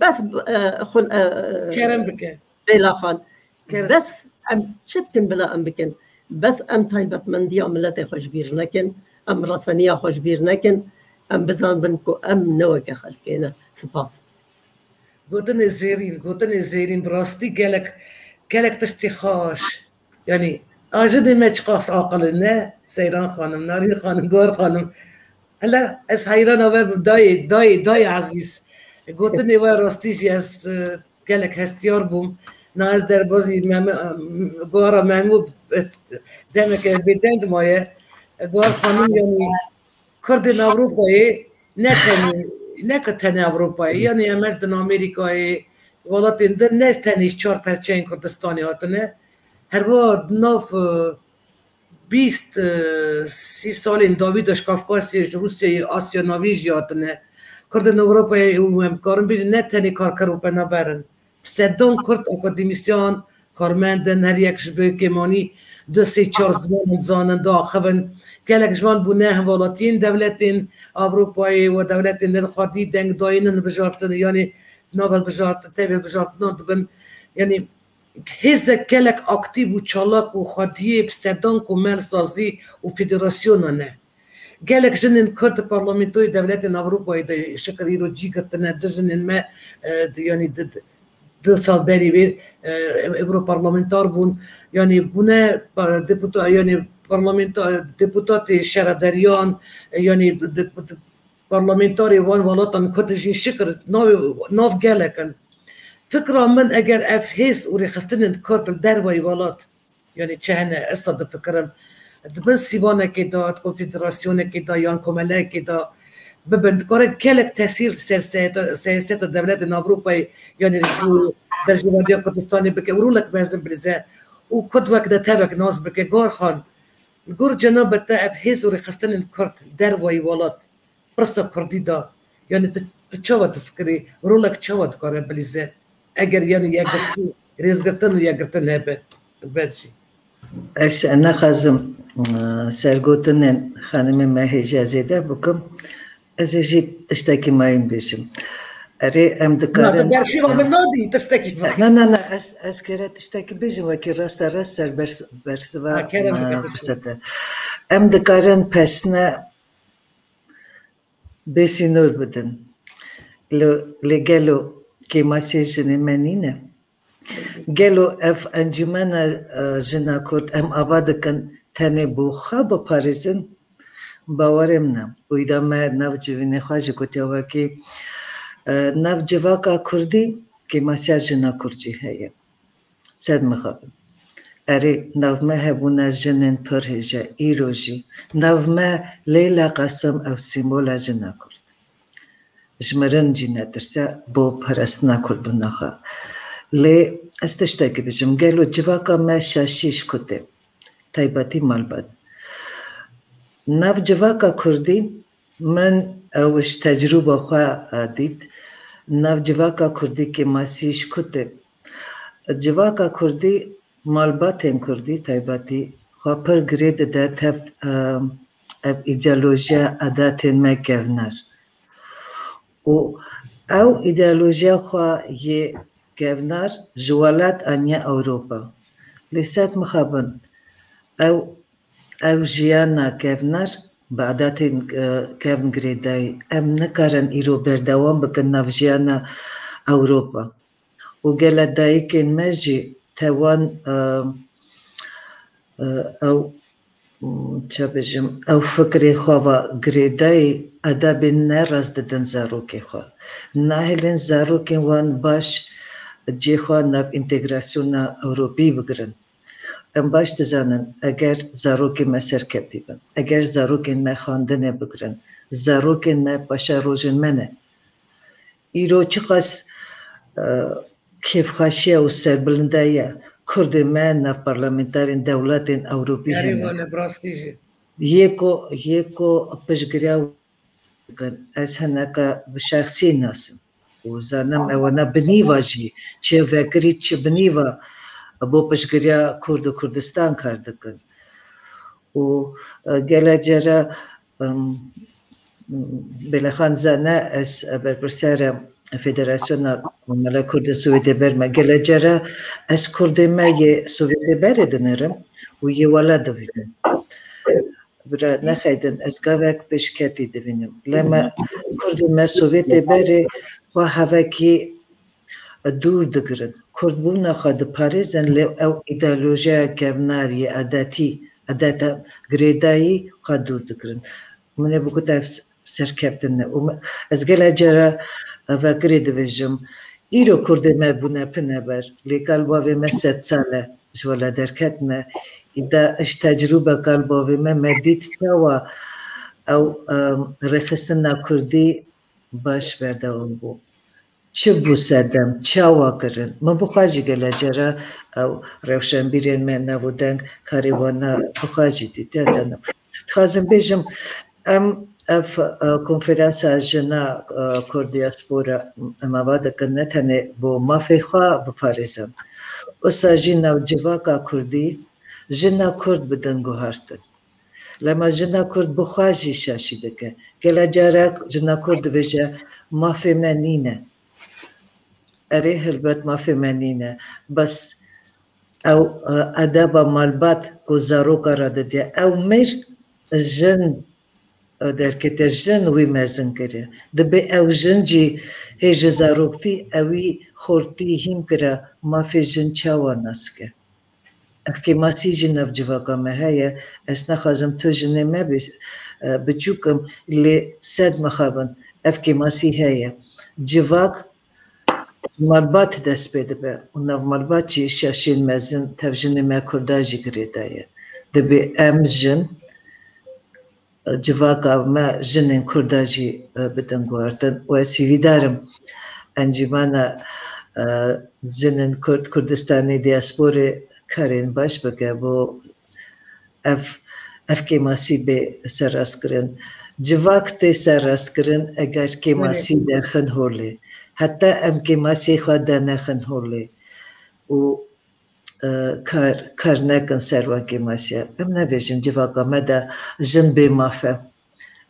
Bes, e, xwe, e, kerem bike. Bêla Xan. Kerem. Bes em çi dikin bila em bikin? Bes em taybetmendiya miletê xwe ji bîr nekin, em reseniya xwe ji bîr nekin, em bizanbin ku em ne weke xelkê ne. Spas. Gotinê zêrîn, gotinê zêrîn, bi rastî gelek, gelek tiştî xweş. Yanî, a jinê me çiqas aqil in, ne? Seyran xanim, Narîn xanim, Guhar xanim. Hele ez heyrana we bim, dayê, dayê, dayê ezîz. Gotinê we rastî jî ez, e, gelek hestiyar bûm. Na ez derbazî Mehme-, Guhara Mehmû, e, demeke bêdeng maye. Guhar xanim, yanî, Kurdên Ewropayê ne tenê, ne ku tenê Ewropayê, yanî em her din Amerîkayê, welatên din ne tenê ji çar perçeyên Kurdistanê hatine. Herwa di nav, e, bîst, e, sî salên dawî de ji Kafkasyê, ji Rûsyayê, Asya Navîn jî hatine. Kurdên Ewropayê û em karin bêjin ne tenê karker û penaber in. Bi sedan Kurd akademîsyan, karmend in, her yek ji bi kêmanî du sê çar zimanan dizanin, diaxivin. Gelek ji wan bûne hemwelatiyên dewletên Ewropayê û dewletên din xwedî dengdayînin, bijartin, yanî nava bijartin, tevê bijartinan dibin. Yanî hêzek gelek aktîf û çalak û xwediyê bi sedan komel, sazî û federasyona ne. Gelek jinên Kurd di parlamentoyê dewletên Ewropayê de şikir îro cî girtine, du jinên me, e, di, yanî di, di, du sal berî vê, e, Ewroparlamentar bûn, yanî bûne pa-, deputa-, yanî parlamenta-, deputatê şaredariyan, e, yanî di, di, parlamentarê wan welatan Kurd jî şikir navê, nav gelek in. Fikra min eger ev hêz û rêxistinên Kurd li dervayî welat Yanî çi hene, ez sa difikirim, di bin sîvanekê de, di konfederasyonekê de yan komeleyekê de bibin, dikare gelek tesîr li ser siyaseta, siyaseta dewletên Ewropayê, yanî ji bo berjewendiya Kurdistanê bike û rolek mezin bilîze û Kurd wek netewek nas bike. Guhar Xan, li gor cenabê te ev hêz û rêxistinên Kurd dervayî welat, pirsa kurdî de, yanî tu, tu çawa difikirî, rolek çawa dikare bilîze, eger yanî yekgirtî, rêzgirtin û yekgirtin hebe? Bes jî. Ez naxwazim, e, sergotinên xanimê me hêja zêde bikim. Ez ê jî tiştekî mayîn bêjim. Erê, em Na, tu dikarin bersiva min nadî, tiştekî mayîn. Na, na, na, ez, ez kere tiştekî bêjim, wekî rasta rast ser bers-, bersiva, Ha, kerem e, bike, bêje. Firsete. Em dikarin pesne bêsînor bidin. Lê, lê gelo kêmasiyê jinê me nîne? Gelo ev encûmena, e, jina Kurd em ava dikin tenê bo xwe biparêzin? Bawerê min e. Û îda me nav civînê xwe jî gotiya wekî, e, nav civaka Kurdî kêmasiya jina Kurd jî heye. Sed mixabin. Erê, nav me hebûna jinên pir hêja, îro jî nav me Leyla Qasım ew sîmbola jina Kurd. Ji mirin jî netirse bo parastina Kurdbûna xwe. Lê ez tiştekî bijim, gelo civaka me şaşî ji ku tê? Taybetî malbat. Nav civaka Kurdî Min ew ji tecrûba xwe, e, dît. Nav civaka Kurdî kêmasî ji ku tê? Civaka Kurdî, malbatên Kurdî taybetî xwe pir girê dide tev, e, ev îdeolojiya adatên me kevner. Û ew îdeolojiya xwe yê kevner ji welat aniye Ewropa. Lê sed mixabin, ew Ew jiyana kevner bi adatên, e, kevn girêdayî. Em nikarin îro berdewam bikin nav jiyana Ewropa. Û gele dayikên me jî tewan, e, e, ew çi bêjim, ew fikrê xwe ve girêdayî edebên ne rast didin zarokê xwe. Nahêlin zarokên wan baş cê xwe nav întegrasyona Ewropî bigirin. Em baş dizanin, eger zarokên me serkevtî bin, eger zarokên me xwendinê bigirin, zarokên me paşerojên me ne. Îro çiqas, e, kêfxweşiya û serbilindayiya Kurdên me nav parlamenterên dewletên Ewropî hene. Yê ku, yê ku piştgiriya dikin. Ez hineka bi şexsî nasim û zanim ewana bi nîva jî, çi vekirî, çi bi nîva bo piştgiriya Kurd û Kurdistan kar dikin. Û, e, gele cara, em, Belexan zane, ez, e, berpirsiyara Federasyona Komela Kurdên Sovyetê Ber me. Gele cara ez Kurdê me yê Sovyetê Berê dinêrim û yê wela dibînim. Bira nexeydin, ez gavek pêşketî dibînim. Lê me Kurdê me Sovyetê Berê xwe hevekî dûr digirin. Kurdbûna xwe diparêzin, lê ew îdeolojiya kevnar yê edetî, edeta girêdayî xwe dûr digirin. Min ê bigot ev s-, serkeftin e. Û mi-, ez gele cara vekirî dibêjim, îro Kurdê me bûne pineber, lê kal bavê me sed sal e ji wela derketine. Îda ji tecrûbe kal bavê me, me dît çawa ew, em, rêxistina Kurdî baş berdewam bû. Çi bû sedem, çawa kirin? Min bi xwe jî gele cara ew rewşenbîrên me nav û deng karê wana bi xwe jî dîtiye, zanim. Dixwazim bêjim, em ev, e, konferansa jina, e, Kurd diaspora em ava dikin ne tenê bo mafê xwe biparêzin. Wisa jî nav civaka Kurdî jina Kurd bidin guhartin. Lema jina Kurd bi xwe jî şaşî dike. Gele carek jina Kurd dibêje, mafê me nîne. Erê, helbet mafê me nîne. Bes ew, e, edeba malbat ku zaroka re didiye. Ew mir jin, e, derkete, jin wî mezin kiriye. Dibê ew jin jî hê ji zaroktî ewî xortî hîn kira, mafê jin çawa nas ke? Ev kêmasî jî nav civaka me heye. Ez naxwazim tu jinê me bê, e, biçûk im, lê sed mixabin ev kêmasî heye. Civak malbat dest pê dibe û nav malbat jî şaşiyên mezin tev jinê me Kurda jî girêdaye. Dibê em jin, civaka me jinên Kurda jî, e, bidin guhertin. Û ez hîvîdar im Encûmena, e, Jinên Kurd Kurdistanê Diasporê karên baş bike bo ev, ev kêmasî bê serrastkirin. Civak tê serrastkirin eger kêmasî derxin holê. Heta em kêmasiyê xwe denexin holê û e, kar, kar nekin ser wan kêmasiya. Em nebêjin civaka me de jin bê maf e.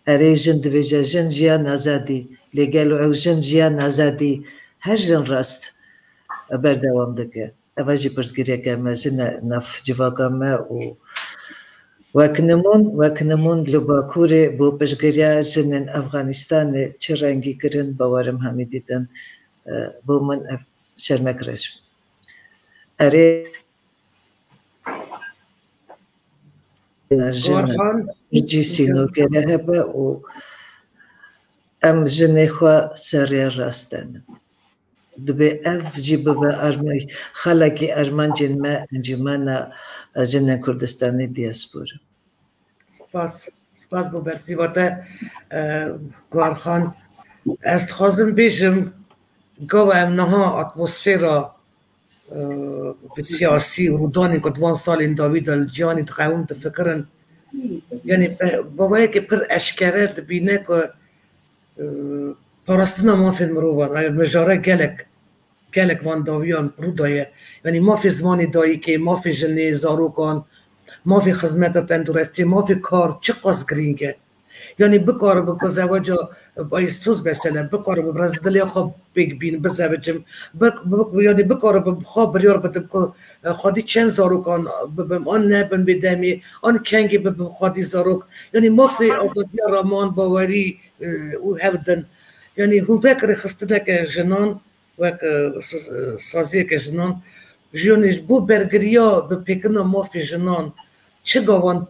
Erê, jin dibêje, jin jiyan azadî. Lê gelo ew jin jiyan azadî her jin rast, e, berdewam dike? Eva jî pirsgirêke mezin e nav civaka me û wek nimûn, wek nimûn li Bakurê bo piştgiriya jinên Efxanistanê çi rengî kirin, bawerim hemî dîtin. E, bo min ev şermek reş bû. Erê, jin Orhan. Cî sînorgere hebe û em jinê xwe serê rast denin. Dibê ev jî bibe armanc-, xalekî armancên me Encûmena Jinên Kurdistanê Diaspora. Spas. Spas bo bersîva te, e, Guharxan. Ez dixwazim bêjim, gava em niha atmosfera, e, bi siyasî û rûdanên ku di van salên dawî de li cîhanê diqewim difikirin, yanî bi, bi wayekê pir eşkere dibîne ku, e, parastina mafên mirovan, ev mijare gelek gelek van dawiyan rû daye. Yanî mafê zimanê dayikê, mafê jinê, zarokan, mafê xizmeta tenduristiyê, mafê kar çiqas girîng e. Yanî bikaribe ku zeweca, ay soz mesele, bikaribe bi rezdiliya xwe pêk bîn, bizewicim, bik-, bik-, yanî bikaribe bi xwe biryar bidim ku, e, xwedî çend zarokan bibim, an nebin bê demê, an kengê bibim xwedî zarok. Yanî mafê azadiya raman, bawerî, e, û hev din. Yanî hûn vek rêxistineke jinan, wek, e, soz-, e, saziyeke jinan, ji yanî ji bo bergiriya bi pêkirina mafê jinan çi gavan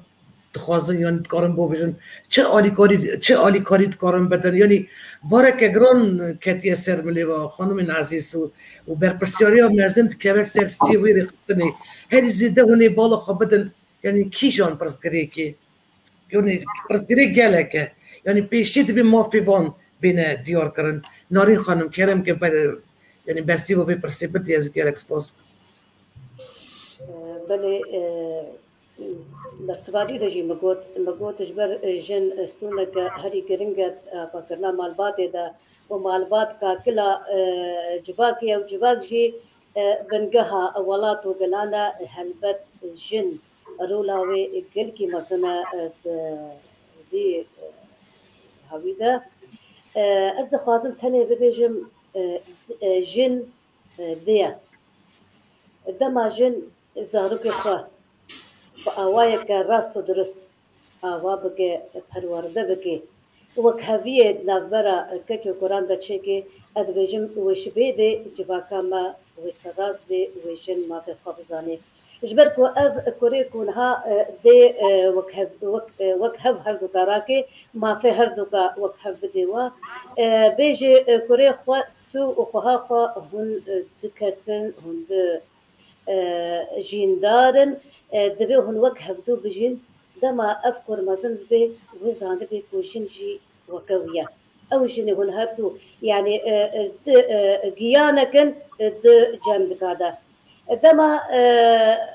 dixwazin, yanî dikarin bavêjin, çi alîkarî, çi alîkarî dikarin bidin. Yanî bareke giran ketiye ser milê ve xanimên ezîz û, û berpirsiyariya mezin dikeve ser stiyê wê rêxistinê. Herî zêde hûn ê bala xwe bidin, yanî kîjan pirsgirêkê? Yanî pirsgirêk gelek e. Yanî pêşî dibê mafê van bêne diyar kirin. Narîn xanim, kerem ke ber-, yanî bersîva vê pirsê bidî, ez gelek spas dikim. Belê, e, Bersivadî de jî min got, min got ji ber, e, jin, e, stûneke herî giring e, e, avakirina malbatê de û malbat kakila, e, civakê ye û civak jî, e, bingeha welat û gelan e, helbet jin rola wê gelkî mezin e, e, di vî, e, hawî de. E, ez dixwazim tenê bibêjim, e, e, jin, e, dê ye. Dema jin zarokê xwe bi awayeke rast û dirust ava bike, perwerde bike, wekheviyê di navbera keç û kuran de çêke, ez dibêjim wê ji vê dê civaka me, wê serrast bê, wê jin mafê xwe bizanê. Ji ber ku ev kurê ku niha, e, dê, e, wekhev, wek, e, wekhev herduka rake, mafê herduka wekhev bidê wa. E, bêjê, e, kurê xwe tu û xweha xwe hûn, e, du kes in, hûn du e, jîndar in, e, divê hûn wek hevdû bijîn. Dema ev kur mezin dibe, wê zanibê ku jin jî weke wî ye. Ew jinê hûn her du, yanî, e, e, di, e, giyanek in, e, di cem dika de. E, dema, e,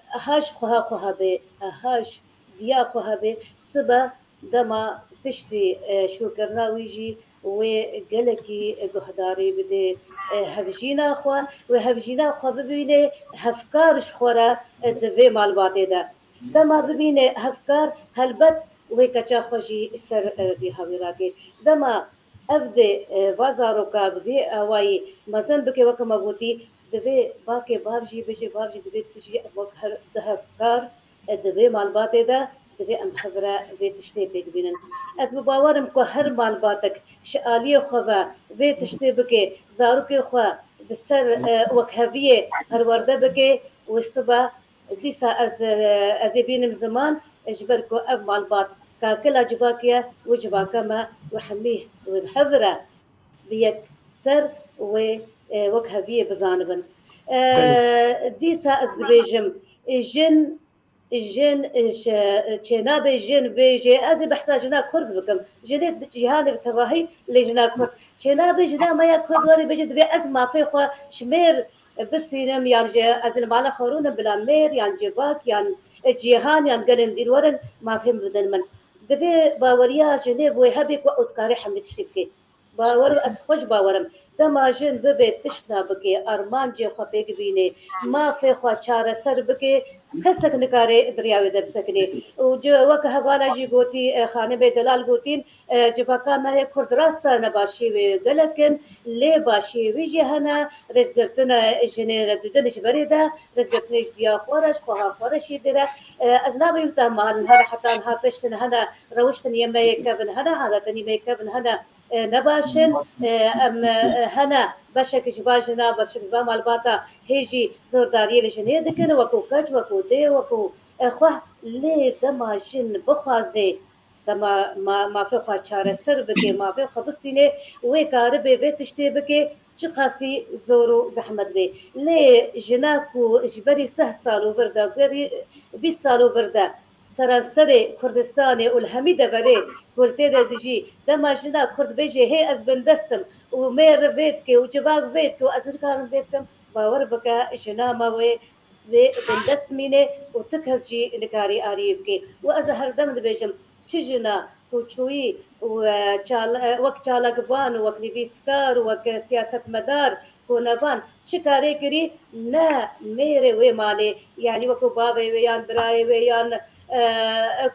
ha ji xweha xwe hebe, e, ha ji diya xwe hebe, sibe Dema piştî, e, şûkirina wî jî wê gelekî guhdarî bidê, e, hevjîna xwe, wê hevjîna xwe bibînê hevkar ji xwe re, e, di vê malbatê de. Dema bibînê hevkar, helbet wê keça xwe jî ser, e, vî hawî rake. Dema ev dê, e, va zaroka bi vî awayî mezin bike, weke me gotî, divê bakê bav jî bêje, bav jî divê tu jî wek her du hevkar, e, di vê malbatê de divê em bi hev re vê tiştê pêk bînin. Ez bi bawer im ku her malbatek ji aliyê xwe ve vê tiştê bike, zarokê xwe bi ser, e, wekheviyê perwerde bike, wê sibe dîsa ez, e, ez ê bînim ziman, e, ji ber ku ev malbat kakila civakê ye, wê civaka me, wê hemî wê bi hev re bi yek ser wê, e, wekheviyê bizanibin. E, Belê. Dîsa ez dibêjim, e, jin, jin, e, şe-, çênabê jin bêjê, ez ê behsa jina Kurd bikim. Jinê di cîhanê bi tevahî lê jina Kurd. Çênabê jina me ya Kurd were bêje, divê ez mafê xwe ji mêr bistînim, yan jî ez li mala xwe rûnim bila mêr, yan civak, yan, e, cîhan, yan gelên dîr werin, mafê min bidin min. Divê baweriya jinê bi wê hebe ku ew dikare hemî tiştê bike. Bawer, ez xwe ji bawer im. Dema jin bivê tiştna bike, armancê xwe pêk bînê, mafê xwe çareser bike, kesek nikare di riya wê de bisekinê. Û ci wek hevala jî gotî, e, xanimê delal gotîn, e, civaka me yê Kurd rast e, nebaşî wê gelek in, lê başiyê wî jî hene, rêzgirtina jinê re didin ji berê de, rêzgirtinê ji diya xwe re, ji xweha xwe re jî dire. E, ez nabêjim te mal niha re heta niha piştin hene, rewiştin yê me yê kevin hene, haletên yê me yê kevin hene, e, ne baş in. E, em, e, hene beşek ji va jina, beşek ji va malbata hê jî zordariyê li jinê dikin, wekû keç, wekû dê, wekû, e, xwe. Lê dema jin bixwaze, dema ma-, mafê xwe çareser bike, mafê xwe bistîne, wê karibe vê tiştê bike, çiqasî zor û zehmet be. Lê jina ku ji berî seh sal û vir de, berî bîst sal û vir de, seranserê Kurdistanê û li hemî deverê ku li tê de dijî, dema jina Kurd bêje, hê ez bindest im û mêr vê dike û civak vê dike û ez nikarim vê bikim, bawer bike, jina me wê, wê bindest mîne û tu kes jî nikarî arî bike. Û ez herdem dibêjim, çi jina ku çûyî û, e, çal-, e, wek çalakvan û wek nivîskar û wek siyasetmedar, ku nevan çi karê kirî, ne mêrê wê malê, yanî wekû bavê wê yan birayê wê yan, e,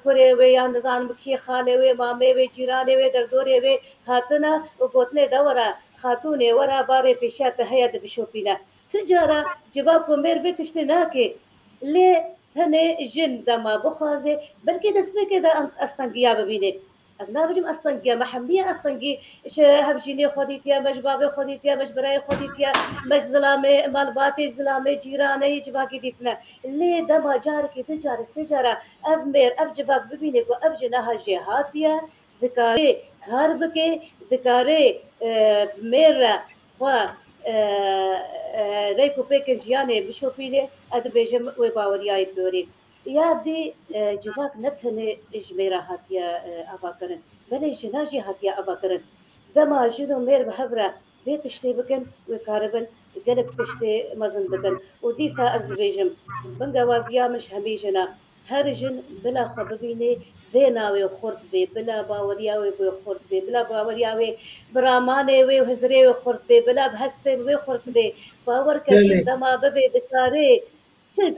kurê wê yan nizanim kî xalê wê, mamê wê, cîranê wê, derdorê wê hatine û gotinê de were xatûnê, were barê pêşiya te heye dibişopîne. Ti cara civak û mêr vê tiştê nake, lê tenê jin dema bixwaze, belkî destpêkê de em astengiya bibîne. Ez nabêjim ez tengî ye, me hemî ye ez tengî. Ji hevjînê xwe dîtiye, me ji bavê xwe dîtiye, me ji birayê xwe dîtiye, me ji zilamê malbatê, ji zilamê cîranê yê civakî dîtine. Lê dema carekê, du carê, sê cara ev mêr, ev civak bibîne ku ev jina ha jêhatî ye, dikare kar bike, dikare, e, mêr re xwe, e, e, rêk û pêkên jiyanê bişopîne, ez dibêjim wê baweriyayê bigorî. Ya dî, e, civak ne tenê ji mêra hatiye, e, avakirin, belê jina jî hatiye avakirin. Dema jin û mêr bi hev re vê tiştê bikin, wê karibin gelek tiştê mezin bikin. Û dîsa ez dibêjim, bingewaziya min ji hemî jina, her jin bila xwe bibînê vê navê xurt bê, bila baweriya wê bê xurt bê, bila baweriya wê bi ramanê wê û hizrê wê xurt bê, bila bi hestên wê xurt bê. Bawer ke Belê. jin dema bibê dikarê, çi,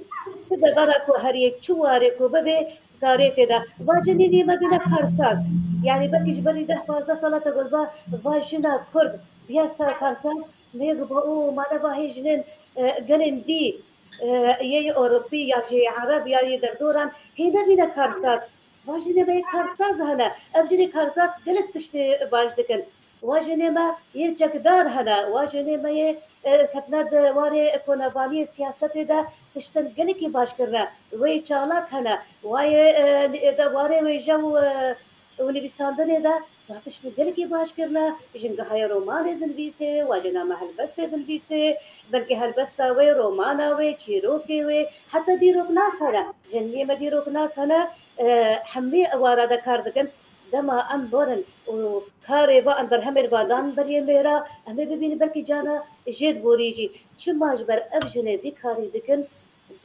çi devera ku heriyê, çi warê ku bibê, karê tê de. Va jinê nê me bîne karsaz. Yanî belkî ji berî deh pazdeh sala te got, va, va jina Kurd biya ser karsaz, nê got, o, mane va hê jinên, e, gelên dî, e, yê Ewropî ya jê Ereb ya yê derdoran hê nebîne karsaz. Va jinê me yê karsaz hene. Ev jinê karsaz gelek tiştê baş dikin. Wa jinê me yê çekdar hene, wa jinê me yê, e, ketine di warê konevaliyê siyasetê de tiştin gelekî baş kirine. Wê çalak hene, wa yê, e, de warê wêje û, e, û nivîsandinê de da tiştin gelekî baş kirine. Jin gihaya romanê dinivîsê, wa jina me helbestê dinivîsê, belkî helbesta wê, romana wê, çîrokê wê, heta dîroknas hene. Jiniyê me dîroknas hene, e, hemî ewara de kar dikin. Dema em werin û karê va em berhemê li va dan beriyê mêra, em ê bibînin belkî carna jê diborî jî. Çima ji ber ev jinê vî karî dikin,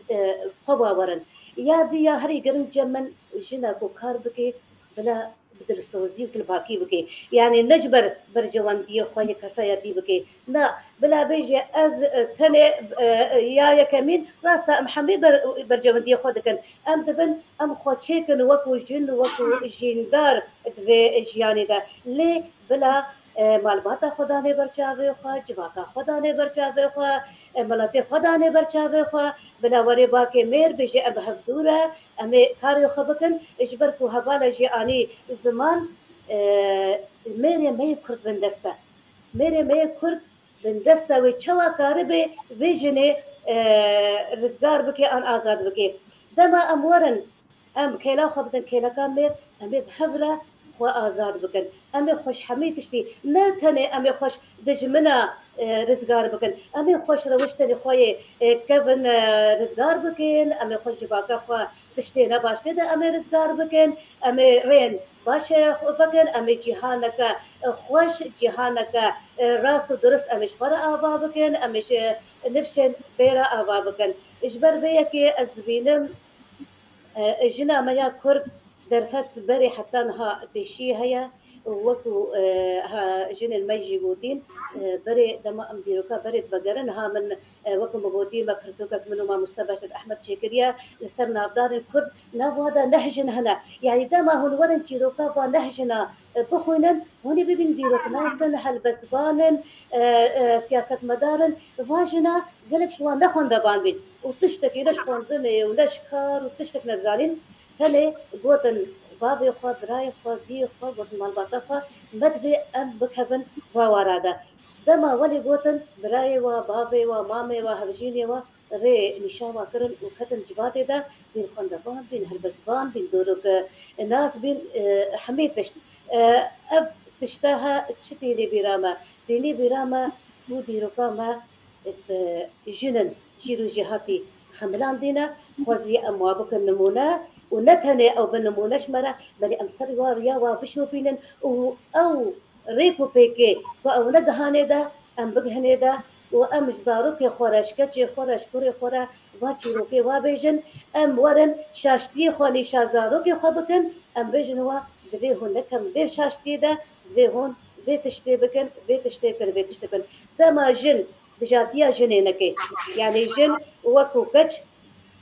e, xwe bawerin. Ya dî ya herî giring cem min jina ku kar bike, bila bi dilsozî û kilbakî bike. Yanî ne ji ber berjewendiyê xwe yê kesayetî bike. Na, bila bêje ez, e, tenê, e, e, ya yekemîn, rast e em hemî ber-, berjewendiyê xwe dikin. Em dibin, em xwe çêkin wekû jin, wekû jîndar di vê jiyanê de. Lê bila, e, malbata xwe danê ber çavê xwe, civaka xwe danê ber çavê xwe, e, miletê xwe danê ber çavê xwe, bila werê bakê mêr bêje em bi hev dû re, em ê karê xwe bikin, ji ber ku hevala jê anî ziman, e, mêrê me yê Kurd bindest e. Mêrê me yê Kurd bindest e, wê çawa karibe vê jinê, e, rizgar bike an azad bike. Dema em werin, em kêla xwe bidin kêleka mêr, em ê bi hev re xwe azad bikin. Em ê xwe ji hemî tiştî, ne tenê em ê xwe ji dijmina, e, rizgar bikin. Em ê xwe ji rewiştên xwe yê, e, kevin, e, rizgar bikin. Em ê xwe ji civaka xwe tiştê ne baş tê de em ê rizgar bikin. Em ê rêyên baş, e, xwe vekin. Em ê cîhaneke, e, xweş, cîhaneke, e, rast û durist em ê ji xwe re ava bikin. Em ê ji nifşên bê re ava bikin. Ji ber vê yekê ez dibînim, e, jina me ya Kurd derfet berê heta niha pêşî heye. Wekû, e, ha, jinên me jî gotîn, e, berê dema em dîroka berê divegerin, ha min, e, wekû min gotî, me pirtûkek min û mamoste Beşir Ehmed çêkiriye li ser navdarên Kurd, nav wa de neh jin hene. Yanî dema hûn werin çîroka va neh jina, e, bixwînin, hûn ê bibîn dîroknas in, helbestvan in, e, e, siyasetmedar in. Va jina gelek ji wan ne xwendevan bîn û tiştekî ne ji xwendinê û ne ji kar û tiştek nezanîn. Tenê gotin bavê xwe, birayê xwe, diyê xwe, gotin malbata xwe, me divê em bikevin va wara de. Dema welê gotin birayê we, bavê we, mamê we, hevjînê we rê nîşan wa kirin û ketin civatê de, bîn xwendevan, bîn helbestvan, bîn dîroknas, bîn, e, hemî tişt. E, ev tişta ha çi tînê bîra me? Tînê bîra me û dîroka me, e, jin in, jîr û jêhatî xemilandîne, xwezî em wa bikin nimûne û ne tenê ew bin nimûne ji me re, belê em ser wa riya wa bişopînin û ew rêk û pêkê ku ew negihanê de, em bigihinê de û em ji zarokê xwe re, ji keçê xwe re, ji kurê xwe re va çîrokê wa bêjin, em werin şaştiyê xwe nîşa zarokê xwe bikin, em bêjin wa divê hûn nekin vê şaştiyê de, divê hûn vê tiştê bikin, vê tiştê bikin, vê tiştê bikin. Dema jin dijatiya jinê neke. Yanî jin wekû keç,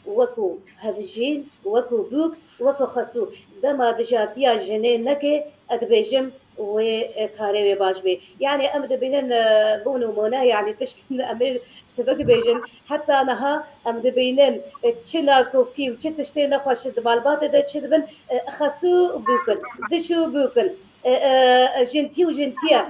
wekû hevjîn, wekû bûk, wekû xesû. Dema dijatiya jinê neke, ez dibêjim, wê, e, karê wê baş bê. Yanî em dibînin, e, bo nimûne, yanî tişt em ê sivik bêjin. Heta niha em dibînin, e, çi nakokî û çi tiştê nexweş di malbatê de çi dibin, e, xesû bûkin, dişû bûkin, e, e, jintî û jintiye.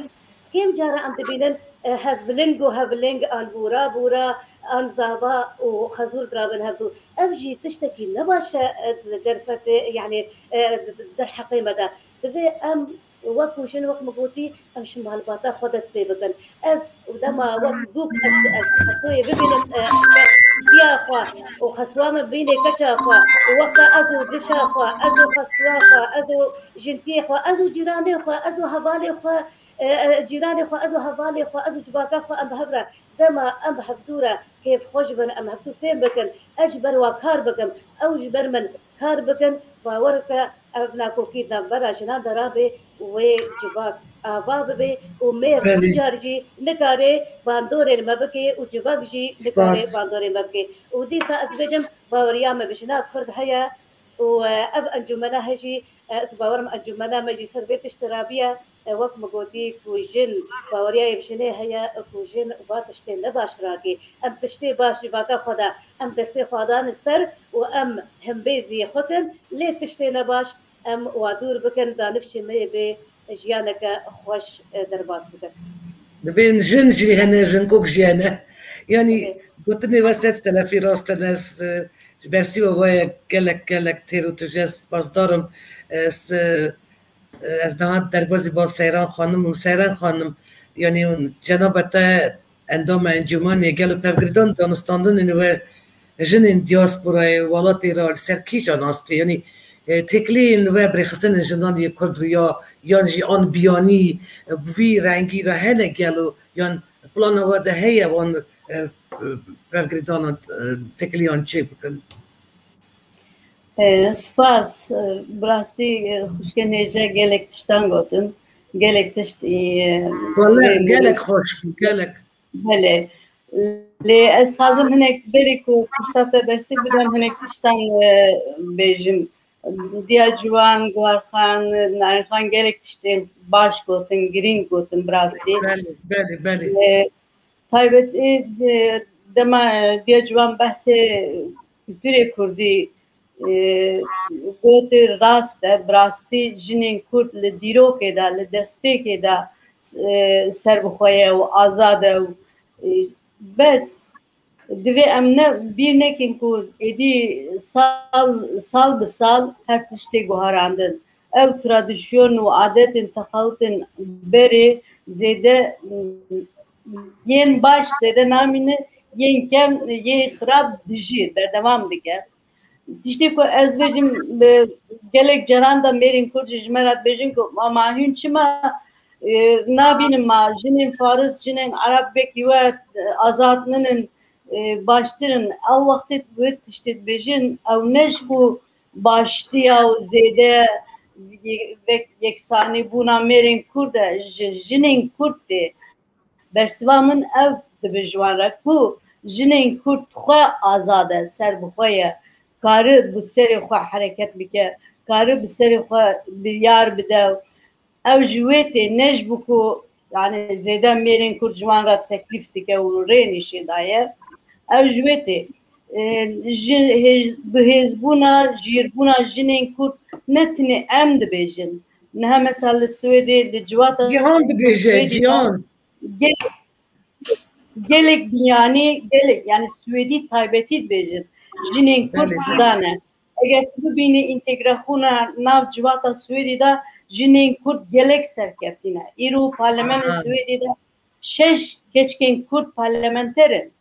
Kêm cara em dibînin, e, hevling û hevling an bûra bûra, an zava û xezûr dirabin hevdû. Ev jî tiştekî ne baş e, e, derfetê, yanî, e, derheqê me de. Divê em wek ku jin, wek min gotî, em ji malbata xwe dest pê bikin. Ez û dema wek bûk ez, ez xesoyê bibînim, e, diya xwe û xeswa min bînê keça xwe û wexta ez û dişa xwe, ez û xeswa xwe, ez û jintiyê xwe, ez û cîranê xwe, ez û hevalê xwe, e, e, cîranê xwe, ez û hevalê xwe, ez û civaka xwe em bi hev re. Dema em bi hevdû re kêfxweş bin, em hevdû fêm bikin, ez ji ber wa kar bikim, ew ji ber min kar bikin, bawer ke ev nakokî di navbera jinan de rabe û wê civak ava bibe û mêr Belê. Car jî nikare bandorên me bike û civak jî nikare Spas. Bandorên me bike. Û dîsa ez bêjim, baweriya me bi jina Kurd heye û, e, ev encûmena hejî, e, ez bawerim encûmena me jî ser vê tiştê rabiye. E, wek min gotî ku jin, baweriyayê bi jinê heye ku jin va tiştê ne baş rakê. Em tiştê baş civaka xwe de, em destê xwe danin ser û em hembêzî xwe kin, lê tiştê ne baş em wa dûr bikin, da nifşê me yê bê jiyaneke xweş, e, derbas bikin. Dibên jin jî hene, jinkok jî hene. Yanî Eke. Gotinê we sed selefî rast e, ez, e, ji bersî we waye gelek, gelek têr û tije spasdar im. Ez, e, ez niha derbazî van Seyran Xanim û Seyran Xanim, yanî cenaba te endama encûmanê gelo pevgirdan danûstandinên we jinên diasporayê welatê re li ser kîjan astê, yanî, e, têkiliyên we bi rêxistinên jinan yê Kurd re ya, yan jî an biyanî, e, bi vî rengî re hene gelo, yan plana we de heye wan, e, e, pevgirêdanan, e, têkiliyan çêbikin? E, spas, e, bi rastî, e, xwişkê Nêce gelek tiştan gotin, gelek tişt, e, Wele, vê gelek xweş bû, gelek. Belê. Lê ez xwazim hinek berî ku firseta bersî bidem, hinek tiştan, e, bêjim. Diya Ciwan, Guharxan, Narînxan gelek tiştên baş gotin, girîng gotin bi rastî. Belê, belê, belê. E, taybet, e, de-, dema, e, Diya Ciwan behsê kulturê kurdî, e, gotê rast e, bi rastî jinên kurd li dîrokê de, li destpêkê de, e, serbixwe ye û azad e û, e, bes. Divê em ne bîr nekin ku êdî sal, sal bi sal her tiştê guharandin. Ew tradisyon û adetên teqawitên berê zêde, yên baş zêde namîne, yên kem, yên xirab dijî berdewam dike. Tiştê ku ez bêjim, e, gelek caran de mêrên Kurd jî ji me re dibêjin ku ma, ma hûn çima, e, nabînin ma jinên Faris, jinên Ereb wekî we, e, azad ninin, e, baştir in. Ew wextê wê tiştê dibêjin, ew ne ji bo baştiya û zêde ye-, vek-, yeksanîbûna mêrên Kurd e, ji jinên Kurd tê. Bersiva min ev dibe ji wan re ku jinên Kurd xwe azad e, serbixwe ye, kari bi serê xwe hereket bike, kari bi serê xwe biryar bide. Ew ji wê tê, ne ji bo ku, yani, zêde mêrên Kurd ji wan re teklîf dike û rê nîşê daye. Ew ji wê tê. E, ji hêz-, bihêzbûna, jîrbûna jinên Kurd ne tenê em dibêjin. Niha mesela li Swêdê, li civata Cîhan dibêje, Swêdê de Cîhan. Gelek, gelek biyanî, gelek, yani Swêdî taybetî dibêjin. Jinên Kurd Belê. Cuda ne. Eger tu bibînî întegrexûna nav civata Swêdî de jinên Kurd gelek serkeftî ne. Îro parlemenê Aha. Swêdî de şeş keçikên Kurd parlamenter in.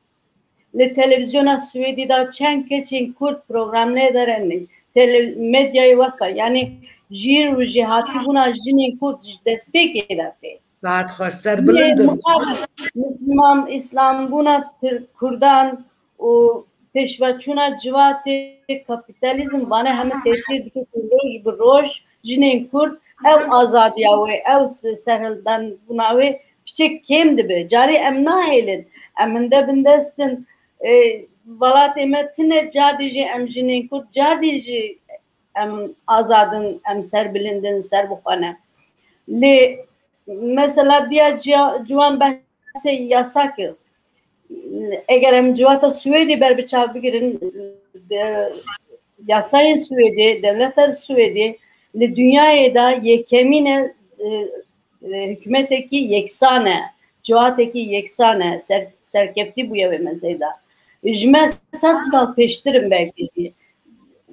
Li televîzyona Swêdî de çend keçên Kurd programlê derenê. Tele-, medyayê wesa, yani jîr û jêhatîbûna jinên Kurd ji destpêkê de tê. Saet xweş, ser Lê bilind in. Muqabil, Misliman, Îslambûna Tirk, Kurdan û pêşveçûna civatê kapîtalîzm vane heme tesîr dike ku roj bi roj jinên Kurd ew azadiya wê, ew se-, serhildanbûna wê piçek kêm dibe. Carî em nahêlin. Em hinde bindest in. E, welatê me tune, cardî jî em jinên Kurd, cardî jî em azad in, em serbilind in, serbixwe ne. Lê mesela diya ciya-, ciwan behsê yasa kir. Eger em civata Swêdê ber bi çav bigirin, de, yasayên Swêdê, dewleta Swêdê li dinyayê de yekemîn e, e, e, hikûmetekî yeksan e, ciwatekî yeksan e, ser-, serkeftî bûye wê meseyê de. Ji me sed sal pêştir in belkî jî.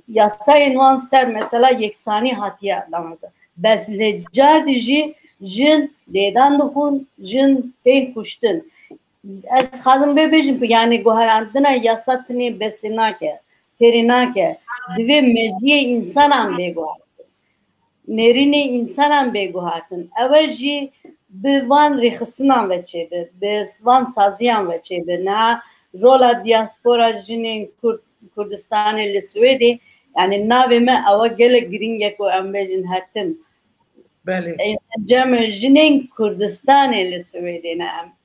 Yasayên wan ser mesela yeksanî hatiye damezrandin. Bes lê cardî jî jin lêdan dixwin, jin tên kuştin. Ez xwazim vê bêjim ku, yanî, guherandina yasa tenê besê nake, têrê nake. Divê mejiyê însanan bê guhertin. Nêrînê însanan bê guhertin. Ew e jî bi van rêxistinan ve çêbe, bi van saziyan ve çêbe. Niha rola diaspora jinên Kurd, Kurdistanê li Swêdê, yanî, navê me ew e, gelek girîng e ku em bêjin her tim. Belê. Encamê jinên Kurdistanê li Swêdê ne em.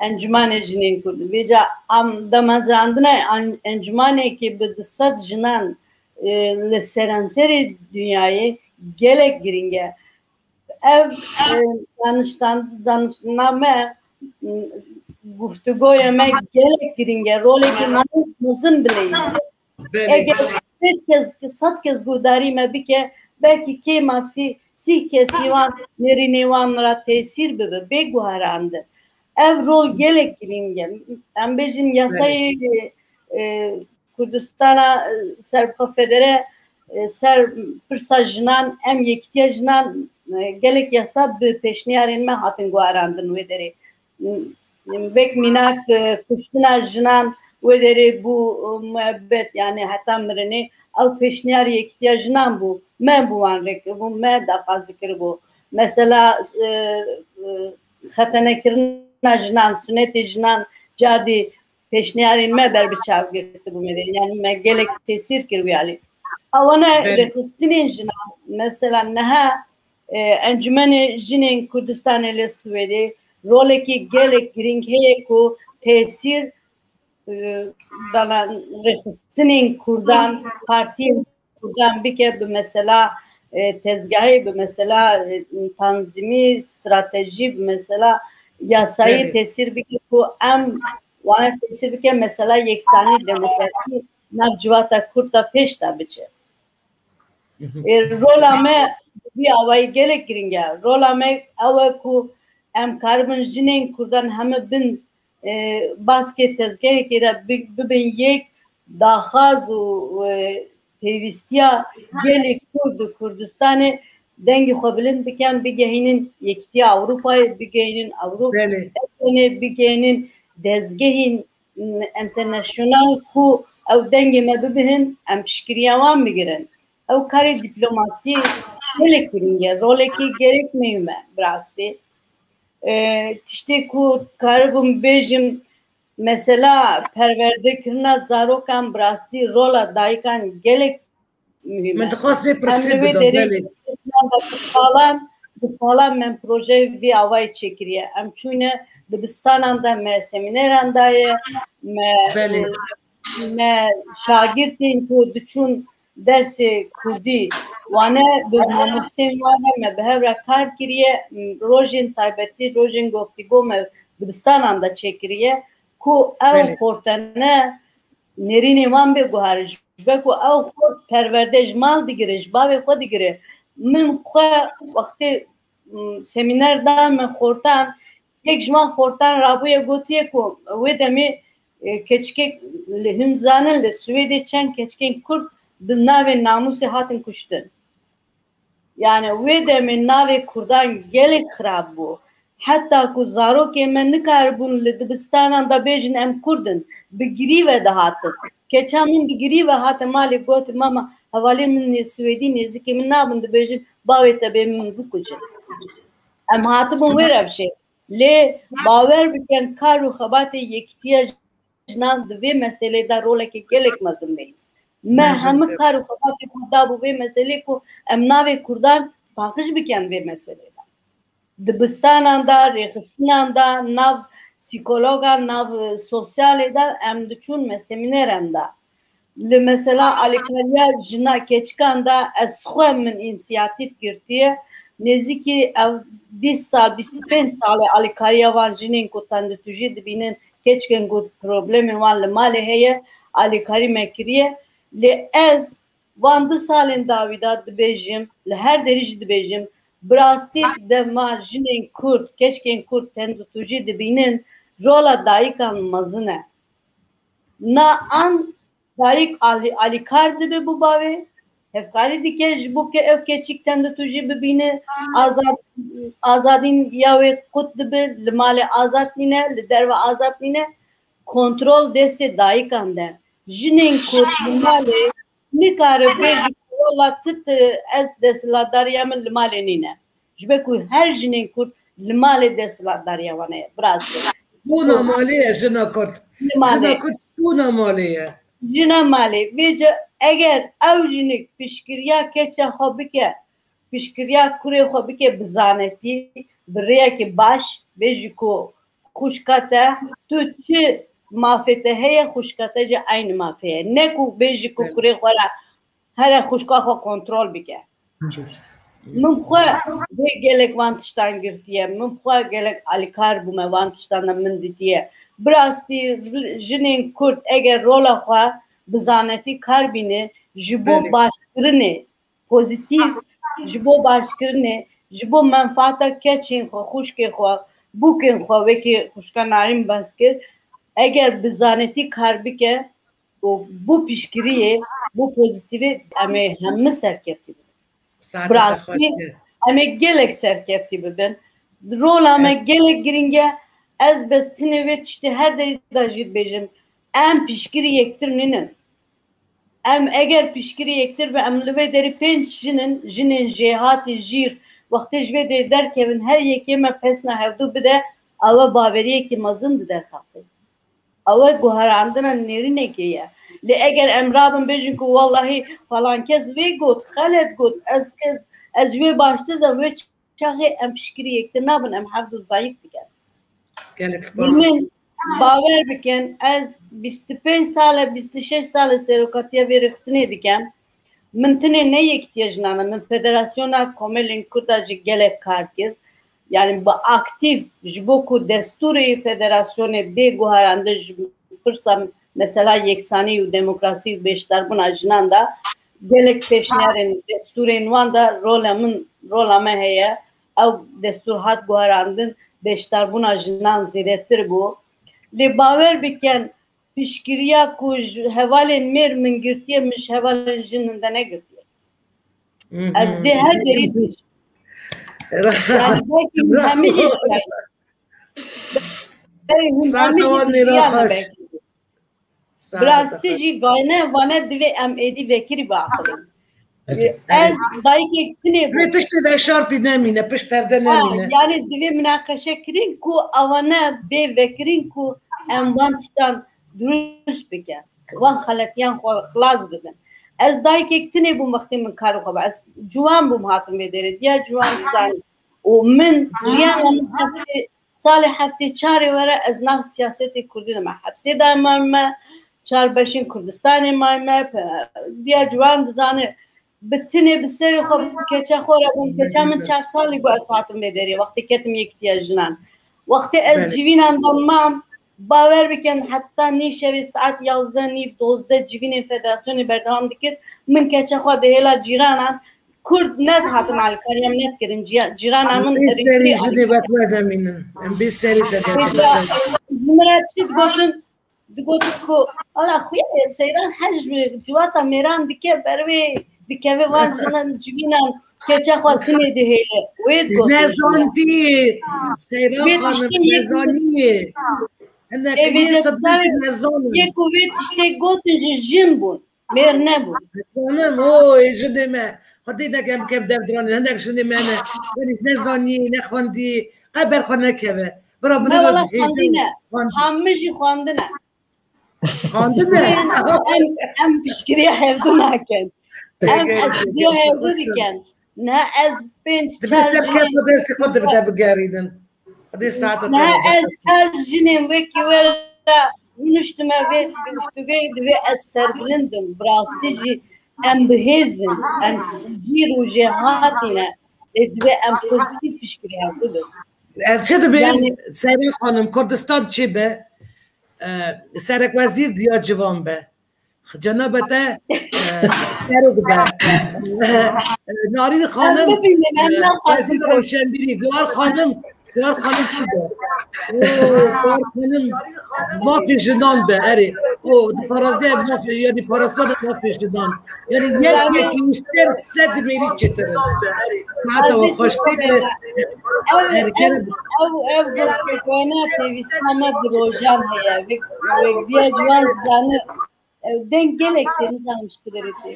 Encûmanê Jinên Kurd. Vêca em damezrandina en-, encûmanekî bi du sed jinan, e, li seranserê dinyayê gelek girîng e. Ev, e, daniştan-, daniştana me, m, guftûgoya me gelek girîng e. Rolekî me mezin bileyîze. Belê. Eger sed kes, sed kes guhdarî me bike, belkî kêmasî sî kesî wan nêrînê wan ra tesîr bibe, bê guherandin. Ev rol gelek girîng e. Em bêjin yasayê, e, Kurdistana, e, serbixwe federe, e, ser pirsa jinan, em yekîtiya jinan, e, gelek yasa bi pêşniyarên me hatin guherandin wê derê. Vek mînak, e, kuştina jinan wê derê bû, e, muebbet, yanî heta mirinê. Ew pêşniyar yekîtiya jinan bû. Me bi wan rê kiribû, me daxwazî kiribû. Mesela, e, e, xetenekirina jinan, sunetê jinan, cadî pêşniyarên me ber bi çav girtibû me derê. Yanî me gelek tesîr kir wî alî. Ewana Belê. rêxistinên jinan, mesela niha e, Encûmenê Jinên Kurdistanê li Swêdê rolekî gelek girîng heye ku tesîr, e, dana rêxistinên Kurdan, partiyên Kurdan bike bi mesela, e, tezgahê, bi mesela, e, tanzîmî, stratejî, bi mesela yasayî Belê. tesîr bike ku em wana tesîr bike mesela yeksanî, demokrasî nav civata Kurd de pêş de biçe. Mhm. E, rola me bi vî awayî gelek girîng e. Rola me ew e ku em karibin jinên Kurdan heme bin, e, baskê tezgehekê de bi-, bibin yek, daxwaz û, e, pêwîstiya gelê Kurd û Kurdistanê dengê xwe bilind bikin, bigehînin Yekîtiya Ewropayê, bigehînin Ewropa, Belê. bigehînin dezgehên internasyonal ku ew dengê me bibihin, em piştgiriya wan bigirin. Ew karê dîplomasî gelek girîng e, rolekî gelek muhîm e bi rastî. E, tiştê ku karibûm bêjim, mesela perwerdekirina zarokan bi rastî rola dayikan gelek muhîm e. Min dixwest vê Em pirsê li wê bidim, derê belê. bi salan, bi salan me projeyê vî awayî çêkiriye. Em çûne dibistanan de, me semîneran daye, me, Belê. me şagirtên ku diçûn dersê kurdî wane, bi mamostên wan re me bi hev re kar kiriye, rojên taybetî, rojên goftîgo me dibistanan de çêkiriye ku ew Belê. xortene nêrînê wan bê guharî. Ji ber ku ew xort perwerde ji mal digire, ji bavê xwe digire. Min xwe wextê, m, semîner da me xortan, yek ji wan xortan rabûye gotiye ku wê demê, e, keçikek li hûn zanin li Swêdê çend keçikên Kurd bi navê namûsê hatin kuştin. Yani wê demê navê Kurdan gelek xirab bû. Heta ku zarokê me nikaribûn li dibistanan de bêjin em Kurd in, bi girî ve dihatin. Keça min bi girî ve hate malê, got, mama, hevalên min nê Swêdî nêzikê min nabin, dibêjin bavê te bê min bikujin. Em hatibûn wê rewşê. Lê bawer bikin, kar û xebatê Yekîtiya Jinan di vê meselê de rolekê gelek mezin bihîst. Me Mezin hemû kir. kar û xebatê ku dabû vê meselê ku em navê Kurdan paqij bikin vê meselê de. Dibistanan de, rêxistinan de, nav psîkologan, nav, e, sosyalê de em diçûn me semîneran de. Li mesela alîkariya jina keçikan de ez xwe min însiyatîf girtiye. nêzîkî ev bîst sal, bîst û pênc sal e alîkariya van jinên ku tenditûjî dibînin, keçikên ku problemên wan li malê heye, alîkarî me kiriye. Lê ez van du salên dawî de dibêjim, li her derî jî dibêjim, bi rastî dema jinên Kurd, keçikên Kurd tenditûjî dibînin, rola dayikan mezin e. Na an dayik alî-, alîkar dibe bo bavê, hevkarî dike ji bo ke ew keçik tenditûjî bibîne, azad-, azadîn ya wê qut dibe, li malê azad nîne, li derve azad nîne, kontrol destê dayikan de. Jinên Kurd li malê nikare bêjî ku wela tu, tu, ez desthilatdariya min li malê nîne. Ji ber ku her jinên Kurd li malê desthilatdariya wan heye. Bi rastî. Stûna malê ye jina Kurd. Li malê. Jina Kurd stûna malê ye. Jina malê. Vêce eger ew jinik piştgiriya keça xwe bike, piştgiriya kurê xwe bike bi zanetî, bi rêyekê baş, bêjî ku xwişka te, tu çi mafê te heye, xwişka te jî eynî mafê heye. Ne ku bêjî ku Belê. kurê xwe re here xwişka xwe kontrol bike. Min xwe vê gelek van tiştan girtiye, min xwe gelek alîkar bûme van tiştan de min dîtiye. Bi rastî jinên Kurd eger rola xwe bi zanetî kar bîne, ji bo Belê. başkirinê, pozîtîf, ji bo başkirinê, ji bo menfaata keçên xwe, xwişkê xwe, bûkên xwe, wekî xwişka Narîn behs kir, eger bi zanetî kar bike û bo piştgiriyê, bo pozîtîfê, em ê hemû serkeftî bibin. Saeta Bi te rastî xweş be. em ê gelek serkeftî bibin. Rola me Evet. gelek giring e. Ez bes tinê vê tiştê her derî de jî dibêjim. Em piştgirî yektir nînin. Em eger piştgirî yektir be, em li vê derî pênc jin in, jinên jêhatî, jîr, wextê ji vê derî derkevin, her yekê me pesna hevdû bide, ew e baweriyekî mezin dide xelkê. Ew e guherandina nêrînekê ye. Lê eger em rabin bêjin ku wellahî falan kes vê got, xelet got, ez ke-, ez ji wê baştir de wê çaxê em piştgirî yektir nabin, em hevdû zayîf dikin. Gelek spas. Min bawer bikin, ez bîst û pênc sal e, bîst û şeş sal e serokatiya vê rêxistinê dikim. Min tinê ne Yekîtiya Jinan e, min Federasyona Komelên Kurda jî gelek kar kir. Yani bi aktîf ji bo ku destûrê federasyonê bê guherandin ji pirsa mesela yeksanî û demokrasî û beşdarbûna jinan de gelek pêşniyarên destûrên wan de rola min, rola me heye. Ew destûr hat guherandin, beşdarbûna jinan zêdetir bû. Lê bawer bikin, piştgiriya ku ji hevalên mêr min girtiye, min ji hevalên jin hinde negirtiye. Ez dê her derî yani belkî min hemî jî Saeta wan nêra xweş. Bi rastî jî vane, vane divê em êdî vekirî biaxivin. Ez dayikek tinê bûm. Vê tiştê de şartî nemîne, pişt perde Ha, nemîne. yani divê minaqeşe kirin ku avane bê vekirin ku em van tiştan durust bikin. Van xeletiyan xwe xilas bibin. Ez dayikek tinê bûm wextê min kar xwe ba. Ez ciwan bûm hatim vê derê. Diya ciwan dizanî. Û min jiyana min heftê, salê heftê çarê were ez nav siyasetê kurdî de me hepsê de mayme, çar beşên Kurdistanê mayme, pe-, diya ciwan dizane. Bi tinê bi serê xwe, bi keça xwe re bûm. Keça min çar salî bû ez hatim vê derê. Wextê ketim Yekîtiya Jinan. Wextê ez Belê. civînan de mam, bawer bikin heta nîşevê saet yazdeh nîv, dozdeh civînên federasyonê berdewam dikir. Min keça xwe dihêla cîranan. Kurd nedihatin alîkariya min nedikirin. Ciya-, cîrana min Em bê serî rîkirî jinê alîkariya. wek we demînin. Em bê serî te Vêca demînin. Ji min re çi digotin? Digotin ku, ala xuya ye, seyran her ji civata mêran dike, ber wê dikeve van jinan civînan keça xwe tinê dihêle. Wê digotin ji min re. Nezantî, seyran Vê xanim, tiştê yek nezanî. Hinek Ê, vê yê de sedî tutarê nezan in. yek û vê tiştê gotin ji jin bûn. Mêr nebû. Zanim, o, ê jinê me. Xwedê neke em kem dev diranê. Hinek jinê me ne. Henî ne zanî, ne xwendî. Qe ber xwe nekeve. Bira min Ne, wela hêdî xwendî ne. xwend- Hemî jî xwendine. Xwendine. Em, em piştgiriya hevdû nakin. Em Peki, piştgiriya peki, hevdû peki. dikin. Ne ez pênc Dibê çar ser jinên kef û destê xwe dibide bigerînin. Xwedê saeta Niha xwe re ez çar jinên wekî we re rûniştime vê guftûgeyê, divê ez serbilind bim. Bi rastî jî em bi hêz in, em jîr û jêhatî ne. Ê, divê em pozîtîf piştgirî hev bibin. E, çi dibê? Yani Seyran Xanim, Kurdistan çi be? E, serekwezîr diya ciwan be. Cenaba te, e, serok be. E, Narîn Xanim, bibînin, em e, naxwazin Wezîr Roşenbîrî, Guhar Xanim, Guhar Xanim çi be? Oo, Guhar Xanim mafê jinan be, erê. O, di parazdeya mafê, yanî parastina mafê jinan. Yanî yek, yani yekî û ser sed mêrî çêtir in. Saeta we xweş tê. Ev, ev, ev, ev guhkekwana pêwîstina me bi rojan heye. Wek, wek diya ciwan dizane, ev deng gelek tê, nizanim ji kuderê tê.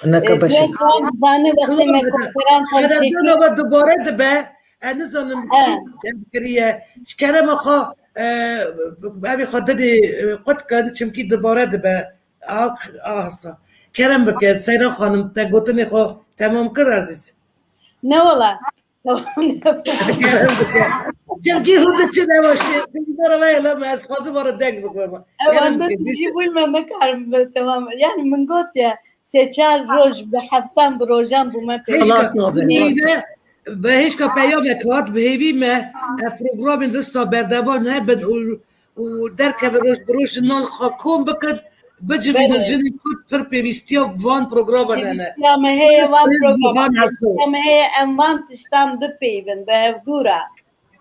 Neke E, beşe. Diya ciwan dizane wextê me konferansa çêkir. Dubare dibe, ez nizanim çi em kiriye. Ji kerema xwe, e, evê xwe didê, e, qut kin, çimkî dubare dibe. Ah, ah, sa. Kerem bike, Seyran Xanim, te gotinê xwe temam kir, ezîz. Ne wala. Kerem bike. Çimkî hûn diçin ew şê, seminar ew heye, lema ez xwazim we re deng bixwim. Ew Kerem bike, bîst jî bûyî me nekarim bi temam. Yani min got ya, sê çar roj bi heftan bi rojan bû me pê. Hêşka Xelas nabe. Bi hêşka peyamek hat, bi hêvî me ev programên visa berdewam hebin û û derkevin roj bi roj jinan xwe kom bikin, bicivînin. Belê. Jinên Kurd pir pêwîstiya van programan hene. Pêwîstiya me heye van programan. Pêwîstiya me heye em van tiştan bipeyivin bi hevdû re.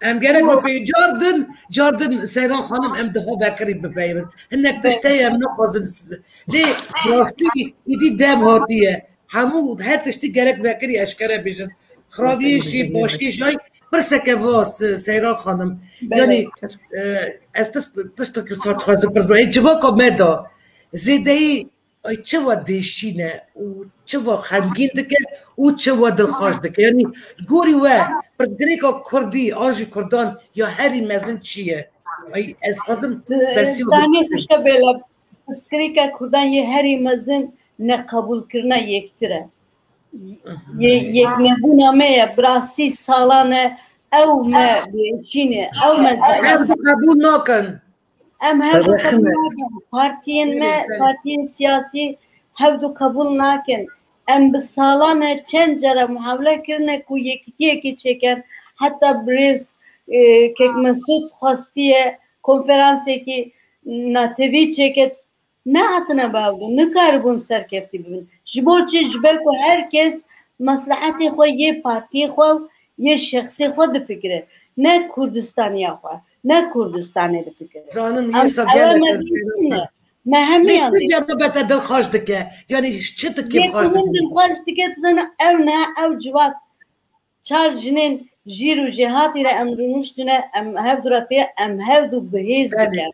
Em gerek bipeyivin. Car din, car din Seyran Xanim em diha vekirî bipeyivin. Hinek tişt heye em naxwazin. Lê rastî îdî dem hatiye. Hemû her tiştî gerek vekirî eşkere bêjin. Xirabiyê jî, başiyê jî, pirseke va, Se-, Seyran Xanim. Belê. Yanî, e, ez tişt-, tiştekî wisa dixwazim pirs bikim. Ê, civaka me de zêdeyî, ay, çi wa dêşîne û çi wa xemgîn dike û çi wa dilxweş dike. Yanî, li gorî we, pirsgirêka Kurdî an jî Kurdan ya herî mezin çi ye? Ay, ez dixwazim bersî we zanî bidim. Xişka bêle, pirsgirêka Kurdan yê herî mezin neqebûlkirina yektir e. Yê-, yeknebûna me ye, bi rastî salan e, ew me bêşîne, ew me zehmet. Em qebûl nakin. Em hevdu qebûl nakin. Partiyên me, partiyên siyasî hevdu qebûl nakin. Em bi salan e çend cara muhawle kirine ku yekitiyekê çêkin. Heta birêz, e, Kek Mesûd xwestiye konferansekî natevî çêke. Nehatine bi hevdû, nikaribûn serkeftî bibin. Ji bo çi? Ji ber ku her kes meslehetê xwe yê partiyê xwe, yê şexsê xwe difikire. Ne Kurdistaniya xwe, ne Kurdistanê difikire. Zanim, yê sa gelek me dîtine. Me hemiyan dît. Lê çi dilxweş dike? Yanî çi dike? Yê ku min dilxweş dike, tu zane ew ne, ew civat. Çar jinên jîr û jêhatî re em rûniştine, em hevdu re pê, em hevdu bi hêz dikin.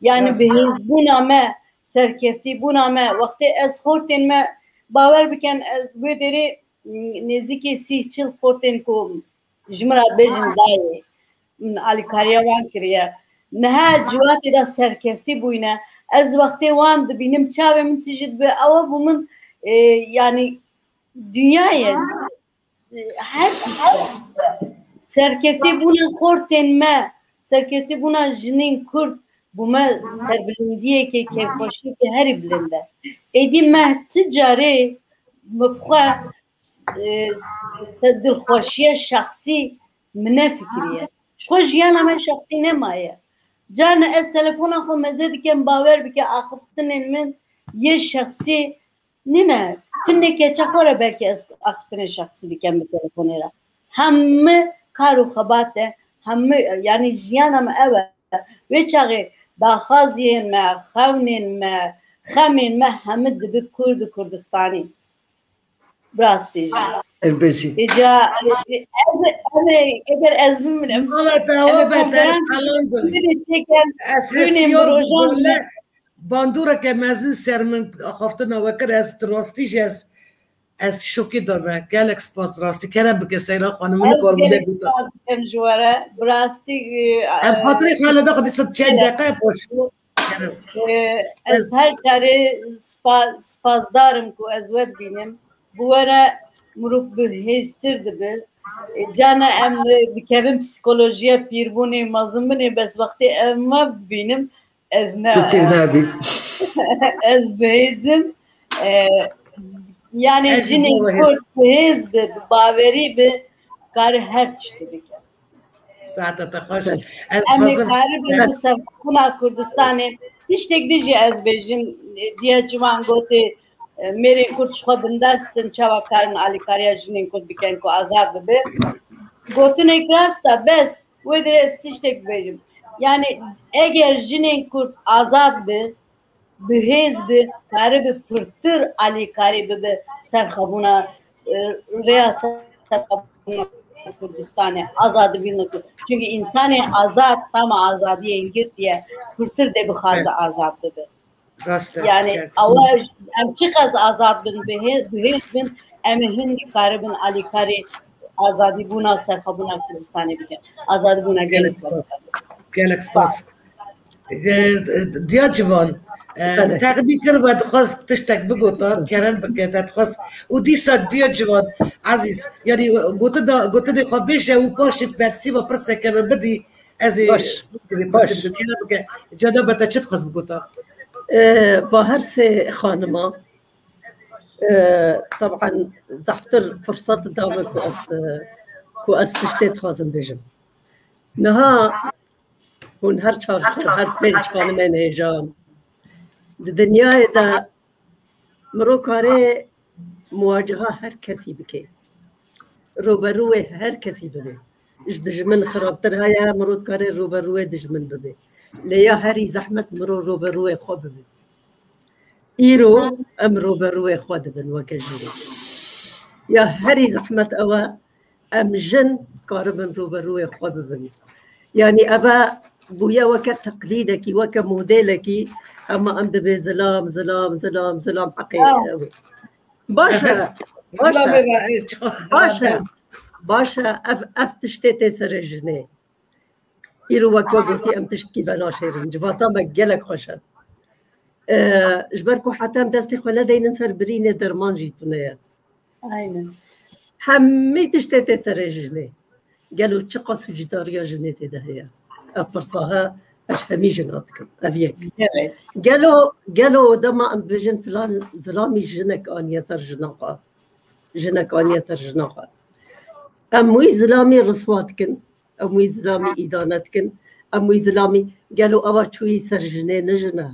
Yani bi hêzbûna me, serkeftîbûna me, wextê ez xortên me, bawer bikin, ez wê derê, m, nêzîkî sî çil xortên ku ji min re bêjin dayê, min alîkariya wan kiriye. Niha ciwatê de serkeftî bûyne. Ez wextê wan dibînim, çavê min tijî dibe, ewa bû min, e, yani dinya ye. Her tişt e. Serkeftîbûna xortên me, serkeftîbûna jinên Kurd, bû me serbilindiyekê, kêfxweşiyekê herî bilind e. Êdî me ti carê min bi xwe, e, se-, dilxweşiya şexsî min nefikiriye. Ji xwe jiyana me şexsî nemaye. Carna ez telefona xwe meze dikim, bawer bike axiftinên min yê şexsî nîne. Tinê keça xwe re belkî ez axiftinê şexsî dikim bi telefonê re. Hemî kar û xebat e, hemî, yani jiyana me ew e. Wê çaxê daxaziyên me, xewnên me, xemên me hemî dibi Kurd û Kurdistanî. Bi rastî jî. Ev bezî. Îca, ev, ev, ev, eger ez bimirim, Mala te ev awa be, te konferans salon de. Çêken, ez günên hestiyar bûm, rojan wele, bandoreke mezin ser min axaftina we kir, ez rastî jî ez, ez şokê de me. Gelek spas, bi rastî. Kerem bike Seyran Xanim, min Ez nikar gelek bide bîta. Spas dikim ji we re. Bi rastî, e, Em e, xatirê xwe leda xwe dîsa çend e, deqe paş. Kerem. E, ez Ez her carê spa-, spasdar im ku ez we dibînim. Bi we re mirov bi hêztir dibe. E, carna em, e, dikevin psîkolojiya pîrbûnê, mezinbûnê, bes wextê em we bibînim, ez ne. Tu pir nabî. Ez bi hêz im. E, Yani jinên Kurd bi hêz bi, bi bawerî bi, kare her tiştî bike. Saeta te xweş. Ez Em ê karibin bi serxwebûna Kurdistanê. Tiştek din jî ez bêjim, Diya Civan gotê, e, mêrên Kurd ji xwe bindest in, çawa karin alîkariya jinên Kurd bikin ku azad bibe. Gotinek rast e, bes wê dirê ez tiştek bêjim. Yani eger jinên Kurd azad bi, bi hêz bi, karibi pirtir alîkarî bibe serxwebûna, e, rêya serxwebûna Kurdistanê, azadîbûna Kurd. Çünkü insanê azad, tama azadiyê girtiye, pirtir dê bixwaze azad bibe. Rast e. Yani awa em çiqas azad bin, bi hê-, bi hêz bin, em ê hindî karibin alîkarî azadîbûna serxwebûna Kurdistanê bikin. Azadîbûna gelek spas. Gelek spas. Diya Civan, e, teqibî kir ve dixwaz tiştek bigota, kerem bike, te dixwaz. Û dîsa Diya Civan, ezîz, yani gotinê xwe bêje û paşê bersîva pirseke min bidî, ez ê pirsê bidim, kerem bike. Ceda be te çi dixwaz bigota? E, va her sê xanima, e, taban zehftir firsat dame ku ez, e, ku ez tiştê dixwazim bêjim. Niha hûn her çar, her pênc xanimên hêja di dinyayê de miro kare muwaciha her kesî bike. Roberûwê her kesî bibe. Ji dijmin xirabtir heye, miro dikare roberûwê dijmin bibe. Lê ya herî zehmet miro roberûwê xwe bibe. Îro em roberûwê xwe dibin weke jin. Ya herî zehmet ew e, em jin karibin roberûyê xwe bibin. Yanî ev e bûye weke teqlîdekî, weke modelekî, hema em dibê zilam, zilam, zilam, zilam heqê ew. Baş e, baş e, baş e, baş e, ev, ev tiştê tê serê jinê. Îro wek we gotî em tiştkî venaşêrin. Civata me gelek xweş e. E, ji ber ku heta em destê xwe nedeynin ser birînê derman jî tune ye. Aynen. Hemî tiştê tê serê jinê. Gelo çiqas sûcîdariya jinê tê de heye? Ev pirsa he, ez hemî jina dikim. Ev yek. Evet. Gelo, gelo dema em bêjin filan zilamî jinek aniye ser jina xwe. Jinek aniye ser jina xwe. Em wî zilamî riswa dikin. Em wî zilamî îdane dikin. Em wî zilamî, gelo ewa çûyî ser jinê ne jin e?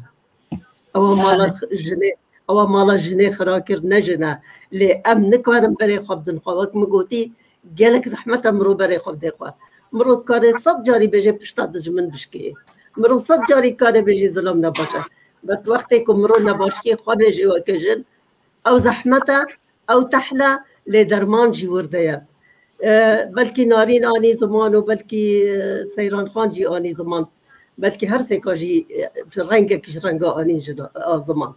Ewa mala jinê, ewa mala jinê xira kir ne jin e? Lê em nikarin berê xwe bidin xwe. Wek min gotî, gelek zehmet e mirov berê xwe bidê xwe. Mirov dikare sed carî bêje pişta dijmin bişkê. Mirov sed carî dikare bêje zilam nebaş e. Bes wextê ku mirov nebaşiyê xwe bêje weke jin, ew zehmet e, ew tehl e, lê derman jî wir de ye. E, belkî Narîn anî ziman û belkî, e, Seyran Xan jî anî ziman. Belkî her sêka jî, e, rengek ji renga anîn ji na-, a ziman.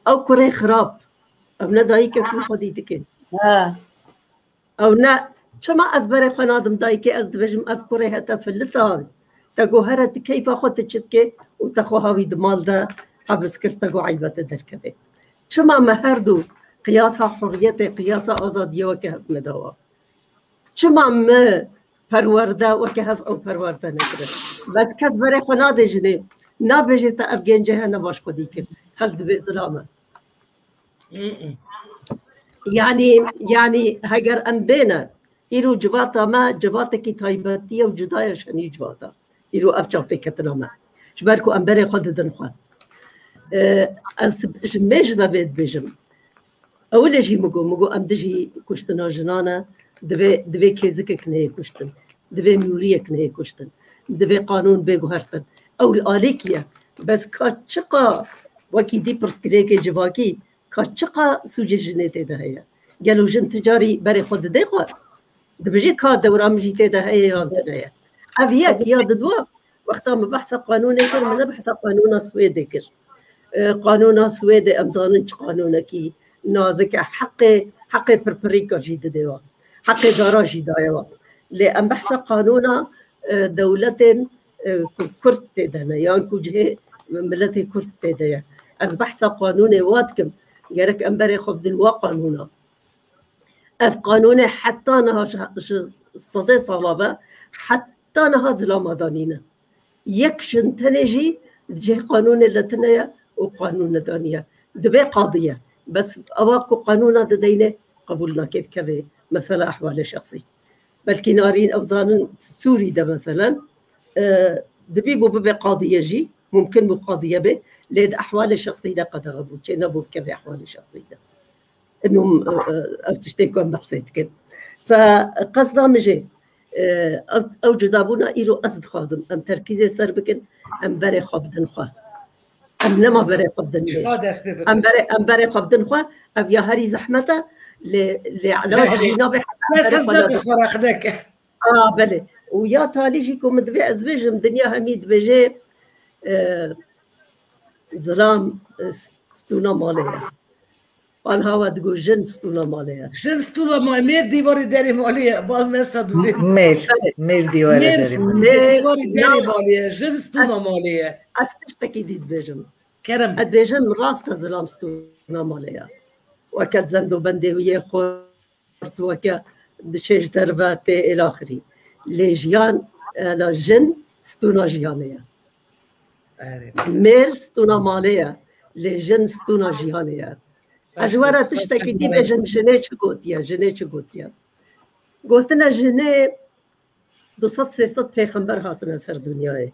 Ew kurê xirab. Ew ne dayikek wî xwedî dikin. Ha. Ew ne, çima ez berê xwe nadim dayikê, ez dibêjim ev kurê hete filitan. Te got here tu keyfa xwe tu çi dikê û te xwe hawî di mal de hebis kir, te got eybe te derkeve. Çima me her du qiyasa hurriyetê, qiyasa azadiyê weke hev me dawa? Çima me perwerde weke hev ew perwerde nekirin? Bes kes berê xwe nade jinê, nabêje te ev gêncê hene baş xwedî kir. Xelk dibê zilam e. Yanî, yanî heger em bêne, îro civata me civatekî taybetî ye û cuda ye ji hemî civata. Îro ev çavfêketina me. Ji ber ku em berê xwe didin xwe. E, ez ji mêj ve vê dibêjim. Ewilê jî min got, min got em dijî kuştina jinan e, divê, divê kêzikek neyê kuştin. Divê mûriyek neyê kuştin. Divê qanûn bê guhertin. Ew li alîkî ye. Bes ka çiqa wekî dî pirsgirêkê civakî, ka çiqa sûcê jinê tê de heye? Gelo jin ti carî berê xwe didê xwe? Dibêje ka dewra min jî tê de heye yan tune ye. Ev yek ya didwa, wexta min behsa qanûnê kir, min ne behsa qanûna Swêdê kir. E, qanûna Swêdê em zanin çi qanûnekî nazik e. Heqê, heqê pirpirîka jî didê wan. Heqê dara jî daye wan. Lê em behsa qanûna, e, dewletên, e, ku Kurd tê de ne, yan ku cihê miletê Kurd tê de ye. Ez behsa qanûnê wa dikim. Gerek em berê xwe bidin wa qanûna. Ev qanûnê heta niha ji, ji sedê sala ve, heta niha zilama danîne. Yek jin tenê jî di cihê qanûnê de tune ye û qanûn nedaniye. Dibê qadî ye. Bes ewa ku qanûna dideyne qebûl nake bikeve mesela ehwalê şexsî. Belkî narîn ew zanin Sûrî de meselen, e, dibî bû bibe qadîye jî, mumkin bû qadîye be, lê di ehwalê şexsî de qedexe bû, çê nebû bikeve ehwalê şexsî de. Ino, e, e, ev tiştê ku em behsê dikin. Fe qesda min jê, e, ew, ew cudabûna îro ez dixwazim, em terkîzê ser bikin, em berê xwe bidin xwe. Em nema berê xwe bidin wê. Em berê, em berê xwe bidin xwe, ev ya herî zehmet e, lê, lê elawet jî nabe heta em berê xwe nadin. A, belê. Û ya talî jî ku min divê ez bêjim, dinya hemî dibêje, e, zilam, e, stûna malê ye. Wan hawa digo jin stûna malê ye. Jin stûna malê, mêr dîwarê derê malê ye. Bal me sad wê. Mêr, mêr dîwarê derê malê ye. Mêr dîwarê derê malê ye. Jin stûna malê ye. Ez tiştekî dî dibêjim. Kerem. Ez dibêjim rast e zilam stûna malê ye. Weke zendobendê wî yê xurt, weke diçe ji derve tê êlaxirî. Lê jiyan, ela jin stûna jiyanê ye. Mêr stûna malê ye, lê jin stûna jiyanê ye. Ez ji we re tiştekî dî bêjim, jinê çi gotiye, jinê çi gotiye. Gotine jinê du sed sê sed pêxember hatine ser dinyayê.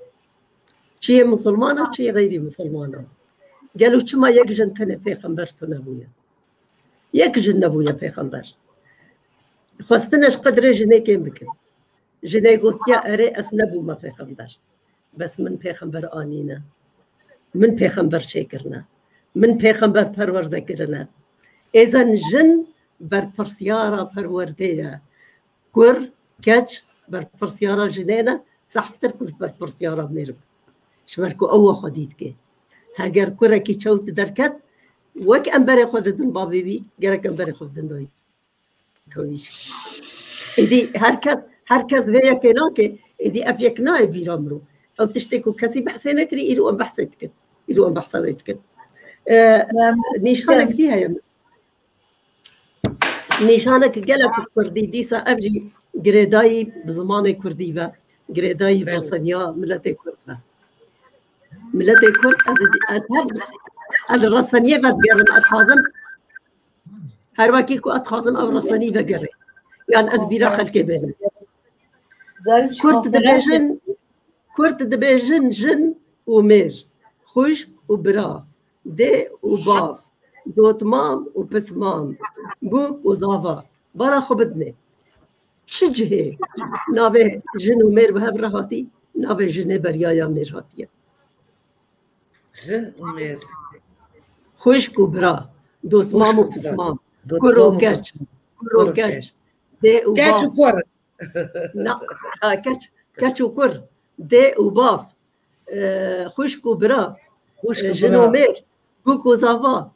Çi yê misilman e, çi yê xeyrî misilman e. Gelo çima yek jin tenê pêxember tune bûye? Yek jin nebûye pêxember. Xwestine ji qedrê jinê kêm bikin. Jinê gotiye, erê, ez nebûme pêxember. Bes min pêxember anîne. Min pêxember çêkirine. Min pêxember perwerde kirine. Êzen jin berpirsyara perwerdê ye. Kur, keç, berpirsyara jinê ne, zehftir ku berpirsyara mêr be. Ji ber ku ew xwedî dike. Heger kurekî çewt derket, wek em berê xwe didin babê wî, gerek em berê xwe bidin dayî. Êdî her kes, her kes vê yekê nake, êdî ev yek nayê bîra mirov. Ew tiştê ku kesî behsê nekirî, îro em behsê dikin. Îro em behsa wê dikin. E, nîşanek dî heye. Nîşanek gelek kurdî, dîsa ev jî girêdayî bi zimanê kurdî ve, girêdayî reseniya miletê kurd ve. Miletê kurd, ez, ez her, ez li reseniyê vedigerim, ez dixwazim, her wekî ku ez dixwazim ev resenî vegerê. Yan ez bîra xelkê bênim. Kurd dibêjin, Kurd dibêjin jin û mêr, xwişk û bira, dê û bav, dotmam û pismam, bûk û zava. Bara xwe bidinê. Çi cihê navê jin û mêr bi hev re hatî, navê jinê beriya ya mêr hatiye? Jin û mêr. Xwişk û bira, dotmam û pismam, kur û keç, kur û keç, dê û bav. Na, ha, keç, keç û kur, dê û bav, e, xwişk û bira, e, jin û mêr, bûk û zava,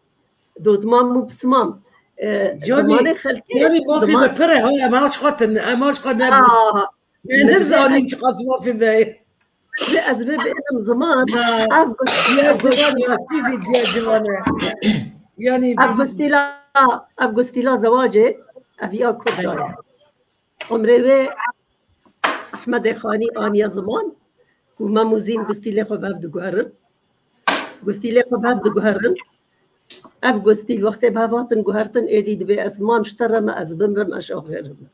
dotmam û pismam. E, zimanê xelkê, yanî mafî me pir e, ha, em aş xwe tin, em aş xwe nebû. Me nizanîn çiqas mafî me. Lê ez vê bênim ziman, ev gustîla, rastî zî ciya ciwan e. Yanî ev gustîla, ev gustîla zewacê, ev ya Kurda ye. Umrê wê Ehmedê Xanî aniye ziman ku Mem û Zîn gustîlê xwe bi hev diguherin. Gustîlê xwe bi hev diguherin. Ev gustîl wextê bi hev hatin guhertin, êdî dibê ez mam ji te re me, ez bimrim, ez ji axê re me.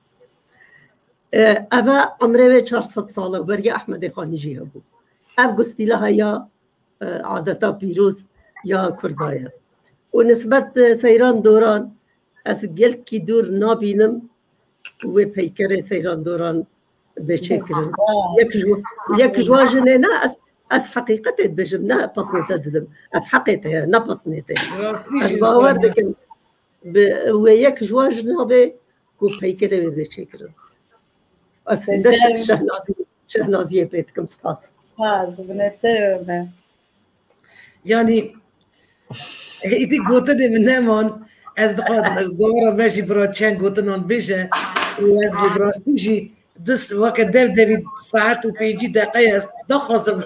E, ev e umrê wê çar sed sal e û beriya Ehmedê Xanî jî hebû. Ev gustîla heya e, adeta pîroz ya Kurda ye. Û nisbet, e, Seyran Doran, ez gelkî dûr nabînim wê peykerê Seyran Doran bê çêkirin. Yek ji, yek ji wan jinê ne, ez, ez heqîqetê dibêjim, ne pesnê te didim. Ev heqê te ye, ne pesnê te ye. Ez bawer dikim, bi, wê yek ji wan jina bê ku peykerê wê bê çêkirin. Ez hinde Şehnazî, Şehnaziyê pê dikim, spas. Spas, minnetdar me. Yanî, êdî gotinê min neman, ez dixwazim, gora me jî bira çend gotinan bêje, û ez bi rastî jî dis weke dev devî saet û pêncî deqe ye, ez daxwazim,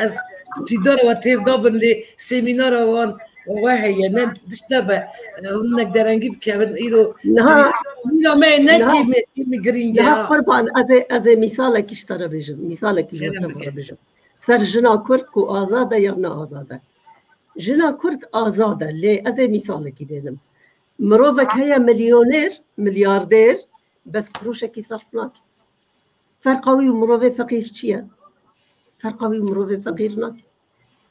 ez tîdara we têr dabin lê semînara wan we heye, ne dişte be, hûn hinek derengî bikevin, îro niha, mîna me ne niha, kêmî, kêmî girîng e, niha ha. Qurban, ez ê, ez ê mîsalekî ji te re bêjim, mîsalekî ji te re bêjim. Ser jina Kurd ku azad e ya ne azad e. Jina Kurd azad e, lê ez ê mîsalekî bênim. Mirovek heye milyoner, milyarder, bes qirûşekî serf nake. Ferqa wî û mirovê feqîr çi ye? Ferqa wî û mirovê feqîr nake.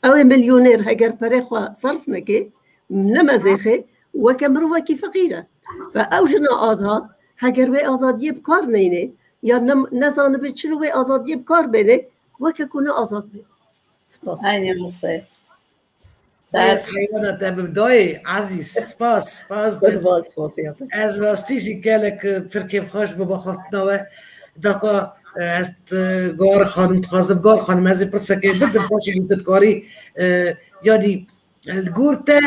Ew ê milyoner heger perê xwe serf neke, ne mezêxê, weke mirovekî feqîr e. Ve ew jina azad, heger wê azadiyê bi kar neyne, ya ne, nezanibe çilo wê azadiyê bi kar bêne, weke ku ne azad be. Spas. Aynen, Musa. Ez heywana te bi dayê, Ezîz. Spas, spas. Kurban, spas ya te. Ez rastî jî gelek, e, firkê xweş bi baxaftina we. Daka, e, ez, e, Gar Xanim dixwazim, Gar Xanim, ez ê pirsekê bidim, paşê jî tu dikarî, e, yanî, li gor te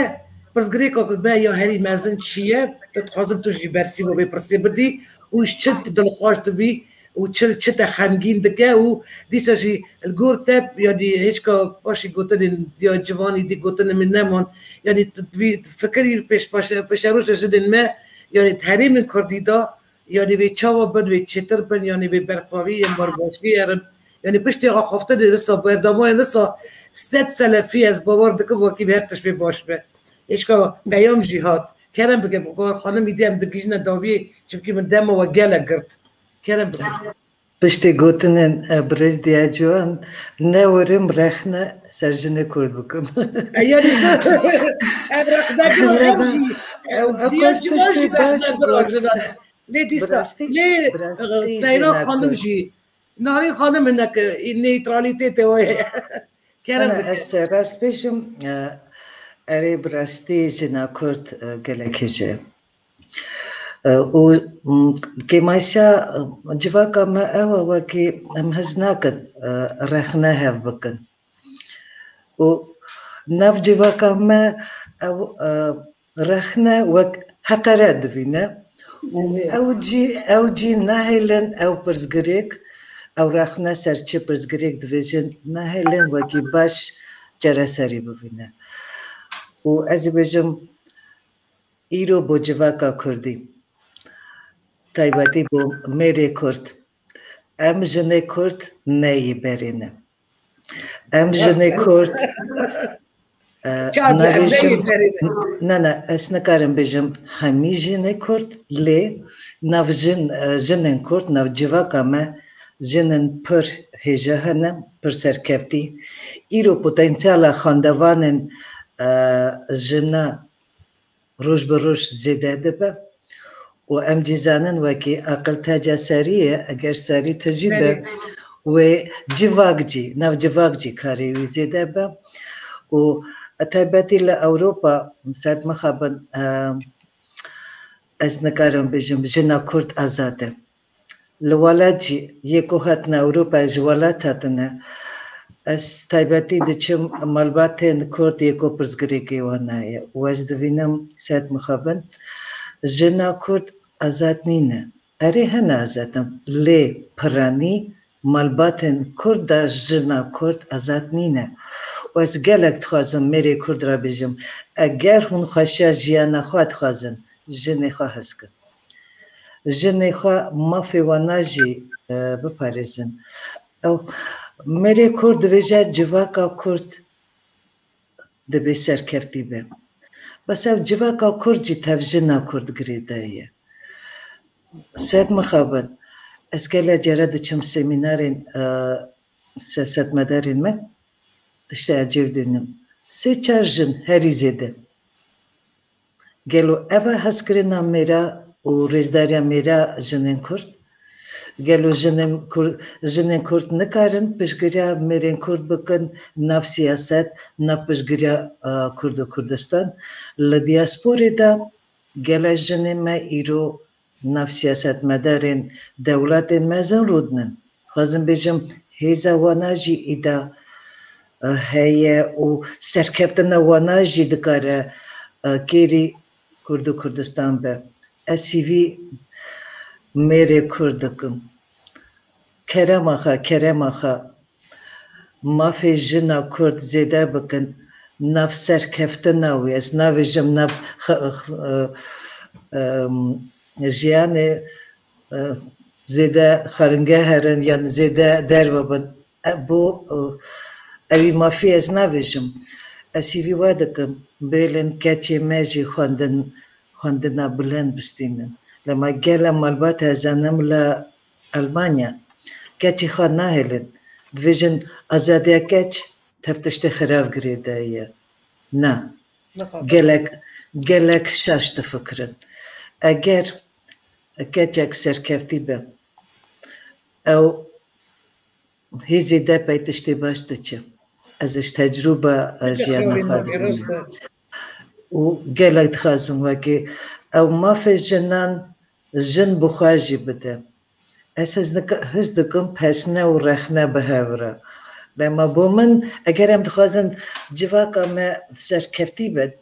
pirsgirêka ku me ya herî mezin çi ye? Tu dixwazim tu jî bersîva vê pirsê bidî û ji çi tu dilxweş dibî û çi, çi te xemgîn dike û dîsa jî li gor te, yanî hêşka paşî gotinên ya civanî dî gotinê min neman, yanî tu divî fikirî pêş, paşe, pêşerojê jinên me, yanî di herêmên Kurdî de, yanî vê çawa bin, vê çêtir bin, yanî vê berxwevî yên berbaşî herin. Yanî piştî axaftinê wisa, berdamayên wisa sed selefî ez bawer dikim wekî her tişt pê baş be. Hêşka peyam jî hat. Kerem bike, Gar Xanim, îdî em digihîjine dawiyê, çimkî min dema we gelek girt. Kerem bike. Piştê gotinên, e, birêz Diya Ciwan, ne werim rexne ser jinê Kurd bikim. E, yanî, ev rexne Helê ev be, jî, ew, ew Diya qas Ciwan tiştê jî baş rexne got. Lê dîsa, Bi rastî, lê, bi rastî e, Seyran jî Xanim nakin. Jî, Narîn Xanim hinek, e, neytralîtê te weye. Kerem Ana, bike. Ez rast bêjim, e, erê bi rastî jina Kurd, e, gelek hêje. E, û, m, kêmayşa, e, civaka me ew e, wekî em hez nakin, e, rexne hev bikin. Û nav civaka me ew, e, rexne wek heqeret divîne. Û Evet. ew cî, ew cî nahêlin ew pirsgirêk, ew rexne ser çi pirsgirêk divêjin, nahêlin wekî baş çareserî bivîne. Û ez ê bêjim, îro bo civaka Kurdî, taybetî bo mêrê Kurd, em jinê Kurd ne yê berê ne. Em jinê Kurd, e, Çawa navê em ne jin, yê berê ne? Ne, ne, ez nikarim bêjim hemî jinê Kurd, lê nav jin, e, jinên Kurd, nav civaka me, jinên pir hêja hene, pir serkeftî. Îro potansiyala xandevanên, e, jina roj bi roj zêde dibe û em jî zanin wekî aqil teca serî ye, eger serî tijî be, Belê. Wê civak jî, nav civak jî karê wî zêde be û taybetî li Ewropa, ser mixabin, e, ez nikarim bêjim, jina Kurd azad e. Li welat jî yê ku hatine Ewropayê ji welat hatine, ez taybetî diçim malbatên Kurd yê ku pirsgirêkê wan heye û ez divînim ser mixabin, jina Kurd azad nîne. Erê hene azad in, lê piranî malbatên Kurd de jina Kurd azad nîne. Û ez gelek dixwazim mêrê Kurd re bêjim, eger hûn xweşiya jiyana xwe dixwazin, jinê xwe hez kin. Jinê xwe mafê wana jî, e, biparêzin. Ew mêrê Kurd divêje civaka Kurd divê serkeftî be. Bes ev civaka Kurd jî tev jina Kurd girêdayî ye. Sed mixabin, ez gelek care diçim semînarên, e, siyasetmedarên me, tiştê ecêb dînim. Sê çar jin herî zêde. Gelo ev e hezkirina mêra û rêzdariya mêra jinên Kurd? Gelo jinên Kur-, jinên Kurd nikarin piştgiriya mêrên Kurd bikin nav siyaset, nav piştgiriya, e, Kurd û Kurdistan? Li diyasporê de gelek jinên me îro nav siyasetmedarên dewletên mezin rûdinin. Xwazim bêjim, hêza wana jî îda, e, heye û serkeftina wana jî dikare, e, kêrî Kurd û Kurdistan be. Ez hîvî mêrê Kurd dikim. Kerema xwe, kerema xwe, mafê jina Kurd zêde bikin, nav serkeftina wî, ez navêjim nav xe-, xe-, em, jiyanê, e, zêde xeringeh herin yan zêde derve bin. E, bo, e, ewî mafî ez navêjim. Ez hîvî we dikim, bêlin keçê me jî xwendin, xwendina bilind bistînin. Lema gele malbat ez zanim li Elmanya, keçê xwe nahêlin. Dibêjin azadiya keç tev tiştê xirav girêdayî ye. Na. Gelek, gelek şaş difikirin. Eger keçek serkeftî be, ew hê zêde pey tiştê baş diçe. Ez ji tecrûba jiyana xwe dibînim. Û gelek dixwazim wekî ew mafê jinan jin bi xwe jî bide. Ez his dik-, his dikim pesne û rexne bi hev re. Lema bo min, eger em dixwazin civaka me serkeftî be,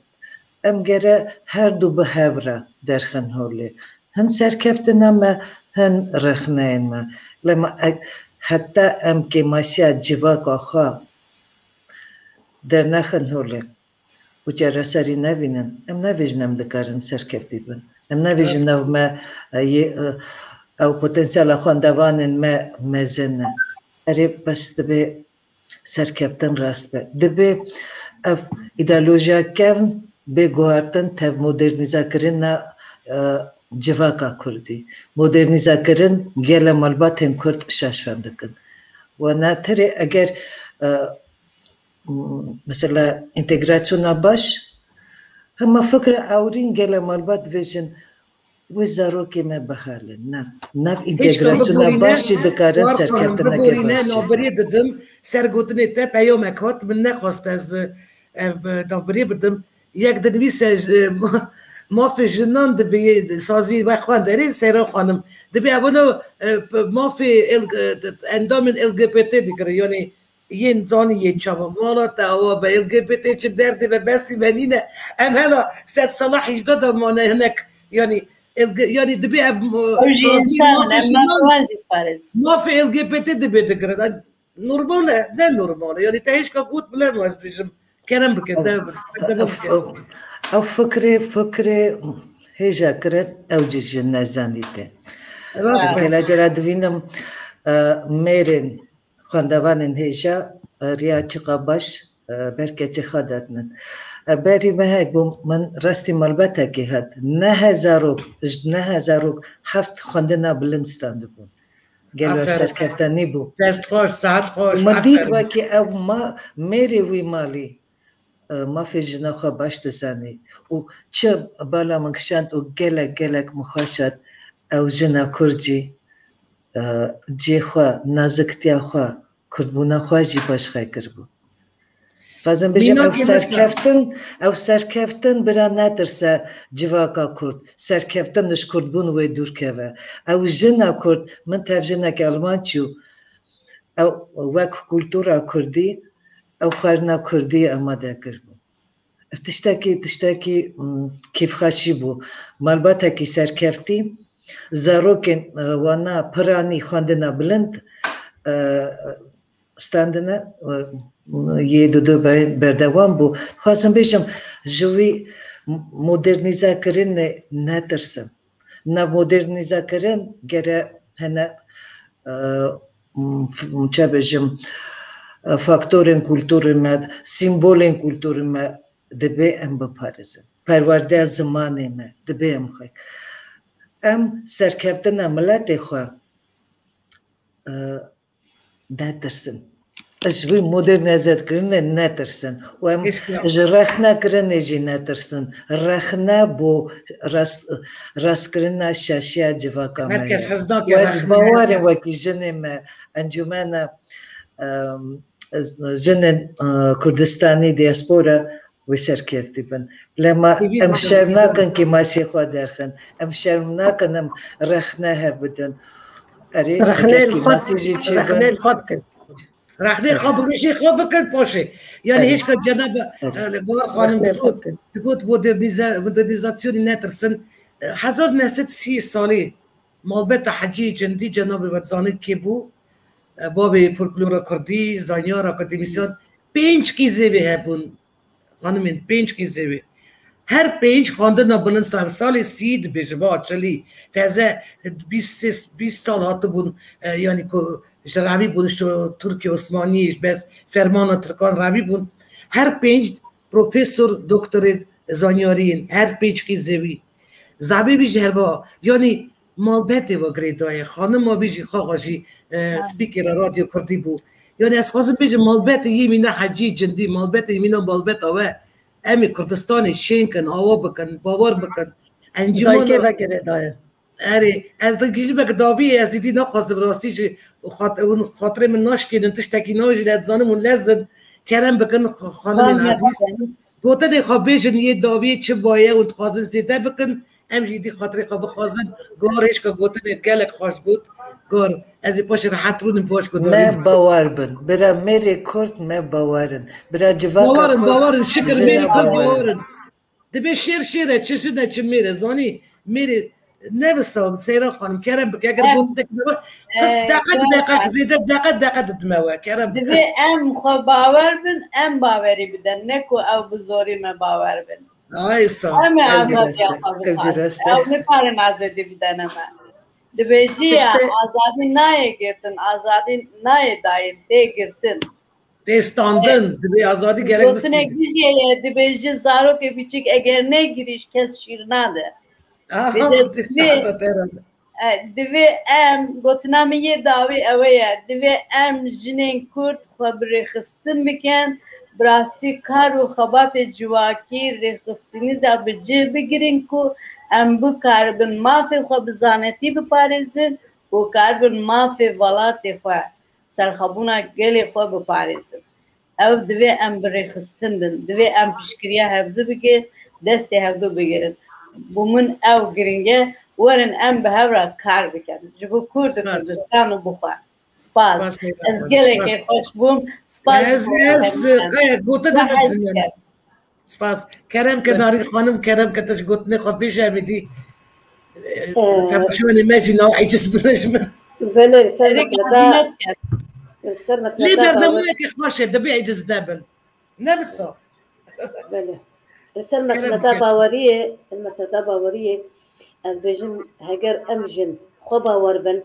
em gere her du bi hev re derxin holê. Hin serkeftina me, hin rexneyên me. Lema e-, heta em kêmasiya civaka xwe dernexin holê û çareserî nevînin, em nabêjin em dikarin serkeftî bin. Em nabêjin ew me, e, yê, e, ew potansiyela xwendevanên me mezin e. Erê, bes dibe serkeftin rast be. Dibe ev îdeolojiya kevn bê guhartin tev modernîzekirina, e, civaka kurdî. Modernîzekirin gele malbatên kurd şaş fem dikin. Wana terê eger, e, mesela întegrasyona baş, hema fikra ewrîn gele malbat dibêjin, wê zarokê me bihalin. Na, nav întegrasyona baş jî dikarin serkeftineke baş jî. Navbirê didim, ser gotinê te peyamek hat, min nexwest ez, e, ev, e, navbirê bidim. Yek dinivîse, e, ma-, mafê jinan dibê sazî we xwenderê Seyran Xanim. Dibê ev ne, e, p-, mafê L-, e, endamên L G B T dikirin, yanî yên zanî yê çawa mala te awa be L G B T çi derdê be besî me nîne. Em hela sed sala hîjda de mane hinek, yanî L G, yanî dibê ev, e, Ew jî sazî însan in, mafê em jinan, mafê wan jî diparêzin. Mafê L G B T dibê dikirin. Normal e, ne normal e. Yanî te hêşka got bile ez dibêjim. Kerem bike, dev bike, dev bike. Ew, ew fikrê, fikrê hêja kirin, ew jî ji nezanî te. Rast e. Gelek cara divînim, e, mêrên xwendevanên hêja, e, riya çiqa baş, e, ber keçê xwe dadinin. E, berî me hek bû, min rastî malbetekê hat. Neh zarok, ji neh zarok heft xwendina bilind standibûn. Gelo serkefte nîbû. Dest xweş, saet xweş. Min dît wekî ew ma, mêrê wî malî, e, mafê jina xwe baş dizanî. Û çi bala min kişand û gelek, gelek min xweş hat ew jina kurd jî, e, cê xwe, naziktiya xwe, kurdbûna xwe jî baş xwe kiribû. Xwazim bêjim, ew serkeftin, ew serkeftin bira netirse civaka kurd. Serkeftin ji kurdbûn wê dûr keve. Ew jina kurd, min tev jineke Alman çû, ew wek kultura kurdî, ew xwarina kurdî amade kiribû. Ev tiştekî, tiştekî, mm, kêfxweşî bû. Malbatekî serkeftî, zarokên, e, wana piranî xwendina bilind, e, standine, e, yê dudu be-, berdewam bû. Xwazim bêjim, ji wî modernîzekirinê netirsin. Nav modernîzekirin gere hene, e, m-, f-, çe bêjim, e, faktorên kulturê me, sîmbolên kulturê me dibê em biparêzin. Perwerdeya zimanê me dibê em xwe. Em serkeftina miletê xwe, e, netirsin. Ji vî modernîzekirinê netirsin. Û em ji rexnekirinê jî netirsin. Rexne bo rast-, rastkirina şaşiya civaka me ye. Û ez bawer im wekî jinê me, encûmena, em, jinên, e, Kurdistanî diaspora wê serkeftî bin. Lema em şerm nakin kêmasiyê xwe derxin. Em şerm nakin em rexne hev bidin. Erê, eger kêmasî jî çêbin. Rexneyên xwe bikin. Rexneyên xwe bikin, jê xwe bikin paşê. Yanî hêşka cenaba, e, Bahar Xanim digot, digot modernîze-, modernîzasyonî netirsin. E, hezar neh sed sî salî malbeta Hecî Cindî cenabê we dizanî kê bû? E, bavê folklora kurdî, zanyar, akademîsyan, pênc qîzê wê hebûn. Xanimên pênc qîzê wê. Her pênc xwendina bilind standin. Salê sî dibêje, ba çilî, teze bîst sê, bîst sal hatibûn, e, yanî ku ji revî bûn, ji Tirkiye Osmaniyê, ji bes fermana Tirkan revî bûn. Her pênc profesor, doktorê zanyariyên her pênc qîzê wî. Zabê wî ji herva, yanî malbetê ve girêdayê, xanima wî jî xaxa jî, e, spîkera Radyo Kurdî bû. Yanî ez xwazim bêjim malbetê yê mîna Hecî Cindî, malbetê mîna malbeta we. Em ê Kurdistanê şên kin, awa bikin, bawer bikin. Encûmana Dayikê ve girêdayê. Erê, ez di gijî vek daviyê ez êdî naxwazim rastî jî xat-, hûn xatirê min naşkênin, tiştekî nabêjin, ez dizanim hûn lez in, kerem bikin, x-, xanimên ezîz. Gotinê xwe bêjin yê daviyê çi baye hûn dixwazin zêde bikin, em jî êdî xatirê xwe bixwazin. Gor hêşka gotinê gelek xweş got. Gor, ez ê paşê rehet rûnim paş ku davî. Me bawer bin. Bira mêrê Kurd me bawer in. Bira civaka Kurd. Bawer in, bawer in, şikir mêrê Kurd bawer in. Dibê şêr şêr e, çi jin e, çi mêr e. Zanî, mêrê ne wisa, Seyran xanim, kerem bike, eger gotinek me we, deqe, deqe, zêde deqe, deqe didime we, kerem bike. Divê em xwe bawer bin, em bawerî bidin, ne ku ew bi zorî me bawer bin. Ay, sağ ol. Em ê azadiya xwe bixwazin. Ew nikarin azadî bidene me. Dibêjî ya, azadî nayê girtin, azadî nayê dayîn, tê girtin. Tê standin, dibê azadî gerek. Gotinek bistînin. Dijê ye, dibêjin zarokê biçîk eger negirî ji kes şîr nade. Aha, bêje tê divê, saeta te re. E, divê em, gotina min yê dawî ew e, divê em jinên Kurd xwe bi rêxistin bikin, bi rastî kar û xebatê civakî rêxistinî de bi cih bigirin ku em bikaribin mafê xwe bi zanetî biparêzin û karibin mafê welatê xwe, serxwebûna gelê xwe biparêzin. Ew divê em bi rêxistin bin, divê em piştgiriya hevdu bikin, destê hevdu bigirin. Bo min ew giring e, werin em bi hev re kar bikin. Ji bo Kurd û Kurdistan û bo xwe. Spas. Spas, Seyran. Ez gelekî xweş bûm. Spas. Ez, ez, kaya, gote de bikin. Spas. Kerem ke Darî xanim, kerem ke tu ji gotinê xwe bêje, em êdî, e, temaşevanê me jî nav eciz bine ji min. Belê, li ser mesleta, li ser mesleta. Lê berdewamiyeke xweş e, dibê eciz nebin. Ne wisa. Belê. Li ser mesleta baweriyê, ser mesleta baweriyê, ez bêjim, heger em jin xwe bawer bin,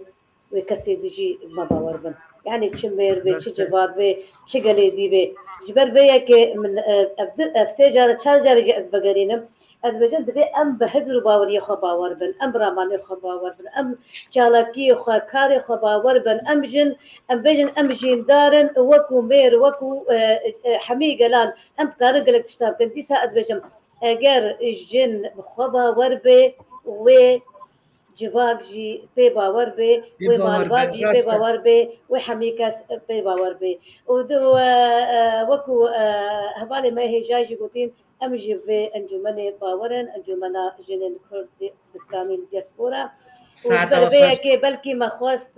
wê kesê dî jî me bawer bin. Yanî çi mêr bê, çi civat bê, çi gelê dî bê. Ji ber vê yekê min, e, ev di, ev sê care, çar care jî ez vegerînim. Ez dibêjim, divê em bi hizr û baweriyê xwe bawer bin, em bi ramanê xwe bawer bin, em çalakiyê xwe, karê xwe bawer bin, em jin, em bêjin, em jîndar in, wekû mêr, wekû, e, e, hemî gelan, em dikarin gelek tişta bikin. Dîsa ez dibêjim, eger jin bi xwe bawer bê, wê civak jî pê bawer bê, wê malbat jî pê bawer bê, wê hemî kes pê bawer bê. Û di, e, e, wekû, e, hevalê me hêjayî jî gotîn, em jî vê encûmenê bawer in, Encûmena Jinên Kurd Di-, Distanî li Diaspora. Û ji ber vê yekê belkî me xwest,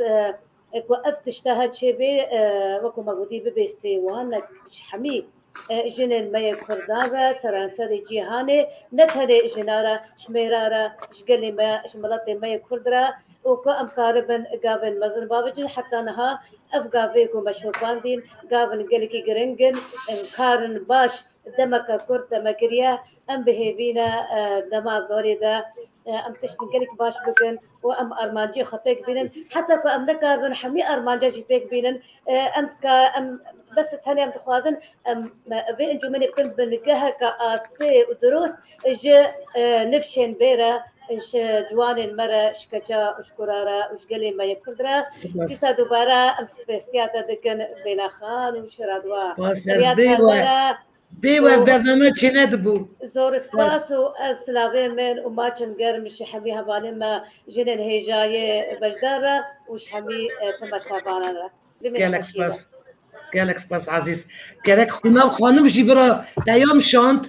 e, ku ev tişta he çêbê, e, wekû me gotî, bibê sêwanek ji hemî e, jinên me yê Kurdan re, seranserê cîhanê, ne tenê jina re, ji mêra re, ji gelê me, ji miletê me yê Kurd re û ku em karibin gavên mezin bavêjin. Heta niha ev gavê ku me şopandîn, gavên gelekî giring in, em karin baş demeke kurt de me kiriye, em bi hêvî ne, e, dema berê de, e, em tiştên gelek baş bikin û em armancê xwe pêk bînin. Heta ku em nekaribin hemî armanca jî pêk bînin, e, em ka-, em bes tenê em dixwazin, em, vê encûmenê bikin bingeheke asê û dirust ji, e, nifşên bê re, ji ciwanên me re, ji keça û ji kura re û ji gelê me yê Kurd re. Spas. Dîsa dubare em spesiya te dikin Bêla Xan û Şiradwa. Spas, ez bê we, bê we bername çênedibû. Zor spas û ez silavê min û maçin germ ji hemî hevalên me jinên hêjayê beşdar re û ji hemî, e, temaşevanan re. Gelek spas. Gelek spas Ezîz. Gerek xwînav xanim jî bira peyam şand.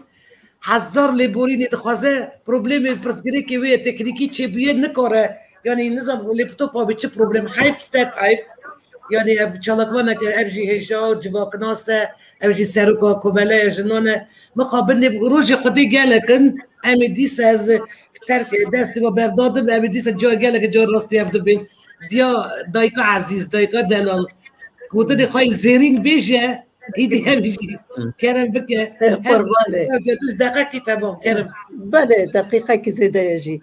Hezar lêborînê dixwaze, problemê pirsgirêkê wê ye, teknîkî çêbûye nikare. Yanî nizam laptopa wê çi problem. Heyf, sed heyf. Yanî ev çalakvaneke, ev jî hêja, civaknas e, ev jî seroka komeleya jinan e. Mixabin lê rojê xwedê gelek in. Em ê dîsa ez terk destê we berdadim, em ê dîsa ca gelek ca rastî ev dibin. Diya dayika ezîz, dayika delal. Gotinê xwe yê zêrîn bêje, îdî em jî kerem bike. Qurbanê. Her tu deqekî temam, kerem. Belê, deqîqekî zêde ye jî.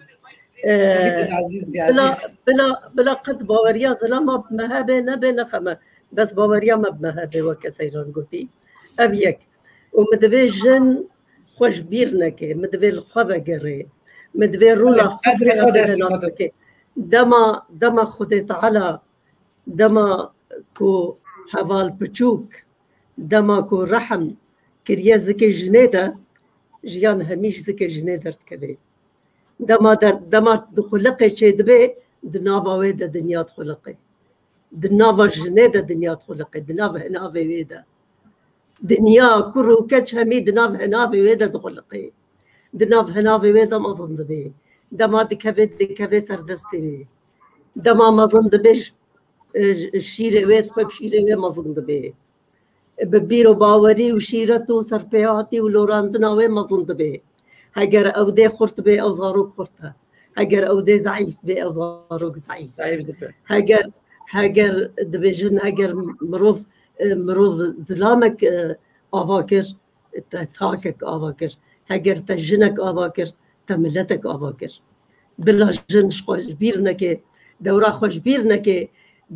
Ee, Gotinê ezîz ya, bila, ezîz. Bila, bila qet baweriya zilama bi me hebe, nebe, nexeme. Bes baweriya me bi me hebe, weke Seyran gotî. Ev yek. Û min divê jin xwe ji bîr neke, min divê li xwe vegerê, min divê rola xwe Qedrê xwe bide nas bike. Dema, dema Xwedê Teala, dema ku heval piçûk, dema ku rehm kiriye zikê jinê de, jiyan hemî ji zikê jinê derdikeve. Dema de, dema di xuliqê çêdibe, di nava wê de dinya dixuliqe. Di nava jinê de dinya dixuliqe, di nav hinavê wê de. Dinya kur û keç hemî di nav hinavê wê de dixuliqe. Di nav hinavê wê de mezin dibe. Dema dikeve, dikeve ser destê wê. Dema mezin dibe ji, ji şîrê wê dixwe, bi şîrê wê mezin dibe. Bi bîr û bawerî û şîret û serpêhatî û lorandina wê mezin dibe. Heger ew dê xurt be, ew zarok xurt e. Heger ew dê zeîf be, ew zarok zeîf e. Zayıf dibe. Heger, heger dibêjin, heger mirov, e, mirov zilamek, e, ava kir, te takek ava kir. Heger te jinek ava kir, te miletek ava kir. Bila jin ji xwe ji bîr neke, dewra xwe ji bîr neke,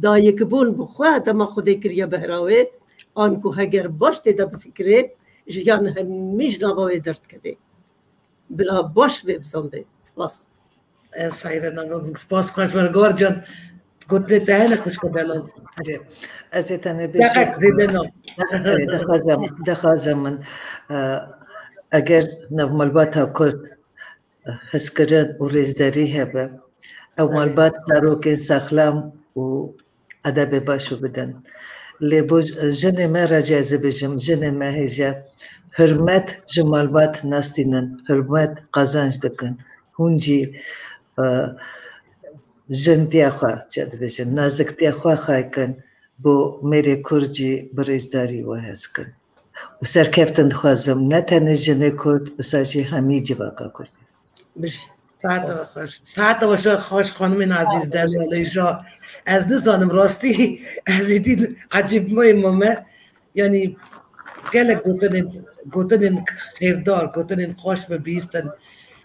dayikbûn bi xwe dema Xwedê kiriye behra wê, anku heger baş tê de bifikirê, jiyan hemî ji nava wê derdikeve. Bila baş vê bizanbe. Spas. Ez hayran abim. Spas xweş wergor can. Gotinê te hene xwişko delal. Erê, ez ê tenê bêjim. Deqek zêde na. Erê, dixwazim, dixwazim min, e, eger navmalbata Kurd, e, hezkirin û rêzderî hebe, ew malbat zarokên saxlam û edebê baş û bidin. Lê bo j-, jinê me re jî ez ê bijim, jinê me hêje hurmet ji malbat nastînin, hurmet qazanc dikin. Hûn jî, e, jintiya xwe, çi dibêjin, naziktiya xwe xay kin, bo mêrê Kurd jî bi rêzdarî we hez kin. Û serkeftin dixwazim, ne tenê jinê Kurd, wisa jî hemî civaka Kurdî. Bijî. Saeta we xweş. Saeta we şo xweş xanimên ezîz, delal, hêja. Ez nizanim rastî, ez êdî ecêbmayê me. Yanî gelek gotinên, gotinên xêrdar, gotinên xweş me bihîstin.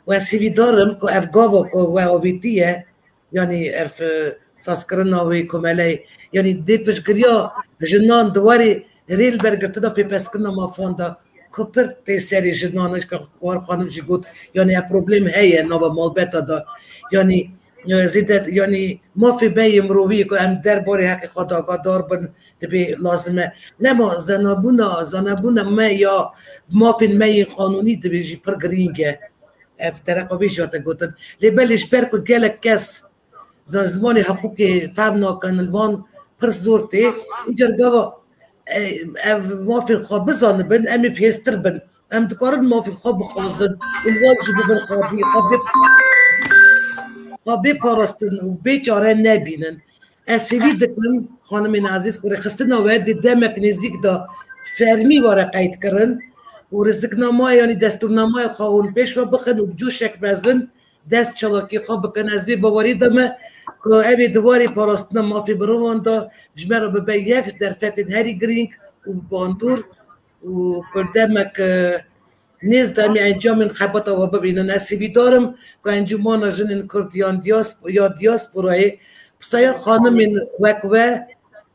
Û ez hêvîdar im ku ev gava ku we avêtiye, yanî ev, e, sazkirina wê komeleyê, yanî dê piştgiriya jinan di warê rê li ber girtina pêpeskirina mafan de ku pir tê serê jinan, ji ke Guhar xanim jî got, yanî ev problem heye nava malbeta de. Yanî, e, zêde, yanî mafê me yê mirovî ku em derbarê heqê xwe de agadar bin, dibê lazim e. Lema zanabûna, zanabûna me ya mafên me yên qanûnî dibê jî pir girîng e. Ev tereqa vê jî hate gotin. Lê belê ji ber ku gelek kes zan-, zimanê hiqûqê fehm nakin, li van pir zor tê. Îcar gava, e, ev mafên xwe bizanibin, em ê bihêztir bin. Em dikarin mafên xwe bixwazin û li wan jî bibin xwebî, xwe bê, xwe bê parastin û bê çare nebînin. Ez hêvî dikim, xanimên ezîz, ku rêxistina we di demek nêzîk de fermî were qeydkirin û rêziknamayê, yanî destûrnamayê xwe hûn pêş ve bixin û bi coşek mezin dest çalakî xwe bikin. Ez vê bawerî de me ku ev ê di warê parastina mafê mirovan de ji me re bibe yek ji derfetên herî girîng û bandor û ku demek, e, nêz de em ê encamên xebata we bibînin. Ez hêvîdar im ku Encûmana Jinên Kurd yan diyasp-, ya Diyasporayê bi saya xanimên wek we,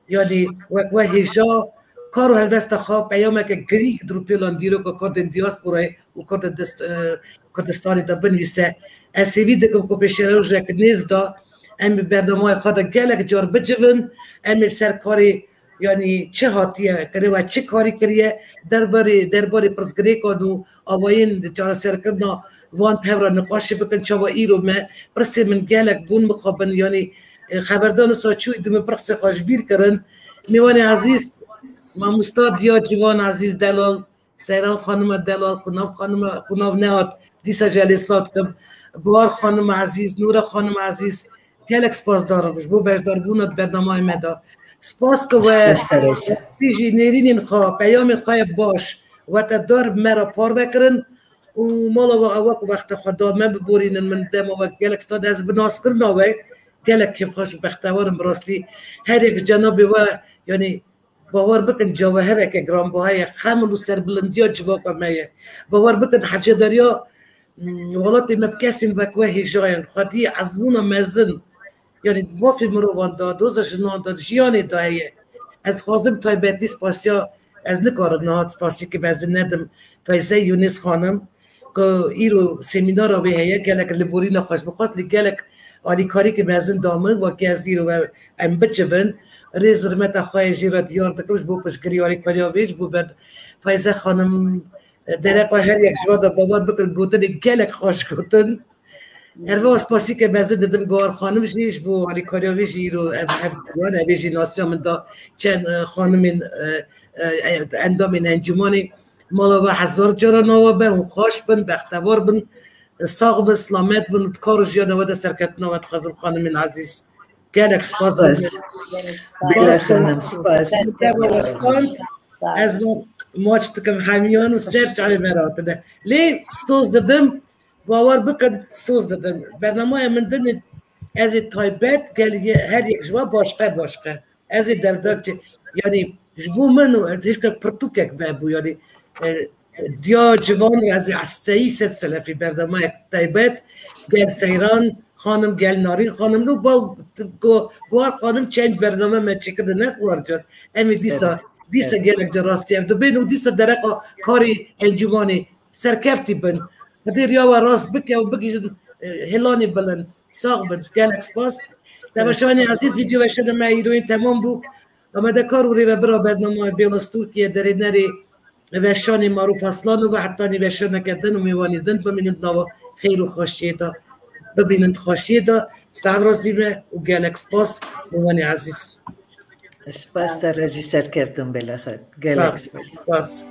yanî wek we hêja kar û helwesta xwe peyameke girîng di rûpêlan dîroka Kurdên diyasporayê û Kurdên dest-, e, Kurdistanê de binivîse. Ez hêvî dikim ku pêşerojek nêz de em ê bernameyê xwe de gelek car bicivin, em ê ser karê, yanî çi hatiye kiriye, çi karî kiriye, derbarê, derbarê pirsgirêkan û awayên çareserkirina van bi hev re niqaşê bikin, çawa îro me pirsê min gelek bûn mixabin, yanî, e, xeberdana sa çûyî di min pirsê xwe ji bîr kirin. Mêvanê ezîz, mamosta Diya Ciwan Ezîz Delal, Seyran xanima delal, Xunav xanima, Xunav nehat, dîsa jî ez lê silav dikim. Guhar xanima ezîz, Nûra xanima ezîz, gelek spasdar im ji bo beşdarbûna di bernameyê me de. Spas ku we Spas te re. Westî jî nêrînên xwe, peyamên xwe ye baş, we te dar bi me re parve kirin û mala we ewa ku wexta xwe da me biborînin, min dema we gelek stad ez bi naskirina we gelek kêfxweş û bextewar im bi rastî. Her yek ji cenabê we, yanî, bawer bikin, cewhereke giranbuha ye, xemil û serbilindiya civaka me ye. Bawer bikin, hevcedariya, mm, welatê me bi kesên wek we hêja ye. Xwediyê ezmûna mezin, yanî mafê mirovan de, doza jinan de, jiyanê de heye. Ez dixwazim taybetî spasiya Ez nikarim niha spasîkî mezin nedim Feyze Yunus xanim, ku îro semînara wê heye, gelek li borîna xwe ji min xwest, lê gelek alîkarîkî mezin da min, wekî ez îro em, em bicivin. Rêz hurmeta xwe yê jê re diyar dikim ji bo piştgirî alîkariya wê ji bo ber Feyze xanim, dereqa her yek ji we de bawer bikin, gotinê gelek xweş gotin. Her ve spasîke mezin didim Gawar xanim jî ji bo alîkariya wê jî îro ev hev diwan, ev ê jî nasiya min da çend, e, xanimên, e, e, endamên encûmanê. Mala we hezar cara nawa be, hûn xweş bin, bextewar bin, sax bin, silamet bin, di kar û jiyana we de serketina we dixwazim xanimên ezîz. Gelek spas. Spas. Bela xanim, spas. Te we westant, ez maç dikim hemiyan û ser çavê me re hatine. Lê soz didim, bawer bikin, soz didim. Bernamaya min din, ez ê taybet, gel ye-, her yek ji we başqe başqe. Ez ê derdek çi, yanî ji bo min û ez hiştek pirtûkek vebû, yanî, e, diya civan re ez ê seyî sed selefî bernamayek taybet, gel Seyran xanim, gel Narîn xanim, no ba go-, Guhar xanim çend bername me çêkirdi, ne Guhar can. Em ê dîsa, Evet. dîsa Evet. gelek ca rastî ev dibên û dîsa dereqa karê encûmanê serkeftî bin. Xwedê riya we rast bike û bigihîjin, e, hilanê bilind. Sax bin, gelek spas. Temaşevanê ezîz, vîdeo veşana me îroyê temam bû. Amadekar û rêvebira bernama Bêlas Tirkiye, derênerê Veşanê Marûf Aslan û ve hetanî veşaneke din û mêvanê din bimînin di nava xêr û xweşiyê de. Bimînin di xweşiyê de. Sax razî me û gelek spas mêvanê ezîz. Spas te re jî serkeftin belaxet. Gelek Sağ ol. spas. Spas.